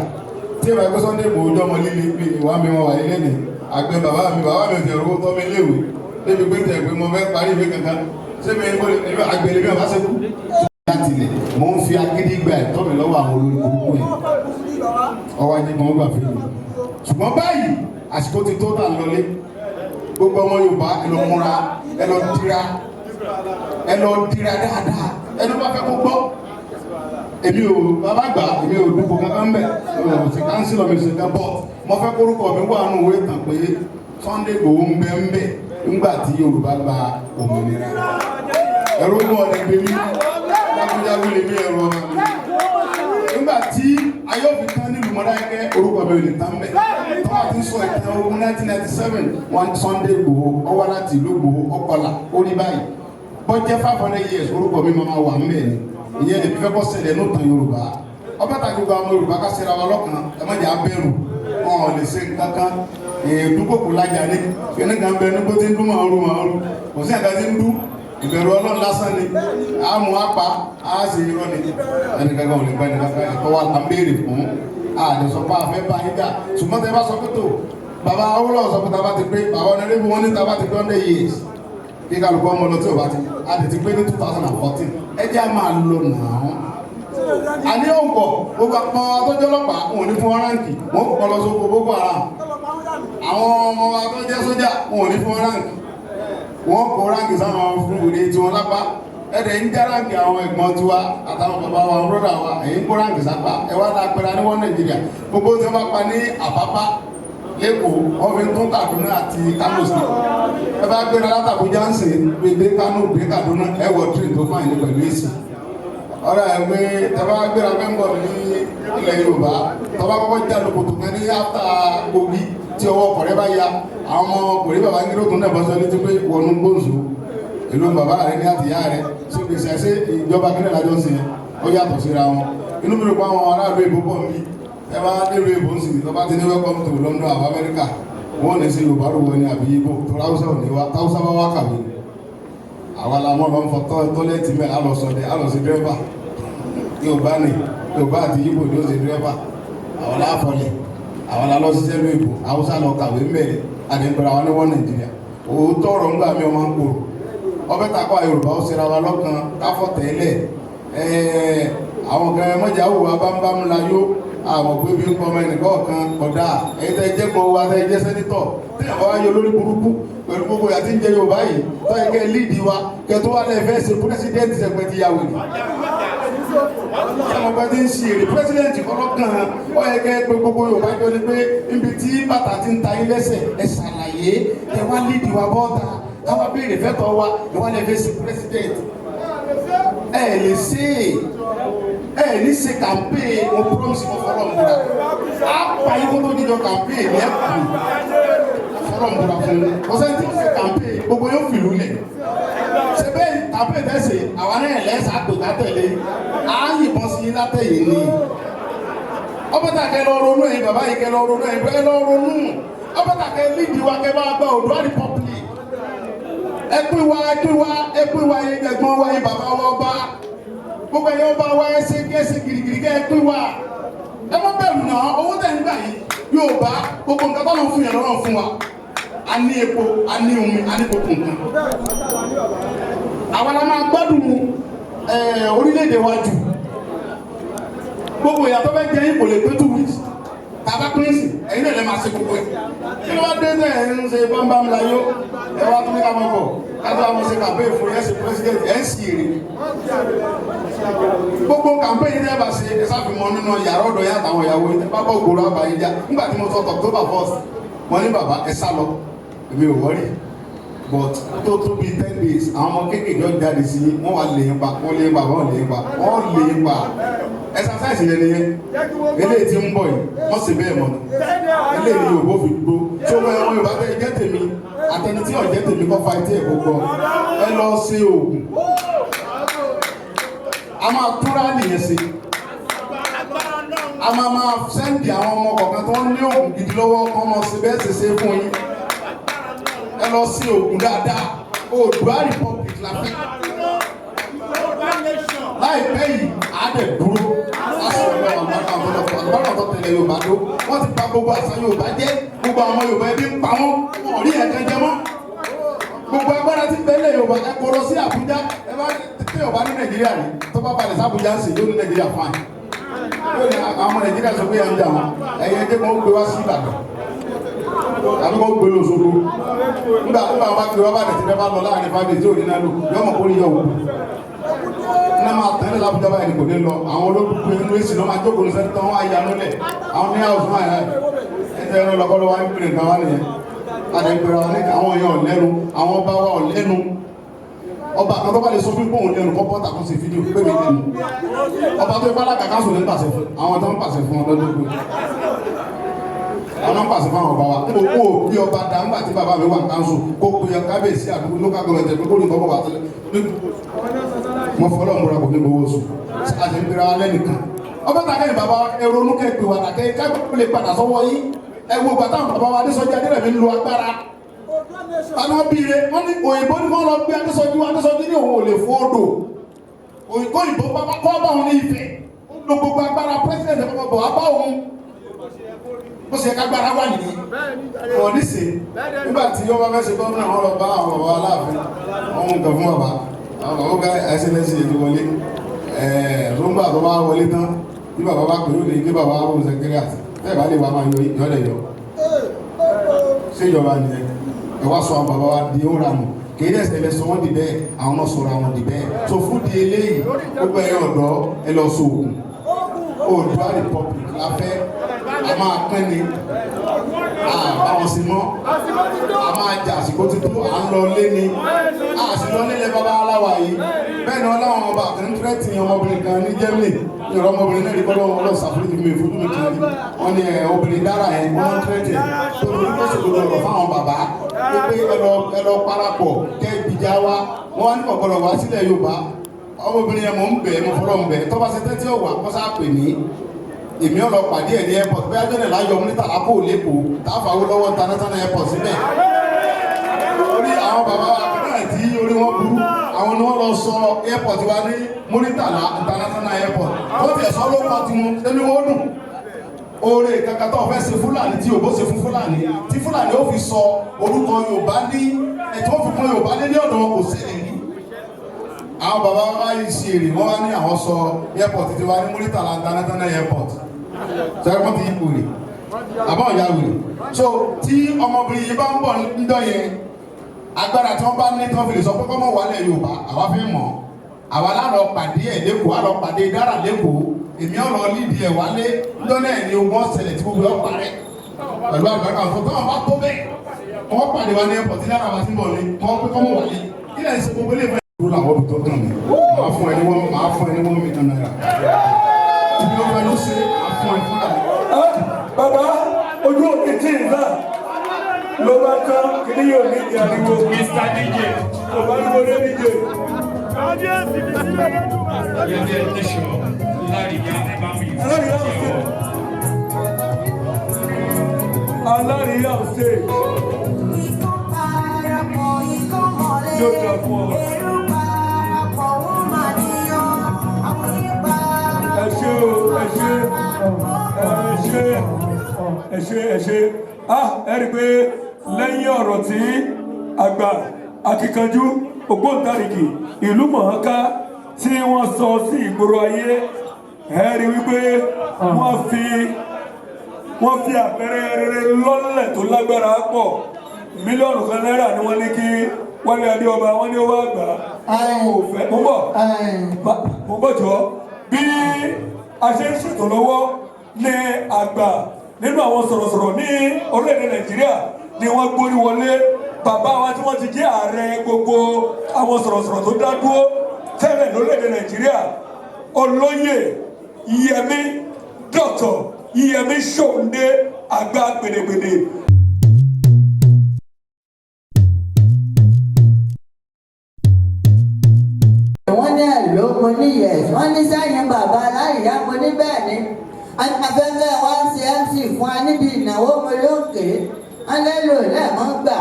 tí ìbá ẹgbẹ́ Sunday Igboho ojú ọmọ líle pé ìwà mi wọn wà nílé ní àgbẹ̀. Bàbá mi, bàbá mi ò tẹ̀ rówó tọ́ mi léèwé débi pé tẹ̀ pé mo fẹ́ parí ìwé kankan. Ṣé mi àgbẹ̀ lèmi ọ̀bá ṣe kú láti ilẹ̀? Mo ń fi agídí gba ẹ̀tọ́ mi lọ́wọ́ àwọn olórí burúkú yìí. Ọwọ́ ajé kan gbà fún mi. Ṣùgbọ́n báyìí, àsìkò ti tó tà ń lọlé. Gbogbo ọmọ Yorùbá, ẹ lọ múra, ẹ lọ dira, ẹ lọ dira dáadáa. Ẹni bá fẹ́ kó gbọ́, èmi ò bàbá gbà, èmi ò dúpọ̀ kankan bẹ̀, mi ò sí councillor, mi ò sí kan bọ̀. Mo fẹ́ kórúkọ mi wà nù ìwé ìtàn pé Sunday Igboho ń bẹ ń bẹ ńgbà tí Yorùbá gba òmìnira. Ẹ̀rọ mú ọ̀rẹ́ gbé mi jagunjagun lè mi, ẹ̀rọ ọmọ mi. Nígbà tí ayé òfin tán nílùú Mọdákẹ́kẹ́, orúkọ mi ò lè tán bẹ̀. Tọ́wọ́ ti sọ ìtàn ogun 1997, wọn Sunday Igboho, ó wá láti ìlú Igboho, ọkọlà ó rí báyìí. Bọ́jẹ́ 500 years, orúkọ mi máa wà ń bẹ̀ ni. Ìyẹn lè fẹ́ kọ́ ṣẹlẹ̀ ní òtàn Yorùbá. Ọbẹ̀ tàbí gbogbo àwọn Yorùbá, ká ṣera wa lọ́kàn. Ẹ má jẹ́ abẹ́rù, wọn ò lè ṣe nǹkan kan. Èèdúkòkò lájà ní kíní kan bẹ nígbó tí ń dún màálù màálù, kò sí ẹ̀ka tí ń dún. Ìbẹ̀rù Ọlọ́run lásán ni àmú apá á sì irọ́ ni. Ẹnìkankan ò lè gba ẹnìkankan. Ẹ̀tọ́ wa là ń béèrè fún. Àdìsọ pa àfẹ́ bá yín jà. Ṣùgbọ́n tẹ bá sọ pé tó bàbá Awólọ́wọ̀ sọ pé tá a bá ti pé, bàbá ọ̀nàrẹ́bù wọn ní tá a bá ti pé 100 years, kí kálukú ọmọ lọ. Tí o bá ti a lè ti pé ní 2014, ẹ jẹ́ à máa lọ nàá. Àní òǹkọ̀ gbogbo àwọn atọ́jọ́ ọlọ́pàá, wọn ò ní fún wọn rank, wọn kò lọ sóko Boko Haram. Àwọn ọmọ wa tó jẹ́ sójà, wọn ò ní fún wọn rank, wọn kó rank sáwọn fún òde tí wọn lápá. Ẹ̀dẹ̀ ń já rank àwọn ẹ̀gbọ́n tiwa àtàwọn bàbá wa, brother wa, èyí ń kó rank sápá. Ẹ wá dáa pẹ́ra ní wọ́n Nàìjíríà. Gbogbo tí wọ́n bá pa ní Àpápá lẹ́kọ̀ọ́, wọ́n fi ń tún Kaduna àti Kano sí. Ẹ bá gbéra látàbújá ń sè gbé Kano dé Kaduna, ẹ wọ train tó fàyè ní pẹ̀lú èsì ọ̀rọ̀ ẹ̀ pé tẹ́bá gbéra mẹ́ńbọ̀ ní ilẹ̀ Yorùbá, tọ́ba kọ́kọ́ já lókòtò kan ní after Kogi, tí ọwọ́ ọkọ̀ rẹ bá ya, àwọn ọmọ kòrí bàbá ń gírò tó ń dẹ̀ bọ́sọ létí pé wọnú gbóǹsó èlò bàbá rẹ ní àtìyá rẹ ṣé gbèsè ṣé ìjọba kílẹ̀ lájọ́ ń sìn ó yàtọ̀ síra wọn. Inú mi rò pé àwọn aráàlú èbó pọ̀ ń bí. Ẹ bá dèrò èbó ń sìn, tọ́ba ti ní welcome to London àbá Amẹ́ríkà, wọ́n ní sí Yorùbá rò wọ́n ní àbí Ìgbò tó ráúsá ò ní wá. Táwùsá bá wá kàwé, àwa la mọ́ lọ ń fọ toilet mẹ́, àlọ́ sọdẹ, àlọ́ sí dírẹ́fà. Yorùbá ni, Yorùbá àti Ìgbò ló ṣe dírẹ́fà. Àwọn láfọlẹ̀, àwọn la lọ ṣiṣẹ́ ló ìbò. Haúsá lọ kàwé mẹ́rin, àdìgbòrò àwọn ní wọ́n Nàìjíríà. Òótọ́ ọ̀rọ̀ ńgbà mi ọmọ ń kúrò. Ọbẹ̀ ta kọ́ Yorùbá ó ṣera wa lọ́kan káfọ́ tẹ́lẹ̀. Àwọn kan mọ̀jà wò wá bámbám la yó, àwọn pé bí ń pọmọ ẹnìkan kan kódà. Ẹ̀yin tẹ́ jẹ́ gbọ́ wa, tẹ́ jẹ́ senator, tí àwọn wá yọ lórí burúkú pẹ̀lú gbogbo ìyà tí ń jẹ Yorùbá yìí, tó yẹ kẹ́ líìdì wa, kẹ́ tó wá lẹ́ fẹ́ ṣe president, sẹ̀pẹ̀ ti yà wèrè. Ọmọ bá ti ń ṣe èrè president kọ́lọ́kàn, ó yẹ kẹ́ pé gbogbo Yorùbá jọ ni pé níbi tí bàtà ti ń ta yín lẹ́sẹ̀, ẹ ṣàlàyé, ẹ wá líìdì wa bọ́ọ̀ta, káwá béèrè fẹ́tọ̀ wa, ẹ wá lẹ́ fẹ́ ṣe president. Ẹ lè ṣe é, ẹ ní ṣe campaign. Mo promise, mo fọlọ́ múra, á pa yín kó tó jíjọ campaign ní ẹ kù. Fọlọ́ múra fún mi, ọ̀sẹ̀ tí ń ṣe campaign, gbogbo yóò fìlú lẹ̀ ṣe bẹ́ẹ̀. Campaign tẹ̀sí àwọn náà lẹ́sà àgbègbè tẹ̀lé, á yìnbọn sí látẹ̀yìn ni. Ọbẹ̀tà kẹ lọ ronú, ẹ̀yin bàbá yìí, kẹ lọ ronú, ẹ̀yin bẹ́ẹ̀ lọ ronú. Ọbẹ̀tà kẹ lídìí wa, kẹ bá gba Oòduà Republic. Ẹ pín wa, ẹ pín wa, ẹ pín wa. Yín ẹ̀gbọ́n wa, yín bàbá wa ọba, gbogbo ẹ̀yin ọba wa, ẹ ṣe kí ẹ ṣe girigiri kẹ ẹ pín wa. Ẹ má bẹ̀rù náà. Owó tẹ̀ ń gbà yìí, yóò bá gbogbo nǹkan tọ́lọ́ fún yẹn lọ́rọ̀ fún wa. A ní epo, a ní omi, a ní gbogbo nǹkan. Àwa la máa gbádùn orílẹ̀-èdè wa jù. Gbogbo ìyàtọ̀ bẹ́ẹ̀ jẹ́ yín kò lè pé 2 weeks tàbá pín sí. Ẹ̀yin náà lè máa ṣe gbogbo ẹ̀. Kí ló wá dé tẹ̀ ẹ̀ ń ṣe bámbám láyó? Ẹ wá tún ní ká máa bọ̀ ká tó àwọn ṣe campaign fún yẹn, ṣe president, ẹ̀ ń sì èrè. Gbogbo campaign yìí tẹ́ bá ṣe, ẹ sáfìmọ́ nínú yàrá ọ̀dọ̀ yẹn àtàwọn ìyàwó yìí bá bọ́ ògbóró àbáyé já. Nígbà tí mo sọ October 1st, mo ní bàbá ẹ sá lọ, èmi ò wọ́rí, but tó bíi 10 days, àwọn ọmọ kéékèèké ó jáde sí yín, wọ́n wà lè yín pa, wọ́n lè yín pa, wọ́n lè yín pa, wọ́n lè yín pa. Exercise yẹn nìyẹn. Eléyìí tí ń bọ̀ yìí, wọ́n sì bẹ́ẹ̀ mọ̀. Eléyìí ni Yorùbá fi gbó tí ó wọ́n Yorùbá bẹ́ẹ̀ jẹ́ tèmi àtẹni tí ò jẹ́ tèmi kọ́ fa etí ẹ̀ gbogbo. Ẹ lọ ṣe oògùn, a máa túra nìyẹn sí. A máa send àwọn ọmọ kọ̀ọ̀kan tó ń ní oògùn gidi lọ́wọ́ kọ́ ọmọ sí bẹ́ẹ̀ ṣe ṣe fún yín. Ẹ lọ sí oògùn dáadáa. Oòduà Republic la fẹ́ láìpẹ́ yìí. Á dẹ̀ dúró lásìkò àgbàdo tó tẹ̀lé Yorùbá tó wọ́n ti pa gbogbo àṣà Yorùbá jẹ́. Gbogbo àwọn Yorùbá, ẹbí ń pa wọ́n, wọn ò rí ẹ̀kan jẹ mọ́. Gbogbo agbára tí bẹ́lẹ̀ Yorùbá, ẹ kó lọ sí Àbújá. Ẹ bá tí Yorùbá ní Nàìjíríà rí, tó bá balẹ̀ sí Àbújá ń sè, yóò ní Nàìjíríà fine, yóò ní àwọn ọmọ Nàìjíríà sọ pé ẹ̀ ń jà wọn. Ẹ̀yẹ jẹ́ kó gbé wá sí Ìbàdàn tàbí kó gbé lóṣogbo. Nígbà wọn bá gbé wá bá dẹ̀ tí bẹ́ẹ̀ bá lọ láàrin 5 days tí ò ní náà lò, yọ ọmọ kórìí yọ wò ní máa tẹ́lẹ̀ lábújá báyìí kò ní lọ. Àwọn olóògbé inú èsì náà máa jókòó ní sẹ́ńtọ́, wọn á yanu lẹ̀. Àwọn ní àwọn fún àyà ẹ̀jẹ̀ ẹ̀rọ lọ́kọ́lọ́ wa ń pèrè nǹkan wá nìyẹn. Àdẹ̀gbẹ̀rẹ̀ wa ní àwọn èèyàn ọ̀lẹ́nu, àwọn ọba wa ọ̀lẹ́nu. Ọba kan tó bá lè sọ fún bóun lẹ́nu, kọ́ bọ́tà kó ṣe fídíò pé mi lẹ́nu. Ọba tó ipá lákàkà sùn ní pàṣẹ fún àwọn tó ń pàṣẹ fún ọlọ́dún pé àwọn ń pàṣẹ fún àwọn ọba wa. Kó o bí ọba dá ńgbà tí bàbá mi wà káńsù, kó pe kábíyèsí àdúgbò local government pé kó ní kọ́ bọ̀ wá tẹ́lẹ̀. Mo fọlọ́ múra, kò ní gbowó oṣù àti ìpera wa lẹ́nìkan. Ọba tàkẹ́ ní bàbá wa, ẹ ronú kẹ́ pé wà tàkẹ́ kágbó lè padà sọ́wọ́ yín. Ẹ wo gbàtà bàbá wa Adésọjí Adérẹ̀mí ń lo agbára tani bíire. Wọ́n ní òyìnbó ní wọ́n lọ gbé Adésọjí wa. Adésọjí ní òun ò lè fún odò òyìnbó. Òyìnbó bàbá kọ́ bá òun ní Ifẹ̀, ó lo gbogbo agbára. President bàbá bọ̀ wá bá òun, bó ṣe kágbára wà nìyẹn. Ọ̀ nísìn nígbà tí wọ́n bá fẹ́ ṣe gómìnà, wọn lọ bá àwọn bàbá Aláàfin, wọn mú nǹkan fún bàbá. Àwọn bàbá ká ẹsẹlẹsì ètò wọlé ẹ̀ẹ́dọ́gbà tó bá wọlé tán, tí bàbá bá pè é, ó lè gbé bàbá wọn secretariat tẹ́ẹ̀ bá lè wá máa yọ yọlẹ̀ yọ. Ṣé ìjọba nìyẹn? Ẹ wá sọ àwọn bàbá wa di ó ranù. Kì í dẹ̀ ṣẹlẹ̀ sọ wọ́n di bẹ́ẹ̀, àwọn náà sọ̀rọ̀ àwọn di bẹ́ẹ̀. So fún di eléyìí, gbogbo ẹ̀yin ọ̀dọ́, ẹ lọ sọ òògùn. Oòduà Republic la fẹ́. A máa pín ni àbá wọn sí mọ́. A máa jà, àsìkò ti tó. À ń lọ lé ni, a sì lọ nílẹ̀ bàbá aláwa yìí. Bẹ́ẹ̀ ni wọ́n láwọn ọba kan tírẹ́tì ọmọbìnrin kan ní Germany. Ní ọ̀rọ̀ ọmọbìnrin náà rí kọ́ lọ́wọ́ ọlọ́ọ̀ sàfúrìtì mi ìfojú mi kan rí. Wọ́n ní ẹ̀ obìnrin dára ẹ̀, wọ́n tírẹ́tì ẹ̀ tó ní kó sì gbọdọ̀ ọ̀rọ̀ fáwọn bàbá pé ẹ lọ parapọ̀ kẹ́ ìgbìjà wa. Wọ́n wá ní kọ̀kọ́rọ̀ wá sílẹ̀ Yorùbá. Ọmọbìnrin yẹn, mò ń bẹ̀, mo fọlọ́ ń bẹ̀, tọ́ba ṣe tẹ́tí ọ̀wà kọ́sá pè mí, èmi ọ̀lọ́ pàdé ẹ̀ ní airport. Bẹ́ẹ̀ ajọ́nẹ̀ láyọ̀ múlítàlá kò lẹ́kọ̀ọ́ táfà Awólọ́wọ̀ international airport síbẹ̀. Orí àwọn bàbá wa náà tí orí wọn burú, àwọn ni wọ́n lọ sọ airport wa ní Muritala International Airport. Ó tiẹ̀ sọ ló kọ́ tiwọn ẹni wọ́n dùn. Oore kankan tó fẹ́ ṣe Fúlàní tí Yorùbá ṣe fún Fúlàní tí Fúlàní ó fi sọ orúkọ Yorùbá ní ẹ̀ tí wọ́n fi kún Yorùbá ní ọ̀dọ̀ wọn kò ṣẹlẹ̀ rí. Àwọn bàbá wa yìí ṣe èrè, wọ́n wá ní àwọn sọ airport ti wá ní Muritala International Airport. Sẹ́yìn wọ́n ti yí wèrè, àbọ̀ ìyá wèrè. So tí ọmọbìnrin yìí bá ń bọ̀ níjọ́ yẹn, agbára tí wọ́n bá ní tí wọ́n fi lè sọ pé kọ́mọ̀ wálẹ̀ Yorùbá, àwa fi mọ̀. Àwa lálọ́ pàdé ẹ̀ lẹ́kọ̀ọ́, àlọ́ pàdé dára lẹ́kọ̀ọ́, èmi ọ̀rọ̀ lídìí ẹ̀ wálé níjọ́ náà ni ogun ọ̀sẹ̀lẹ̀ tí gbogbo ọ̀ parẹ́ pẹ̀lú àgbàdo àwọn tó wọn bá tó bẹ́ẹ̀ wọ́n pàdé wa ní airport ní àràbà tí ń bọ̀ ní kọ́ pé kọ́mọ̀ wálé kí lẹ́yìn ṣe gbogbo ilé ìfẹ́. Ìlú làwọn òbí tó kàn mí, màá fún ẹ ní ₦1 million. Ibi ó fẹ́ ló ṣe, màá fún ẹ fúnra mi. Bàbá ojú òkè tí ì sá ló bá tán kí ni yóò ní ìdí ariwo. Mr. DJ. Kò bá ní mo dé DJ. Kábíyèsí mi sílẹ̀ lẹ́nu. Yẹ́nì ẹ̀ṣọ́ láríyá ẹ bá mi. Alárìíyá ọ̀sẹ̀. Alárìíyá ọ̀sẹ̀. Yóò dà fún ọ. Ẹ ṣé o, ẹ ṣé, ẹ ṣé, ẹ ṣé, ẹ ṣé. Ah, ẹ rí i pé lẹ́yìn ọ̀rọ̀ tí àgbà akíkanjú ògbóǹtarìgì ìlú mọ̀ọ́ká tí wọ́n sọ sí ìgboro ayé, ẹ rí wípé wọ́n fi àpẹẹrẹ rere lọ́lẹ̀ tó lágbára pọ̀. 1 mílíọ̀nù náírà ni wọ́n ní kí Wálé Adéọba, wọ́n ní ó wá gbà á. Ò fẹ́. Mo ń bọ̀, mo ń bọ̀ jọ. Bí a ṣe ń ṣètò lọ́wọ́ ní àgbà nínú àwọn sọ̀rọ̀sọ̀rọ̀ ní orílẹ̀-èdè Nàìjíríà ni wọ́n gbórí wọlé, bàbá wa tí wọ́n ti jẹ́ ààrẹ gbogbo àwọn sọ̀rọ̀sọ̀rọ̀ tó dá dúró tẹ́lẹ̀ lórílẹ̀-èdè Nàìjíríà, olóyè Yẹmí, Dr. Yẹmí Ṣòǹdé, àgbà gbèdégbèdé. Wọ́n ní ẹ̀ ló mo ní yes. Wọ́n ní sẹ́yìn bàbá aláìyá? Mo ní bẹ́ẹ̀ ni. Afẹ́fẹ́ wa ń ṣe MC fún wa níbi ìnáwó. Mo lókè wọ́n lélò lẹ́ẹ̀mọ́ gbà.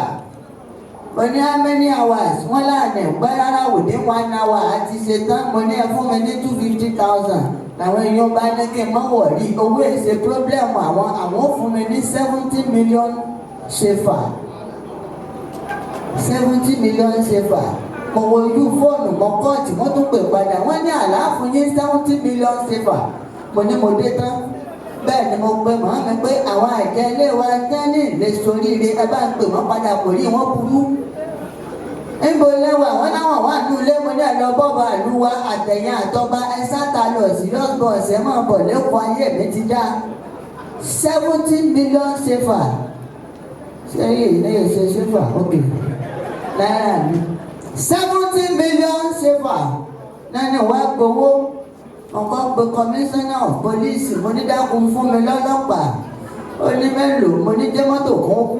Mo ní how many hours? Wọ́n láàánú pẹ́ rárá, within one hour àti ṣetán. Mo ní ẹ fún mi ní 250,000. Làwọn èèyàn bá ní kí n mọ̀ wọ̀rí, owó èsè problem àwọn, àwọn ò fún mi ní 70 million CFA, 70 million CFA. Mo wo ojú fóònù, mo cut. Wọ́n tún pè padà, wọ́n ní àlàáfún yín 70 million CFA. Mo ní mo dé tán. Bẹ́ẹ̀ ni mo pe màá mi pé àwọn àjẹ́ ilé wa tẹ́lẹ̀ lè soríire, ẹ bá ń pè wọ́n padà, kò rí wọ́n burú. Níbo lẹ́wọ̀ àwọn láwọn wà ní ilé? Mo ní ẹ̀ lọ bọ́ọ̀bà ìlú wa, àtẹ̀yìn àtọ́ba, ẹ sáta lọ serious bus, ẹ máa bọ̀ lẹ́kọ̀ọ́. Ayé mi ti dá. 70 million CFA, sẹ́yìn ilé ìṣe CFA, ok, náírà ni 70 million CFA náà ni wàá gbowó. Ọkọ pe commissioner of police. Mo ní dákun, fún mi lọ́lọ́pàá. Ó ní mélòó? Mo ní jẹ́ mọ́tò kan kú.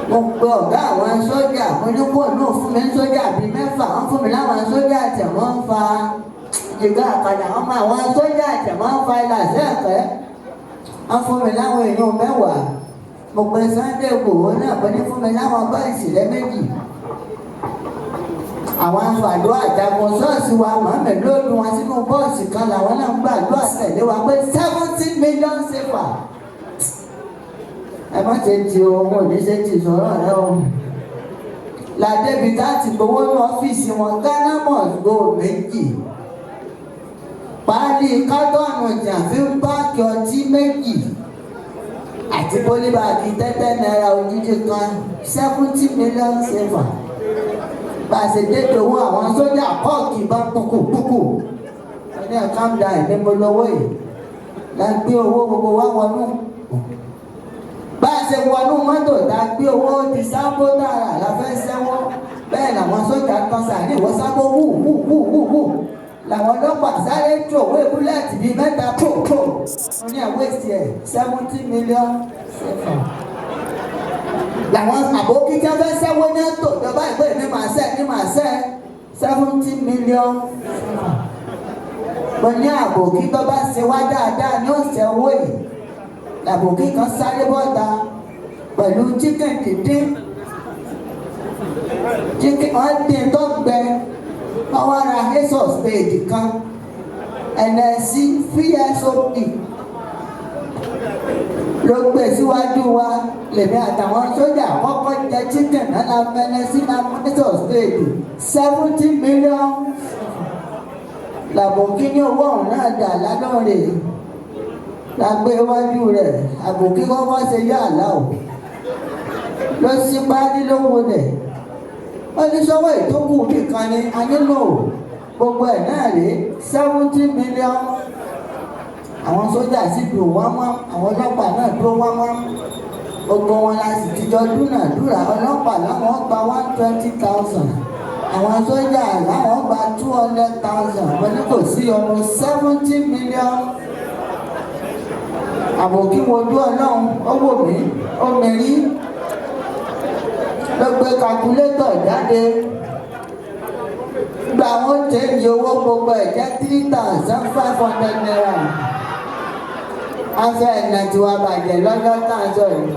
Mo pe ọ̀gá àwọn sójà. Mo ní kó náà fún mi ní sójà bíi mẹ́fà. Wọ́n fún mi láwọn sójà tẹ̀ wọ́n ń fa jìgá àkàdà, wọ́n mọ àwọn sójà tẹ̀ wọ́n ń fa ilà sẹ́ẹ̀kẹ́. Wọ́n fún mi láwọn èèyàn 10. Mo pe Sunday Igboho náà. Mo ní fún mi láwọn boys lẹ́méjì, àwọn afàdúrà àjàgùn ṣọ́ọ̀ṣì wa. Màmí lóòdù wọn sínú bọ́ọ̀sì kan, làwọn náà ń gbàdúrà tẹ̀lé wa pé 70 million CFA. Ẹ má ṣe ti o, wọn ò ní ṣe ti sọ̀rọ̀ rẹ o. Làdébi láti gbowó ní ọ́fíìsì wọn, Ghana must go méjì, páálí kátọ́ọ̀nù tí a fi ń pack ọtí méjì àti polybag tẹ́tẹ́ náírà odidi kan, 70 million CFA. Bá a ṣe dédé owó, àwọn sójà kọ́ọ̀kì bá kúkú kúkú. Wọ́n ní calm down, ní mo lọ́wọ́ yìí la gbé owó gbogbo wa wọnú. Bá a ṣe wọnú mọ́tò tá a gbé owó di sábó tààrà la fẹ́ sẹ́wọ́. Bẹ́ẹ̀ làwọn sójà kan sàní ìwọ sábó wù wù wù wù wù, làwọn ọlọ́pàá sáré tó owó bullet bíi mẹ́ta pò pò. Wọ́n ní àwọn èsì ẹ̀ 70 million CFA làwọn àbókí tí wọ́n fẹ́ sẹ́wọ́ ní tó ìjọba ìpè ní màá sẹ́ ní màá sẹ́ 70 million. Mo ní àbòkí tó bá ṣe wá dáadáa ní òsè owó yìí. Làbòkí kan sáré bọ́ta pẹ̀lú chicken díndín, chicken wọ́n dín tó gbẹ. Wọ́n wá ra ace of spade kan, NSC VSOP. Ló gbé síwájú wa, lèmi àtàwọn sójà kọ́kọ́ jẹ chicken náà la fẹ́lẹ́ sí la monitor state 70 million. Làbòkí ní owó ọ̀hún náà dà lálọ́ọ̀rẹ́ la gbé wájú rẹ̀. Àbòkí kọ́kọ́ ṣe yá àlá o, lọ sí páálí ló wọlé. Ó ní sọ́wọ́ ìtókù nìkan ni a nílò, gbogbo ẹ̀ náà rí 70 million. Àwọn sójà sì dùn wọ́n mọ́, àwọn ọlọ́pàá náà dúró wọ́n mọ́, gbogbo wọn la sì ti jọ dúnàdúrà. Ọlọ́pàá láwọn gba 120,000, àwọn sójà láwọn gba 200,000. Wọ́n ní kò sí ọmọ 70 million. Àbòkí wojú Ọlọ́run, ó wò mí, ó mi rí, ló gbé calculator jáde, gba àwọn change owó, gbogbo ẹ̀ jẹ́ ₦3,500. Afẹ́ ẹ̀nà tiwa bàjẹ́ lọ́jọ́ tá a sọ yìí,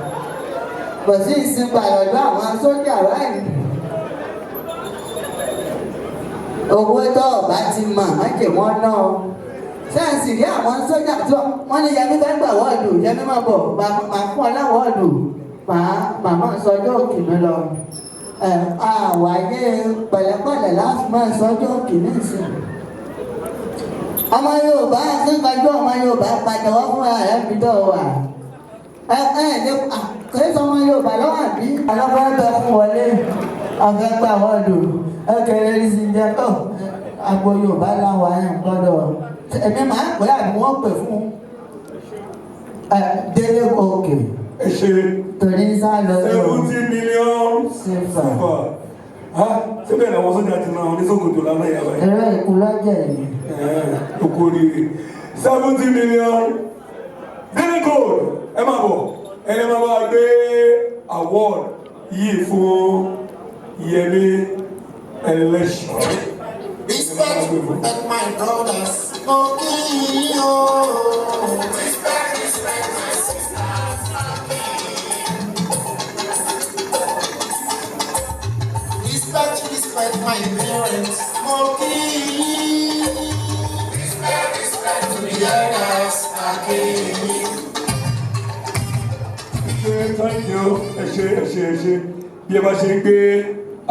kò sí ìsìnkú àlọ́dọ́ àwọn sójà báyìí. Owó tó ọba ti mọ̀, má jẹ́ wọ́n ná o. Sẹ́ǹsì rí àwọn sójà tó wọ́n ní Yẹmí fẹ́ gbà award. Yẹmí máa bọ̀, máa fún ọ láwọ́ọ̀dù. Màá màmá sọjọ́ òkè mi lọ. Ẹ àwáyé pẹ̀lẹ́pẹ̀lẹ́ láti máa sọjọ́ òkè nísìnyí. Ọmọ Yorùbá akíkanjú, ọmọ Yorùbá pàtẹ́wọ́ fúnra rẹ̀ fi dọ̀ wà. Ẹ ẹ ní kìí sọ ọmọ Yorùbá lọ́wọ́ àbí. Ọlọ́pàá bẹ fún wọlé ọ̀fẹ́ gbà award. Ẹ kéré ní sí jẹ́ tó agbo Yorùbá láwọn ayé ń gbọ́dọ̀. Èmi máa ń pè àbí wọ́n pè fún ẹ délé òkè. Ẹ ṣe. Torí sá lọ. 70 million sífà. Síbẹ̀ làwọn sójà ti náà oníṣòkòtò lánàá yàrá yìí. Ẹ̀rọ ìkú lọ́jẹ̀ yìí. Oko oríire, 70 million. Délé Gold, ẹ máa bọ̀, ẹni máa bá gbé award yìí fún Yẹmí Ẹlẹ́ṣọ̀. Respect, respect my brothers. Okay, oh. Respect, respect my sisters. Respect, respect my parents. Okay. Respect, respect to the elders. Okay. Ṣe thank you. Ẹ ṣe, ẹ ṣe, ẹ ṣe. Bí ẹ bá ṣe ń gbé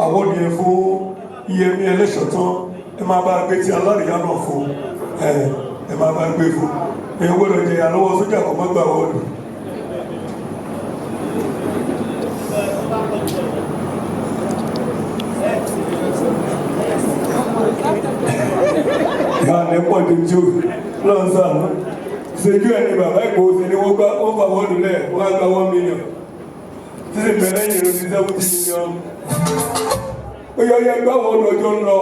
award yẹn fún Yẹmí Ẹlẹ́ṣọ̀ tán, ẹ máa bá gbé tí alárìíyá náà fún ẹ, ẹ máa bá gbé fún. Èèyàn gbọ́dọ̀ jẹ ìyàlọ́wọ́ sójà kó má gbà award. Ìyá mi pọ̀ ju lọ́nsàn ṣèjú ẹ̀ ní bàbá Ìgbòho ṣe ni wọ́n gbá wọ́n fà wọ́n lulẹ̀, wọ́n á gba 1 million títí bẹ̀rẹ̀ yìí ló ti 70 million. Ó yọ yẹ gbá wọ́n lọ́jọ́ ń lọ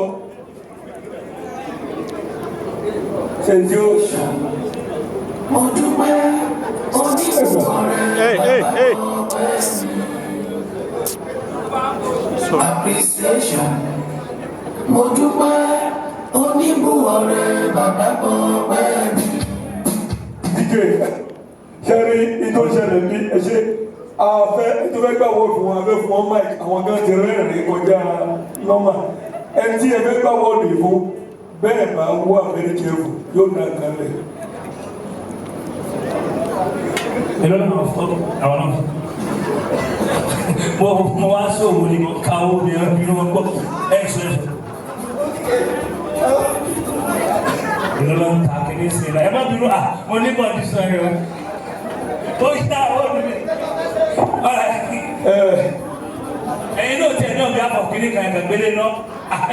ṣèjú. Mo dúpẹ́ onímọ̀ rẹ̀ bàbá ọpẹ́ sí. Appreciation. Mo dúpẹ́ oníbùwọ̀ rẹ̀ bàbá ọpẹ́ mi. DJ sẹ́rí ìtò ìṣẹ̀lẹ̀ bí ẹ ṣe àfẹ́ ètò fẹ́ gbà award fún wọn, àfẹ́ fún wọn mic, àwọn gan ti rẹ́rìn kọjá nọ́mà. Ẹni tí ẹ fẹ́ gbà award fún bẹ́ẹ̀ bá wà very careful, yóò dá nǹkan lẹ̀. Èló náà fọ́ àwọn náà. Mo wá sóòwò ni mo ka owó mi ẹ bí wọ́n gbọ́ ẹ sọ ẹ sọ. Èló ló ń ta kíní sí i la? Ẹ má bínú à, mo ní condition yẹn o. Ó yá ó ní. Ẹyin náà tiẹ̀ náà bí afọ kíní kan ẹ̀ka gbélé náà.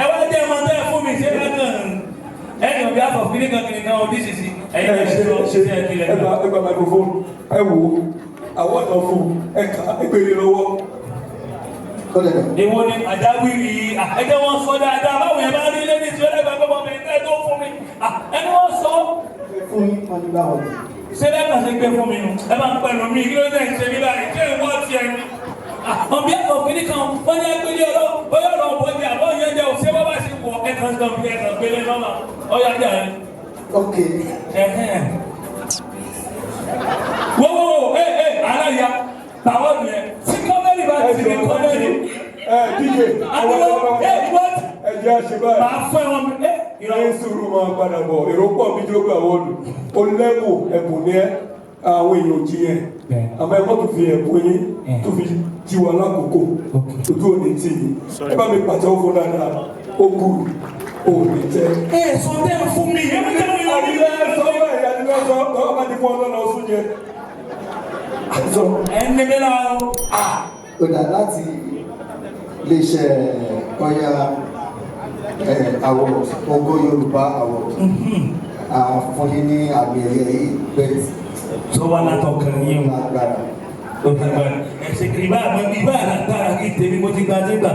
Ẹ wá jẹ́ ọmọ tẹ́ ẹ fún mi ṣé ẹ kàn ẹni ọ̀bí afọ kíní kan kíní kan òdì sísì. Ẹyin náà ẹ sọ ṣe ṣe ẹ kílẹ̀. Ẹ gba microphone, ẹ wò ó, àwọn ọ̀nà fún ẹ kà ẹ gbé lọ́wọ́. Èwo ni àjáwìrì? Ẹjẹ wọn sọ dáadáa. Báwo yẹn bá rí lẹ́ni tí ó lẹ́gbẹ̀ẹ́ gbọ́mọ mi ẹ tó fún mi ẹni wọ́n sọ. Fún yín wọn ní báwọn. Ṣé bẹ́ẹ̀ kàn ṣe gbé fún mi nù? Ẹ máa ń pẹ̀lú mi, kí ló dé ṣe mí báyìí? Ṣé ìwọ tiẹ̀ ni? Ọ̀bí ẹ̀kọ́ kìíní kan wọ́n ní ẹgbẹ́lẹ́ ọlọ́ bóyá ọ̀rọ̀ ọ̀bọ̀dé àbọ̀ yẹn jẹ́ òṣè bọ́ bá ṣe wọ̀ ẹ̀ kàn kàn fi ẹ̀kàn gbélé lọ́mọ ọ̀yà jà ẹ̀. Ok. Wọ́wọ́ ẹ ẹ aláya tàwọn yẹn tí kọ́mẹ́rì bá ti ní kọ́mẹ́rì. Ẹ DJ. Àdúró ẹ what? Ẹ jẹ́ àṣẹ báyìí. Màá fún ẹ wọn ẹ. Ní sùúrù, máa padà bọ̀, èrò pọ̀ bí tó gbà wọ́ọ̀lù ó lẹ́bùn, ẹ̀bùn ní ẹ. Àwọn èèyàn ò jiyàn, àmọ́ ẹ mọ́tò fi ẹ̀bùn yín tó fi jí wa lákòókò, ojú òní tì yín. Ẹ bá mi pàtẹ́wọ́ fún dáadáa, ó kù òní tẹ́. Ẹ sọ tẹ́ ẹ fún mi, ẹ má jẹ́ mi lórí. Àdìlẹ́ sọ bẹ́ẹ̀, àdìlẹ́ sọ, tọ́wọ́ bá ti fún ọ lọ́nà ọ̀sùn jẹ. Ẹ ní mi náà o. Ó dà láti iléeṣẹ́ Ọya Award, Ògo Yorùbá Award, a fún yín ní àmì ẹ̀yẹ yìí bẹ́ẹ̀. Tó wá látọkàn yín o. Lágbára. Ẹsẹ ìbá mi, ìbá àlágbára kí tèmi mo ti gba ti gbà.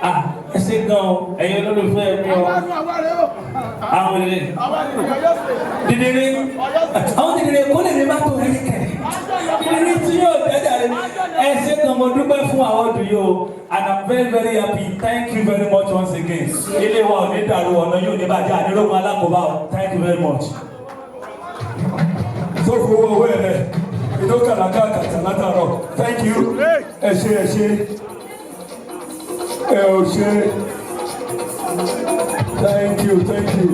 Ah, ẹsẹ gan o, ẹ̀yin olólùfẹ́ mi o. Àwọn olè dìdìrín, àwọn dìdìrín kó lè mi má tó rí kẹ. Dìdìrín tí yóò jẹjà rẹ. Ẹsẹ gan, mo dúpẹ́ fún àwọn ọdún yìí o, and I'm very very happy. Thank you very much once again. Ilé wa ò ní dàrú, ọ̀nà yóò ní bàjẹ́, àdúrógún alákòóbá o. Thank you very much. Tó fowó owó ẹ̀ rẹ̀ ìdókàlà káàkàtà látàárọ̀. Thank you, ẹ ṣé, ẹ ṣé, ẹ ò ṣé. Thank you, thank you,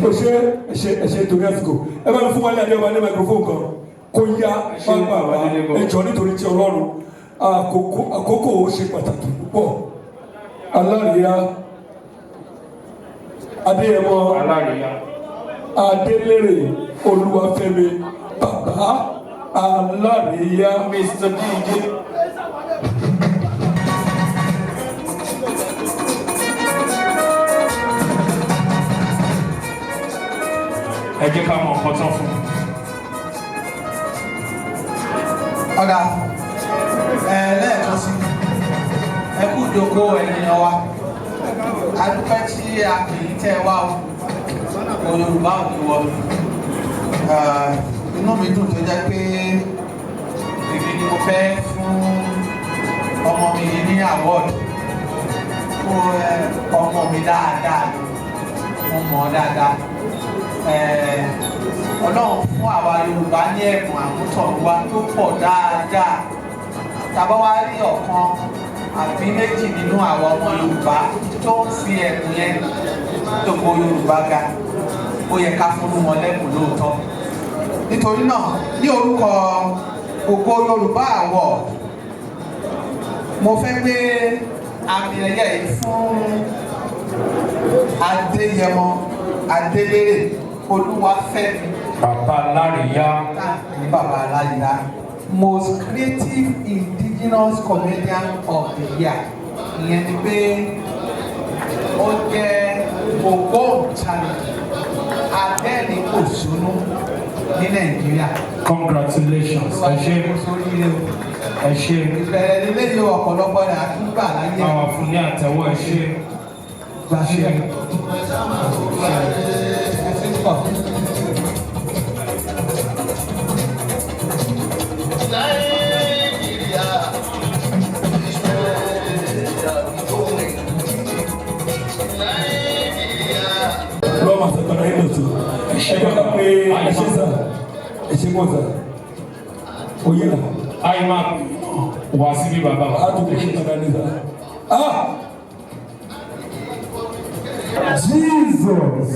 o ṣé, ẹ ṣé, ẹ ṣé. Torí àsìkò, ẹ bá mi fún Wálé Adéwálé ní microphone kan kó yá pápá wa. Ẹ jọ̀ọ́, nítorí tí Ọlọ́run, àkókò, àkókò ó ṣe pàtàkì púpọ̀. Aláríyá Adéyẹmọ Adélèrè Olúwafẹ́mi, bàbá Aláríyá, Mr. DJ. Ẹ jẹ́ ká mọ nǹkan tán fún un. Ọ̀gá ẹ, lẹ́ẹ̀kan sí, ẹ kú ìjókòó ènìyàn wa. A dúpẹ́ tí a kì í tẹ́ ẹ wá o. O Yorùbá ò ní wọ. Inú mi dùn tó jẹ́ pé èmi ni mo fẹ́ fún ọmọ mi ní award fún ọmọ mi dáadáa. Mo mọ̀ ọ́ dáadáa. Ọlọ́run fún àwa Yorùbá ní ẹ̀bùn àmútọ̀runwá tó pọ̀ dáadáa. Tàbá wá rí ọ̀kan àbí méjì nínú àwa ọmọ Yorùbá tó ń fi ẹ̀bùn yẹn gbogbo Yorùbá ga, ó yẹ ká fún wọn lẹ́bùn lóòótọ́. Nítorí náà, ní orúkọ Ògo Yorùbá Award, mo fẹ́ gbé àmì ẹ̀yẹ yìí fún Adéyẹmọ Adélérè Olúwafẹ́mi. Bàbá Alárìíyá. Ní Bàbá Alárìíyá, most creative indigenous comedian of the year. Ìyẹn ni pé ó jẹ́ ògbóǹtarìgì adẹ́rìn òṣónú ní Nàìjíríà. Congratulations, ẹ ṣé, ẹ ṣé. Ìbẹ̀rẹ̀ nílé yìí, ọ̀pọ̀lọpọ̀ rẹ̀ àtúgbà láyé. Àwọn fún ní àtẹ́wọ́, ẹ ṣé, ẹ ṣé. Ẹ ṣé pọ̀. Nàìjíríà, Nàìjíríà. Lọ́wọ́ máa sọ̀tọ̀ náà yín lọ́tọ̀. Ẹ jẹ́ ká pé ẹ ṣé sà, ẹ ṣé mọ̀ sà, oyè là. Ayé máa wá síbí, bàbá wa. A tún kò ṣe padà ní sà. Ah! Jesus,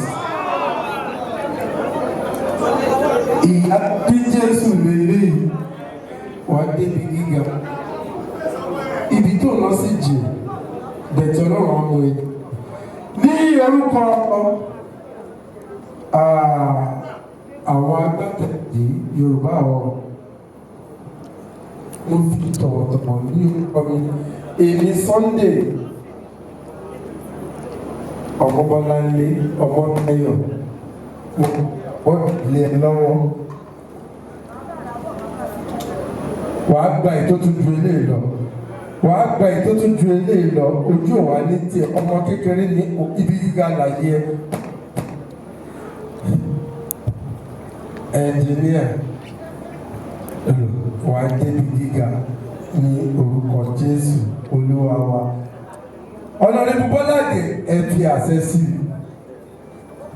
ìyá bí Jésù lélẹ́yìí, wàá débi gíga. Ibi tó lọ sí jì bẹ̀tẹ̀, Ọlọ́run ọmọ ẹ̀ ní orúkọ àwọn agbátẹ̀lé Yorùbá, àwọn mo fi tọ̀wọ̀tọ̀wọ̀ ní orúkọ mi, èmi Sunday Ọmọbọ́láńlé Ọmọtáyọ̀, mo wọ́n lé ẹ lọ́wọ́. Wàá gba ètò tó ju eléyìí lọ, wàá gba ètò tó ju eléyìí lọ. Ojú òwà ní tiẹ̀, ọmọ kékeré ní ibi gíga láyé ẹ. Ẹnjìníà, wàá débi gíga ní orúkọ Jésù Olúwa wa. Honourable Bọ́lá Ìgè, ẹ fi àṣẹ sí i.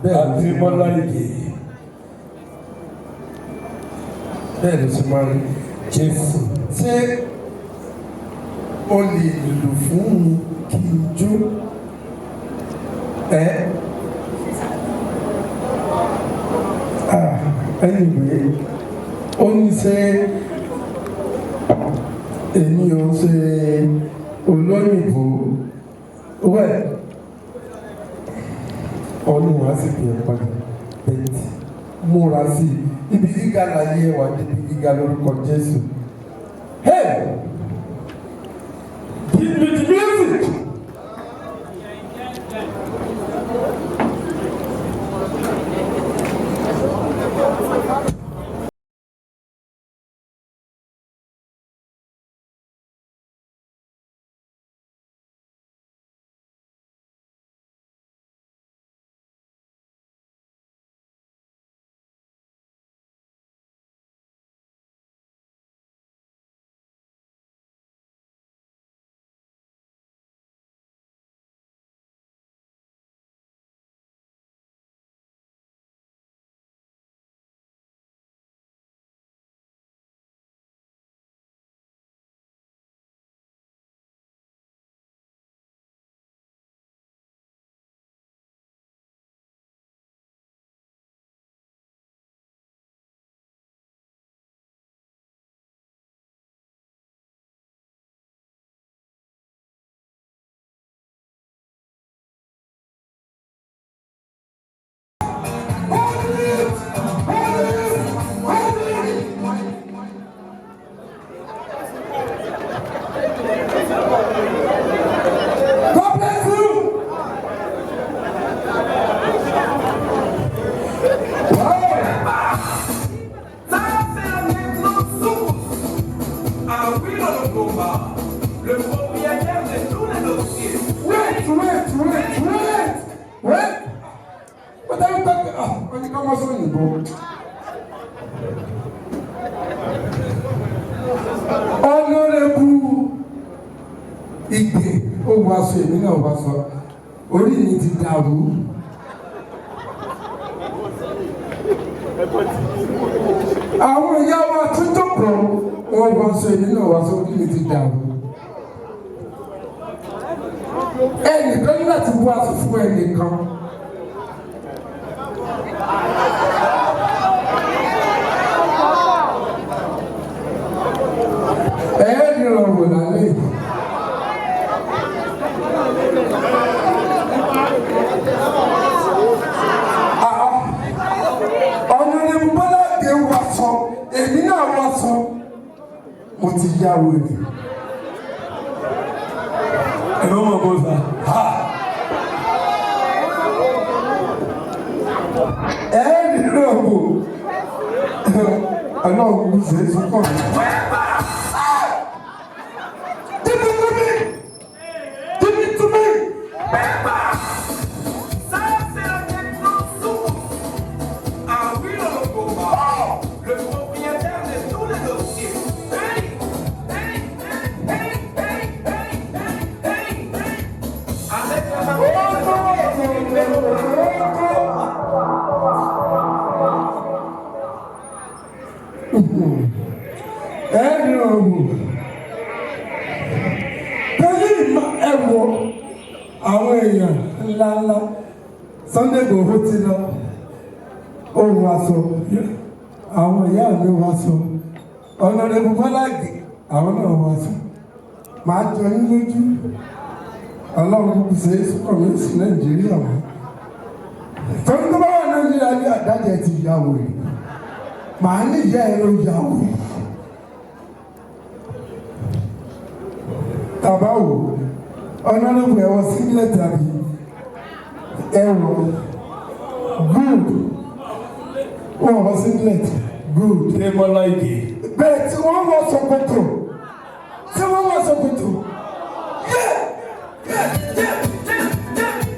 Bẹ́ẹ̀ ló ṣe Bọ́lá Ìgè. Bẹ́ẹ̀ ló ṣe máa rí. Jésù. Ṣé o lè lùlù fún mi kí n jó ẹ? Ah, anyway, Ó ní ṣe èmi ò ṣe olóyìnbó wẹ̀. Ọlọ́run á sì pè é padà bẹ́ẹ̀. Múra sí i, ibi gíga láyé wà, níbi gíga lórúkọ Jésù. Hey! Give me the music! God bless you. Le propriétaire de tous les dossiers. Wait, wait, wait, wait, wait. What are you talking? Ah, wọ́n ní ká má sọ òyìnbó. Honorable Ìgè ó wọ aṣọ, èmi náà wọ aṣọ, orí mi ti dàrú. Àwọn ìyá wa tún jókòó, wọ́n wọ aṣọ, èmi náà wọ aṣọ, orí mi ti dàrú. Ẹnìkan ní láti wọ aṣọ fún ẹnìkan. Ẹ̀ẹ́dì rọrùn lálẹ́ yìí. Ọ̀nà ni Bọ́lá Ìgè wọ aṣọ, èmi náà wọ aṣọ, mo ti yá wèrè. Ẹ má mọ̀ bó sa. Ẹ̀ẹ́dì rọrùn, ọlọ́run kò ṣe é sọ́kàn mi. Give it to me! Give it to me! Le propriétaire de tous les dossiers. Hey, hey, hey, hey, hey, hey, hey, hey. Avec la maman. Ẹ̀ẹ́dì rọrùn. Pẹ̀lú ìmọ̀ ẹ̀wọ̀ àwọn èèyàn ńláńlá, Sunday Igboho ti lọ, ó wọ aṣọ, àwọn ìyá mi wọ aṣọ, Honorable Bọ́lá Ìgè àwọn náà wọ aṣọ. Màá jọ yín lójú, ọlọ́run kò ṣe é sọ́kọ̀ mi sí Nàìjíríà mọ́. Torí tó bá wà Nàìjíríà ní àdájẹ́ ti yà wèrè, màá ní ìyá ẹ ló yà wèrè. Tàbá wò, Honorable ẹ̀wọ̀ singlet tàbí ẹ̀wọ̀ good, wọ́n wọ singlet good. Débọ́lá Ìgè. Bẹ́ẹ̀ tí wọ́n wọ ṣòkòtò, tí wọ́n wọ ṣòkòtò. Yé yé yé yé.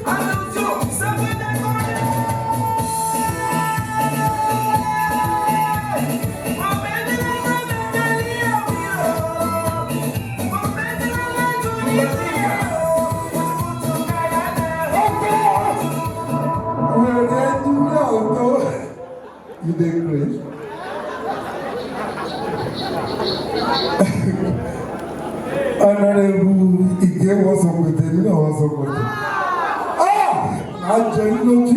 Wèrè ẹni náà tó, you dey craze. Honorable Ìgè wọ ṣòkòtò, èmi náà wọ ṣòkòtò. Ah! Màá jẹ yín lójú.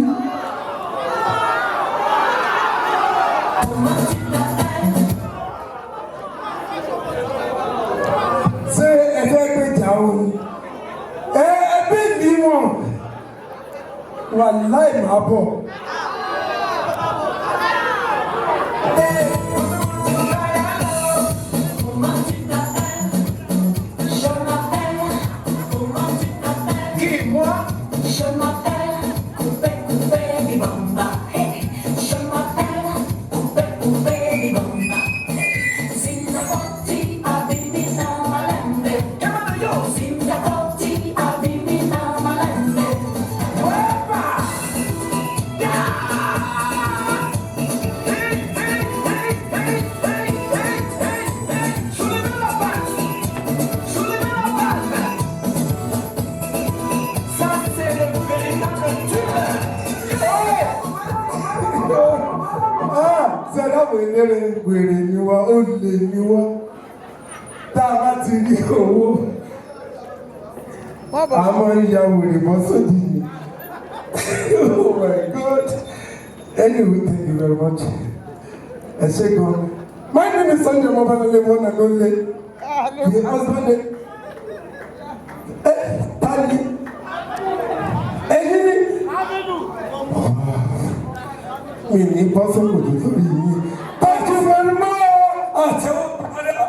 Sáwó ni ẹ ẹbí mi wọn wàláì máa bọ̀. Qui, moi? Je m'appelle Coupé Coupé Bibamba. Hey, je m'appelle Coupé Coupé Bibamba. Zinda Koti Abimina Malembe. Zinda Koti Abimina Malembe. Wepa! Hey, hey, hey, hey, hey, hey, hey, hey. Soulevez la patte. Soulevez la patte. Ça, c'est le véritable tube. Sẹ́dáàbò eléré wèrè ni wá, ó lè ni wá. Tá a bá ti rí owó, a máa ń ya wèrè bọ́ sódì ni. Oh my God. Anyway, thank you very much. Ẹ ṣé gan. My name is Sunday Mobanole, one and only. The husband. Eh, Tani. Ẹyin ni. Mi ní bọ́ sókòtò sórí yìí. Thank you very much. Àtẹ́wọ́,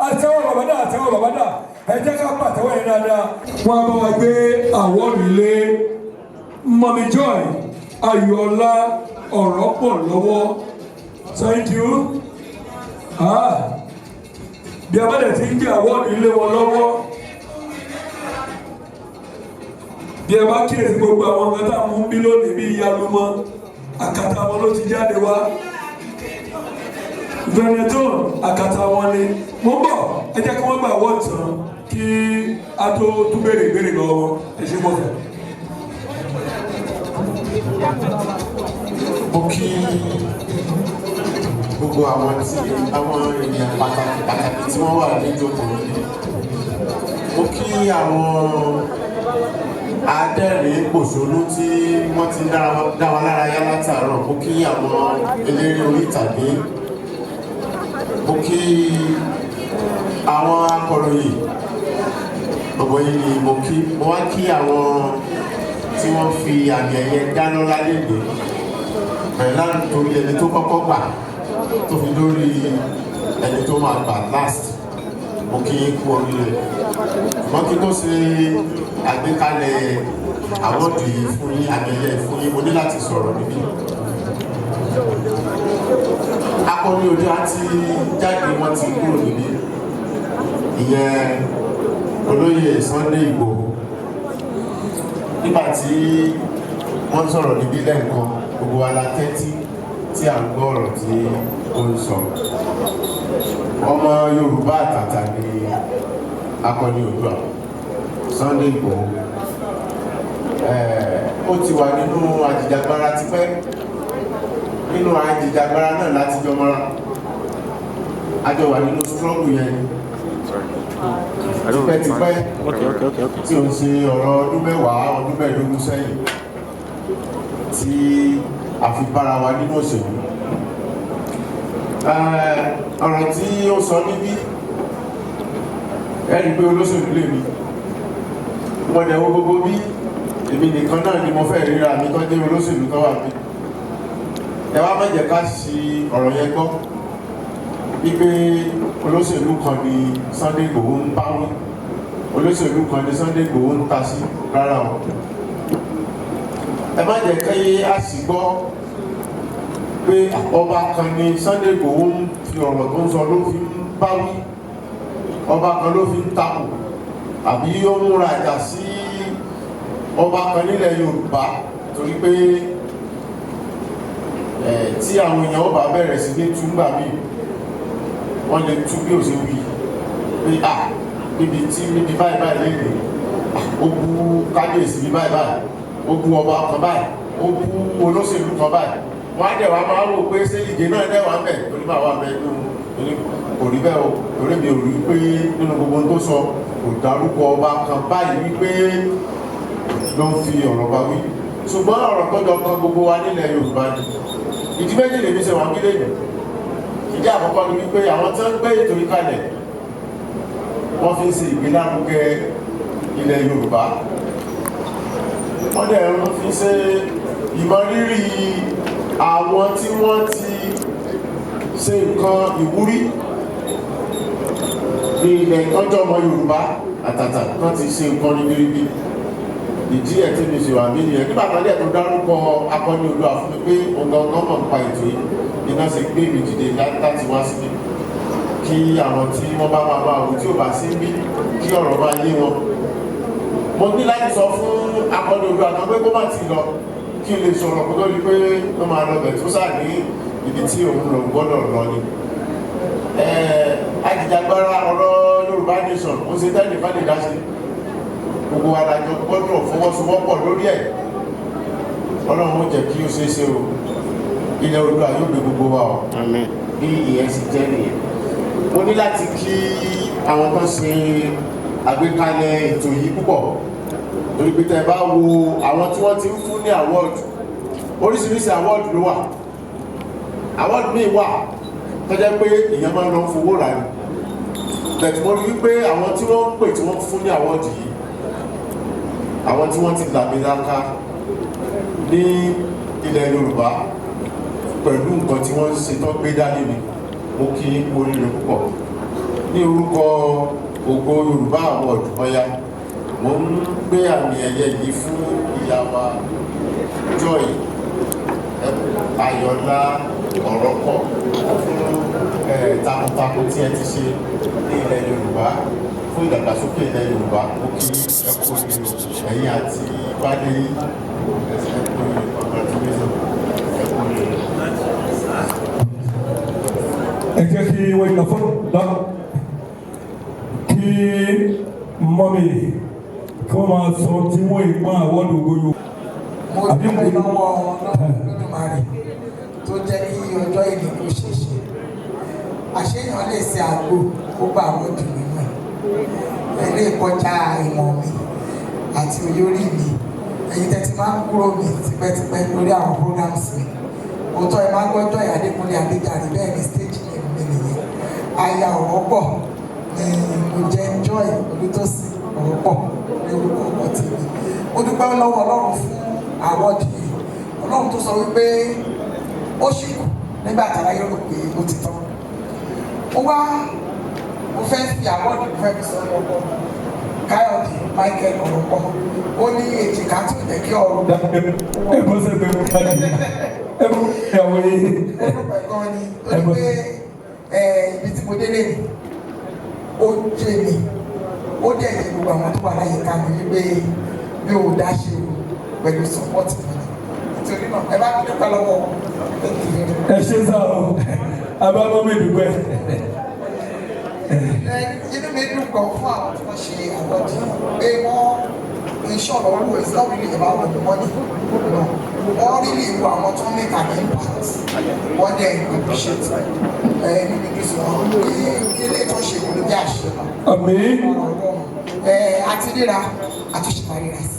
àtẹ́wọ́ bàbá náà, àtẹ́wọ́ bàbá náà, ẹ jẹ́ ká pàtẹ́wọ́ yẹn dáadáa. Wọ́n á bá wa gbé àwọ̀dù lé Mummy Joy Ayọ̀ọ́lá ọ̀rọ̀ pọ̀ lọ́wọ́. Thank you. Ah, bí a bá dẹ̀ ti ń gbé àwọ̀dù lé wọn lọ́wọ́, bí ẹ bá kíyèsí gbogbo àwọn nǹkan tá a mú bí lónìí bí ìyálùmọ́, àkàtà wọn ló ti jáde wá. Benetton àkàtà wọn ni. Mo ń bọ̀, ẹ jẹ́ kí wọ́n gbà wọ́n tán kí a tó tún béèrè ìbéèrè lọ́wọ́ wọn. Ẹ ṣe pọ̀ sẹ́. Mo kí gbogbo àwọn tí àwọn ènìyàn pàtàkì pàtàkì tí wọ́n wà níjókòó yìí. Mo kí àwọn adẹ́rìn pòṣónú tí wọ́n ti dá wa lára yá látàárọ̀. Mo kí àwọn eléré orí ìtàgé. Mo kí àwọn akọ̀ròyìn. Gbogbo yín ni mo kí. Mo wá kí àwọn tí wọ́n fi àmì ẹ̀yẹ dáná lálẹ́ bẹ̀rẹ̀ láti ẹni tó kọ́kọ́ gbà tó fi lórí ẹni tó máa gbà last. Mo kí yín kú oríire. Ṣùgbọ́n kí tó ṣe àgbékalẹ̀ àwọ́dù yìí fún yín, àmì ẹ̀yẹ fún yín, mo ní láti sọ̀rọ̀ níbí. Akọni Oòduà ti jáde, wọ́n ti kúrò níbí. Ìyẹn olóyè Sunday Igboho. Nígbà tí wọ́n sọ̀rọ̀ níbí lẹ́ẹ̀kan, gbogbo wa la tẹ́tí tí à ń gbọ́ ọ̀rọ̀ tí ó ń sọ. Ọmọ Yorùbá àtàtà ni Akọni Oòduà Sunday Igboho. Ó ti wà nínú àjìjàgbara tipẹ́. Nínú àjìjàgbara náà láti jọ mọ́ra. A jọ wà nínú struggle yẹn tipẹ́tipẹ́ tí ó ń ṣe ọ̀rọ̀ ọdún 10, ọdún 15 sẹ́yìn tí a fi bára wa nínú òṣèlú. Ọ̀rọ̀ tí ó sọ níbí, ẹ rí i pé olóṣèlú lè mi. Mo dẹ̀ wo gbogbo bí èmi nìkan náà ni mo fẹ́ ríra mi tó jẹ́ olóṣèlú tó wà mí. Ẹ wá má jẹ́ ká ṣi ọ̀rọ̀ yẹn gbọ́ wípé olóṣèlú kan ni Sunday Igboho ń bá wí, olóṣèlú kan ni Sunday Igboho ń ta sí. Rárá o. Ẹ má jẹ́ kí a sì gbọ́ pé ọba kan ni Sunday Igboho ń fi ọ̀rọ̀ tó ń sọ ló fi ń bá wí, ọba kan ló fi ń takò, àbí ó múra ìjà sí ọba kan nílẹ̀ Yorùbá. Torí pé tí àwọn èèyàn ó bá bẹ̀rẹ̀ sí ní túngbà míì, wọ́n lè tú bí ó ṣe wí pé à níbi tí níbi báyìí báyìí léde, ó bú kábíyèsí bí báyìí báyìí, ó bú ọba kan báyìí, ó bú olóṣèlú kan báyìí. Wọ́n á dẹ̀ wá máa rò pé ṣé ìgè náà dẹ̀ wá ń bẹ̀ torí bá wà bẹ́ẹ̀ nínú torí kò rí bẹ́ẹ̀ o. Torí mi ò rí pé nínú gbogbo tó sọ kò dárúkọ ọba kan báyìí wípé ló ń fi ọ̀rọ̀ bá wí. Ṣùgbọ́n ọ̀rọ̀ tó jọ kan gbogbo wa nílẹ̀ Yorùbá ni. Ìdí méjì lèmi ṣe wà ń kílè nù. Ìdí àkọ́kọ́ ni wípé àwọn tí wọ́n ń gbé ètò yìí kalẹ̀, wọ́n fi ń ṣe ìgbélárugẹ ilẹ̀ Yorùbá. Wọ́n dẹ̀ ń fi ṣe ìmọrírì àwọn tí wọ́n ti ṣe nǹkan ìwúrí ní ilẹ̀ tọ́jọ́ ọmọ Yorùbá àtàtà tán ti ṣe nǹkan ribiribi. Ìdí ẹ̀ tí mi ṣe wà mí nìyẹn. Nígbà kan díẹ̀ tó dárúkọ Akọni Oòduà fún mi pé òun gangan mọ̀ nípa ètò yìí, iná ṣe gbé mi dìde láti wá síbí kí àwọn tí wọ́n bá máa máa wò tí ò bá sí bí kí ọ̀rọ̀ máa yé wọn. Mo ní láti sọ fún Akọni Oòduà kan pé kó má ti lọ kí n lè sọ̀rọ̀ kó tó di pé ó máa lọ bẹ̀ tó sáà ní ibi tí òun lọ gbọ́dọ̀ lọ ni. Ajìjàgbara ọ̀rọ̀ Yorùbá nation ó ṣe tẹ́lẹ̀ fẹ́ lè dá sí. Gbogbo wa la jọ gbọ́dọ̀ fọwọ́sowọ́pọ̀ lórí ẹ̀. Ọlọ́run ó jẹ́ kí ó ṣeé ṣe o. Ilẹ̀ Oòduà yóò gbé gbogbo wa o. Bí ìyẹn sì jẹ́ nìyẹn. Mo ní láti kí àwọn tó ṣe àgbékalẹ̀ ètò yìí púpọ̀, torí pé tẹ́ ẹ bá wo àwọn tí wọ́n ti ń fún ní award, oríṣiríṣi award ló wà. Award míì wà tó jẹ́ pé èèyàn máa ń lọ fowó rà ní, bẹ̀tù mo rí wípé àwọn tí wọ́n ń pè tí wọ́n fún ní award yìí, àwọn tí wọ́n ti làmìlaka ní ilẹ̀ Yorùbá pẹ̀lú nǹkan tí wọ́n ń ṣe tó gbé dání ni. Mo kí yín kú oríire púpọ̀ ní orúkọ Ògo Yorùbá Award. Ọ̀ya, mo ń gbé àmì ẹ̀yẹ yìí fún ìyá wa Joy Ayọ̀lá Ọ̀rọ̀pọ̀ fún takuntakun tí ẹ ti ṣe ní ilẹ̀ Yorùbá fún ìdàgbàsókè ilẹ̀ Yorùbá. Mo kí ẹ kú oríire, ẹ̀yin àti ìpàdé ẹ kú oríire. Congratulations, ẹ kú oríire. Ẹ jẹ́ kí wọ́n yà fún lọ kí mummy kí wọ́n máa sọ tí wọ́n ìpọ́n àwọn Ògo Yorùbá. Mo dúpẹ́ lọ́wọ́ Ọlọ́run Olódùmarè tó jẹ́ kí ọjọ́ ìní kó ṣe ṣe. Àṣeyàn lè ṣe àgbo kó bá àwọn dùn nínú ẹ̀ lè kọjá ìmọ̀ mi àti òye orí mi. Ẹ̀yin tẹ́ ti máa ń kúrò mi tipẹ́tipẹ́ lórí àwọn programs mi, òótọ́ ẹ máa ń gbọ́jọ́ Adékúnlé Adéjàre, bẹ́ẹ̀ ni stage name mi nìyẹn. Aya Ọ̀rọ̀pọ̀ ni mo jẹ́, Joy Olútósìn Ọ̀rọ̀pọ̀ ní orúkọ ọkọ tèmi. Mo dúpẹ́ lọ́wọ́ Ọlọ́run fún award yìí, Ọlọ́run tó sọ wípé ó ṣì kù nígbà táráyé rò pé ó ti tán. Mo wá, mo fẹ́ fi award, mo fẹ́ fi sọ ọkọ Káyọ̀dé Michael Ọ̀rọ̀pọ̀. Ó ní èjìká tó jẹ́ kí ọ̀rọ̀ Ẹ bọ́ sẹ́gbẹ̀ẹ́ mi káàdì ẹ bọ́ ìyàwó yìí. Ó dúpẹ́ gan ni torí pé ibi tí mo délé ni ó jẹ́ mi, ó dẹ̀ jẹ́ gbogbo àwọn tó wà láyìíká mi wípé mi ò dá ṣe o, pẹ̀lú support mi ni. Nítorí náà, ẹ bá mi dúpẹ́ lọ́wọ́. Thank you very much. Ẹ ṣe sá o, abáwọ́ mi dúpẹ́. Inú mi dùn gan fún àwọn tí wọ́n ṣe award pé wọ́n ìṣọ̀rọ̀ owó. It's not really about the money, no. Wọ́n really wo àwọn tó make an impact, wọ́n dẹ̀ appreciate ẹ. Inú mi dùn sí wọn. Ilé tó ṣe kò ní bí àṣẹ. Àmín. Ẹ àti ríra àtúnṣe máa ríra sí.